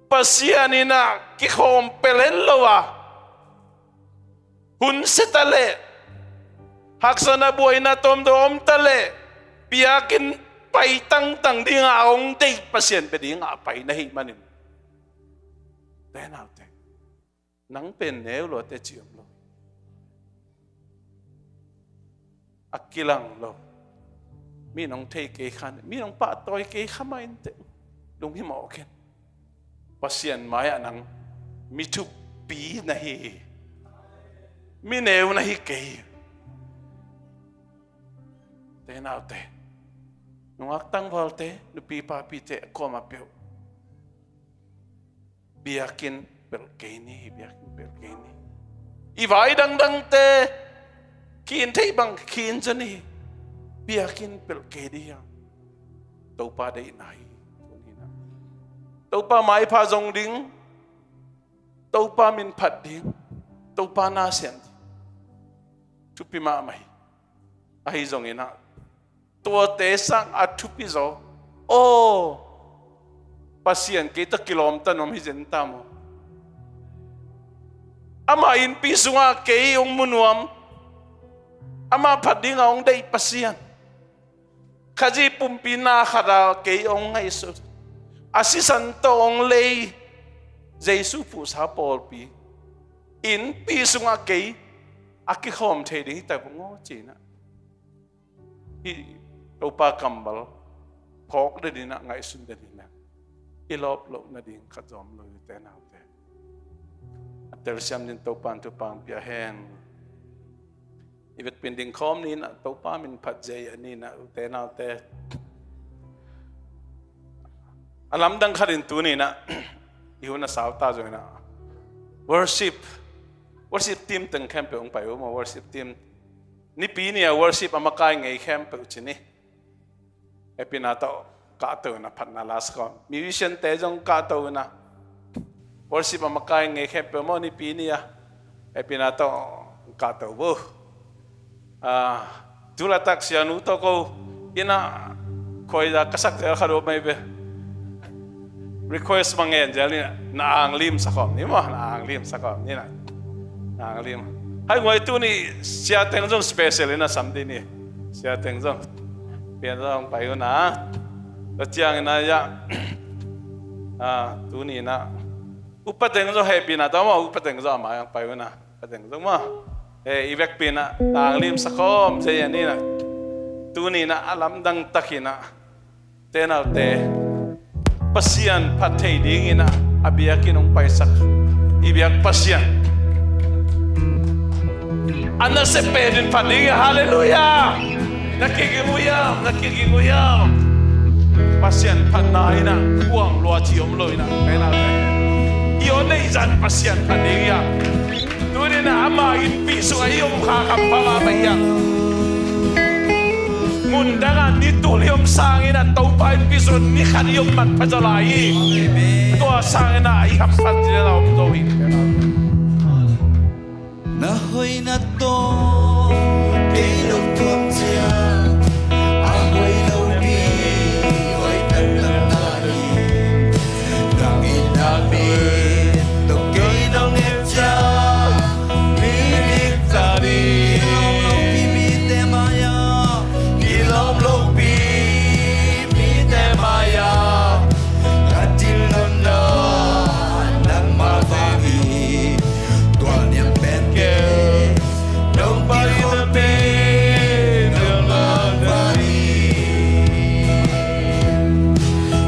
Pasian inah kikhawm pelh en lo a, hun sia ta leh, haksatna buaina tawmtawm om ta leh, biakinn pai tangtang dinga a hong deih Pasian bia dinga a pai na hih manin, te naute, nang pen neu lo a teci om lo. A kilang lo. Mi nong thei kei kha, mi nong pahtawi kei kha mah inteh, lunghimawh ken. Pasian mai-ah nang mi thupi na hi hi. Mi neu na hi kei hi. Te naute, nungak tangvalte, nupi papite, a kuamah peuh, biakinn pelh kei ni, biakinn pelh kei ni. I vai dangdangte khin theih bang khin zaw ni. Biakinn pelh kei dih hiam? Topa deihna hi. Topa maipha zong ding, Topa min phat ding, Topa na sem ding, thupi mahmah hi. Ahi zongin ah, tuate sang a thupi zaw, aw, Pasian kei tawh kilawmta nuam hi zen ta maw? Ama innpi sungah kei hong mu nuam, ama phat dinga hong deih Pasian, Khazih pumpi na khata kei hong ngaihsut, a sisan tawh hong lei Jesu phuhsa pawlpi, innpi sungah kei a kikhawm thei ding hi ta vung aw ci-in ah, hih Topa kammal phawk den in ah, ngaihsun den in ah, i lawp loh nading khat zong om lo, ute naute. A telsiam dingin Topa'n thupha hong pia hen. I vekpi in dingkhawm ni in ah, Topa min phat zia-in ah, ute naute. A lamdang khat in tuni in ah, i hun a sau ta zongin ah, worship, worship team teng khempeuh hong pai un maw, worship team. Nipi ni-a worship a makai ngei khempeuh ci ni. Hehpihna tawh kahto in ah, phatna la sak un. Musician-te zong kahto in ah, worship a makai ngei khempeuh maw, nipi ni-a, hehpihna tawh kahto un. Ah, tu laitak sianu tawh ko in ah, khuaiza ka sak zel khat om mai ve. Request mah ngen zel ni, na ang lim sak khawm ni maw, na ang lim sak khawm ni na. Na ang lim. Hai nguai, tuni Sia Teng zong special in ah sam ding ni. Sia Teng zong, pian zong pai un ah. Tua ciangin ah, ya, ah, tuni in ah, Upa Teng zong hehpihna tawh maw, Upa Teng zong a mai-ah pai un ah. Upa Teng zong maw, eh, i vekpi in ah, na ang lim sak khawm zia-in ah, tuni in ah a lamdang takin ah, ute naute, Pasian phat thei dingin ah, a biakinn hong paisak i biak Pasian, a nasep pen in phat ding hi. Halleluiah. Na kiging uh hiam, na kiging uh hiam? Pasian phatna in ah kuang lua ci om lo in ah, ute naute. I aw neih zah Pasian phat ding hi a. Tuni in ah ama innpi sungah i om kha kha pha mahmah hi a. Mun dangah ni tul i om sangin ah Topa innpi sungah ni khat i om manpha zaw lai hi. Tua sangin ah i hamphat zia la om zo hi. Na hoihna tawh kei lo thuak ciang, a hoih lopi hoih taktak na hi. Nang in na min tawh kei nong et ciang, mi dik ta ding. Kilawm lopi mite mai-ah, kilawm lopi mite mai-ah, ka dinna nangmah vang hi. Tua niam pen kei, nong pai na pen nangmah vang hi.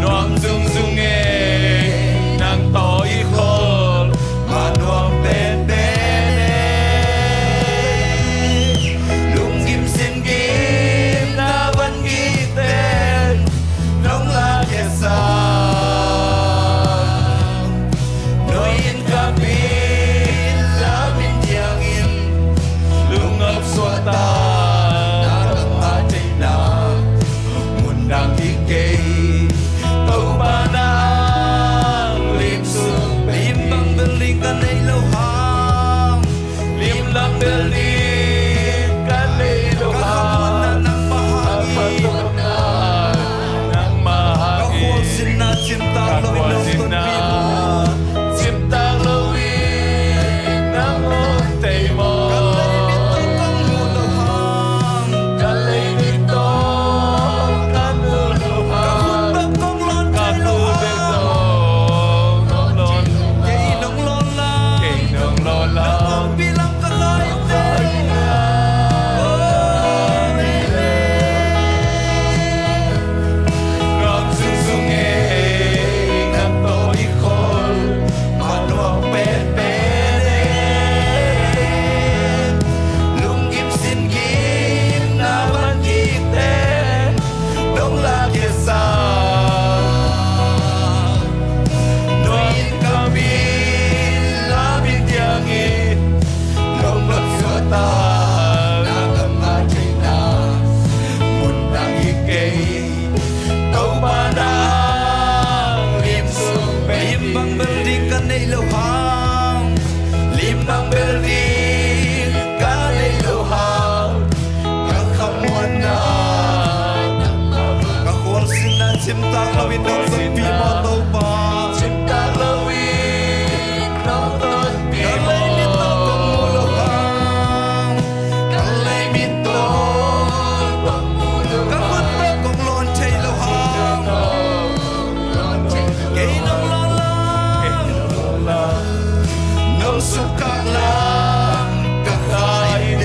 Nuam zungzung e, nang tawh i khawl mah nuam penpen e. Lunggim sin gim na van gik ten nong la khia sa. Nuai in ka bil lam in diangin lungawp suakta, na ka mah theihna mun dang hi kei. Topa na ang lim sung lim bang bel ding ka nei lo hang. Lim bang bel ding ka nei lo hang. Ka khamuanna nangmah hang hi. Nangmah hang hi. Ka khualzinna cimtak lo in nong tonpih maw? Cimtak lo in nang hong tei maw? Ka leimit tawh kong mu lo hang. Ka leimit tawh ka mu lo hang. Ka khut bek kong lawn thei lo hang. Kei nong lawn la. Kei nong lawn la. Nong hong pi lam ka ngai te. Oh, amen. Nuam zungzung e, nang tawh i khawl mah nuam penpen e. Lunggim sin gim na van gik ten nong la khia sa. Nuai in ka bil lam in diangin lungawp suakta, na ka mah theihna mun dang hi kei. Topa na ang lim sung pen. Lim bang bel ding ka nei lo hang. Lim bang bel ding ka nei lo hang. Ka khamuanna, ka khualzinna cimtak lo in nong tonpih maw Topa? Cimtak lo in nong tonpih maw? Ka leimit tawh kong mu lo hang. Ka leimit tawh kong mu lo hang. Ka khut tawh kong lawn thei lo hang. Kei nong lawn la. Nong sukkhak lam ka khai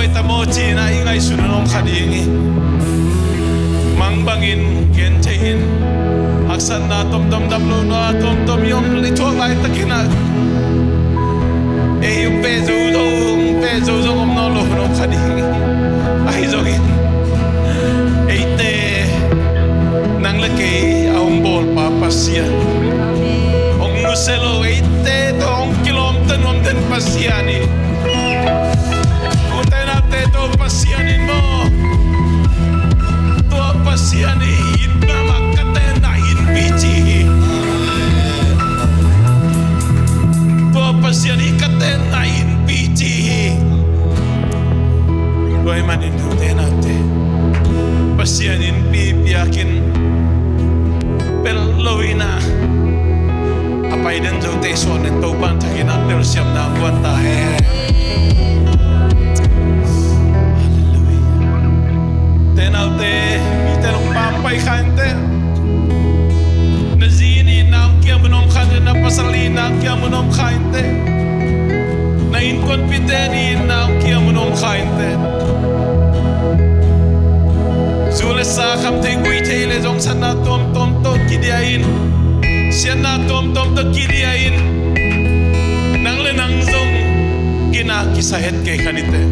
Pai ta maw ci-in ah i ngaihsut hun hong kha ding hi. Mang bangin gen thei in, haksatna tomtom, dam lohna tomtom i om i thuak laitakin ah ei hong peh zo zo, hong peh zo zo om nawn lo hun hong kha ding hi. Ahi zongin eite nang le kei a hong bawlpa Pasian, hong nusia lo, eite tawh hong kilawmta nuam den Pasian hi. Ute naute, tua Pasian in maw, tua Pasian hi in, na mah ka tenna innpi ci hi. Tua Pasian hi ka tenna innpi ci hi. Tua ahih manin ute naute, Pasian innpi biakinn pel lo in ah, a pai den zote i suan in Topa'n thakin a telsiamna guan ta hen. Halleluiah. Ute naute, mite lungpam pai kha inteh. Na zi in itna hong kia mun om kha inteh, na pasal in itna hong kia mun om kha inteh. Na innkuanpihte in itna hong kia mun om kha inteh. Zu le sa, kham thei guih thei le zong, satna tuamtuam tawh kidia in, siatna tuamtuam tawh kidia in, nang le nang zong gina kisa het kei kha niteh.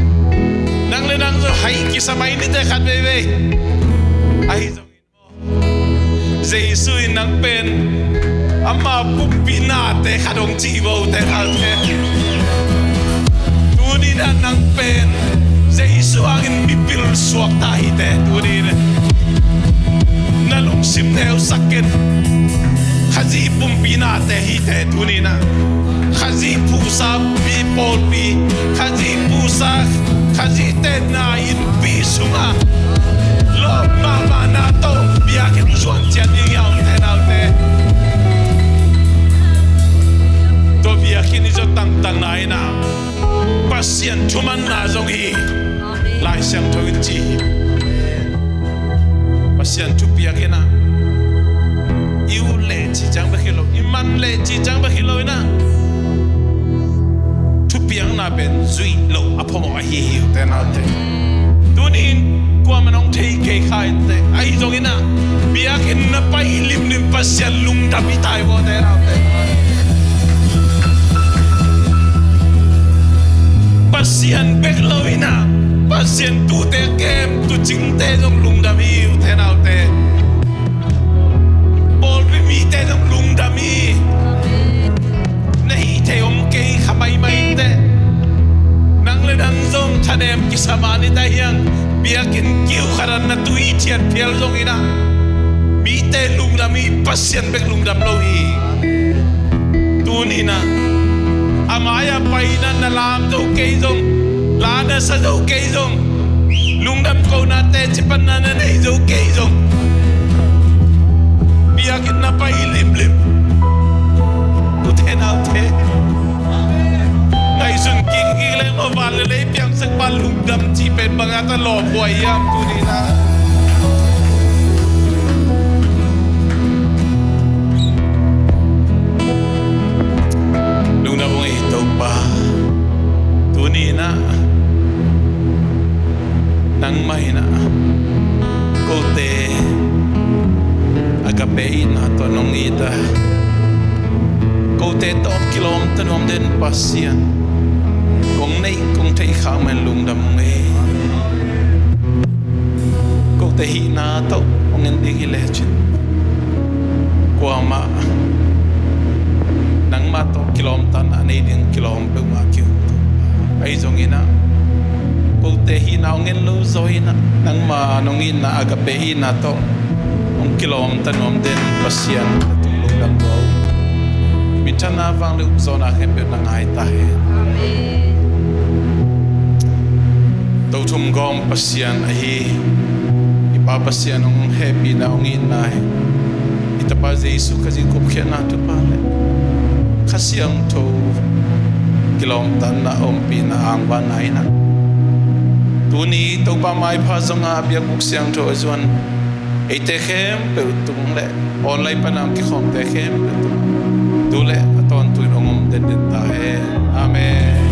Nang le nang zong hai kisa mai niteh khat veivei. Ahi zong Jesu in nang pen ama pumpi nate khat hong ci vo, ute naute. Tuni-in ah nang pen Jesu hangin mipil suakta hi teh. Tuni-in na lungsim neusak in. Khazih pumpi nate hi teh tuni-in ah. Khazih phuhsa mi pawlpi, Khazih phuhsa, Khazih tenna innpi sungah lawp mahmahna tawh biakinn zuan ciat ding hi a, ute naute. Tua biakinn i zuat tangtangna in ah Pasian thumanna zong hi. Lai Siangtho in ci hi. Pasian thupiak in ah i ut leh cih ciang bek hi lo, i man leh cih ciang bek hi lo in ah, thupiakna pen zuih loh a phamawh ahi hi, ute naute. Tuni-in kuamah in hong thei kei kha inteh. Ahi zongin ah biakinn na pai limlim Pasian lungdam hi tai vo, ute naute. Pasian bek lo in ah, Pasian tuute kem, tuucingte zong lungdam hi, ute naute. Pawlpi mite zong lungdam hi. Na hih theih om kei kha maimai teh. Nang le nang zong thanem kisa mah ni ta hiang. Biakinn kiu khat ah na tui thiat phial zongin ah, mite lungdam hi, Pasian bek lungdam lo hi. Tuni-in ah a mai-ah pai-in ah na lam zo kei zong, la na sa zo kei zong, lungdam kohna teci panna na nei zo kei zong, biakinn na pai limlim, ute naute, ngaihsun kik kik leng maw, van le lei piangsak pa lungdam cih pen bang a ta lawmhuai hiam tuni-in ah? Lungdam ung ei Topa. Tuni-in ah nangmah in ah kote agape itna tawh nong it a, kote tawh kilawmta nuam den Pasian kong neih kong theih khak mah in lungdam ung ei. Kote hihna tawh hong en ding hi lecin, kuamah nangmah tawh kilawmtatna nei ding kilawm peuhmah kei uh. Ahi zongin ah kote hihna hong en lo zaw in ah, nangmah nong itna agape itna tawh hong kilawmta nuam den Pasian, na tung lungdam ko. Minthanna, vang le ukzawhna khempeuh na ngai ta hen. Amen. Tothum gawm Pasian ahi i Pa Pasian hong hehpihna, hong itna hi. I Tapa Jesu Khazih gupkhiatna thupha le Kha Siangtho kilawmtatna, ompihna, angvanna in ah, tuni Topa maipha zongah biakbuk siangtho a zuan eite khempeuh tung le online pana hong kikhawmte khempeuh tung, tu le a tawntung in hong om denden ta hen. Amen.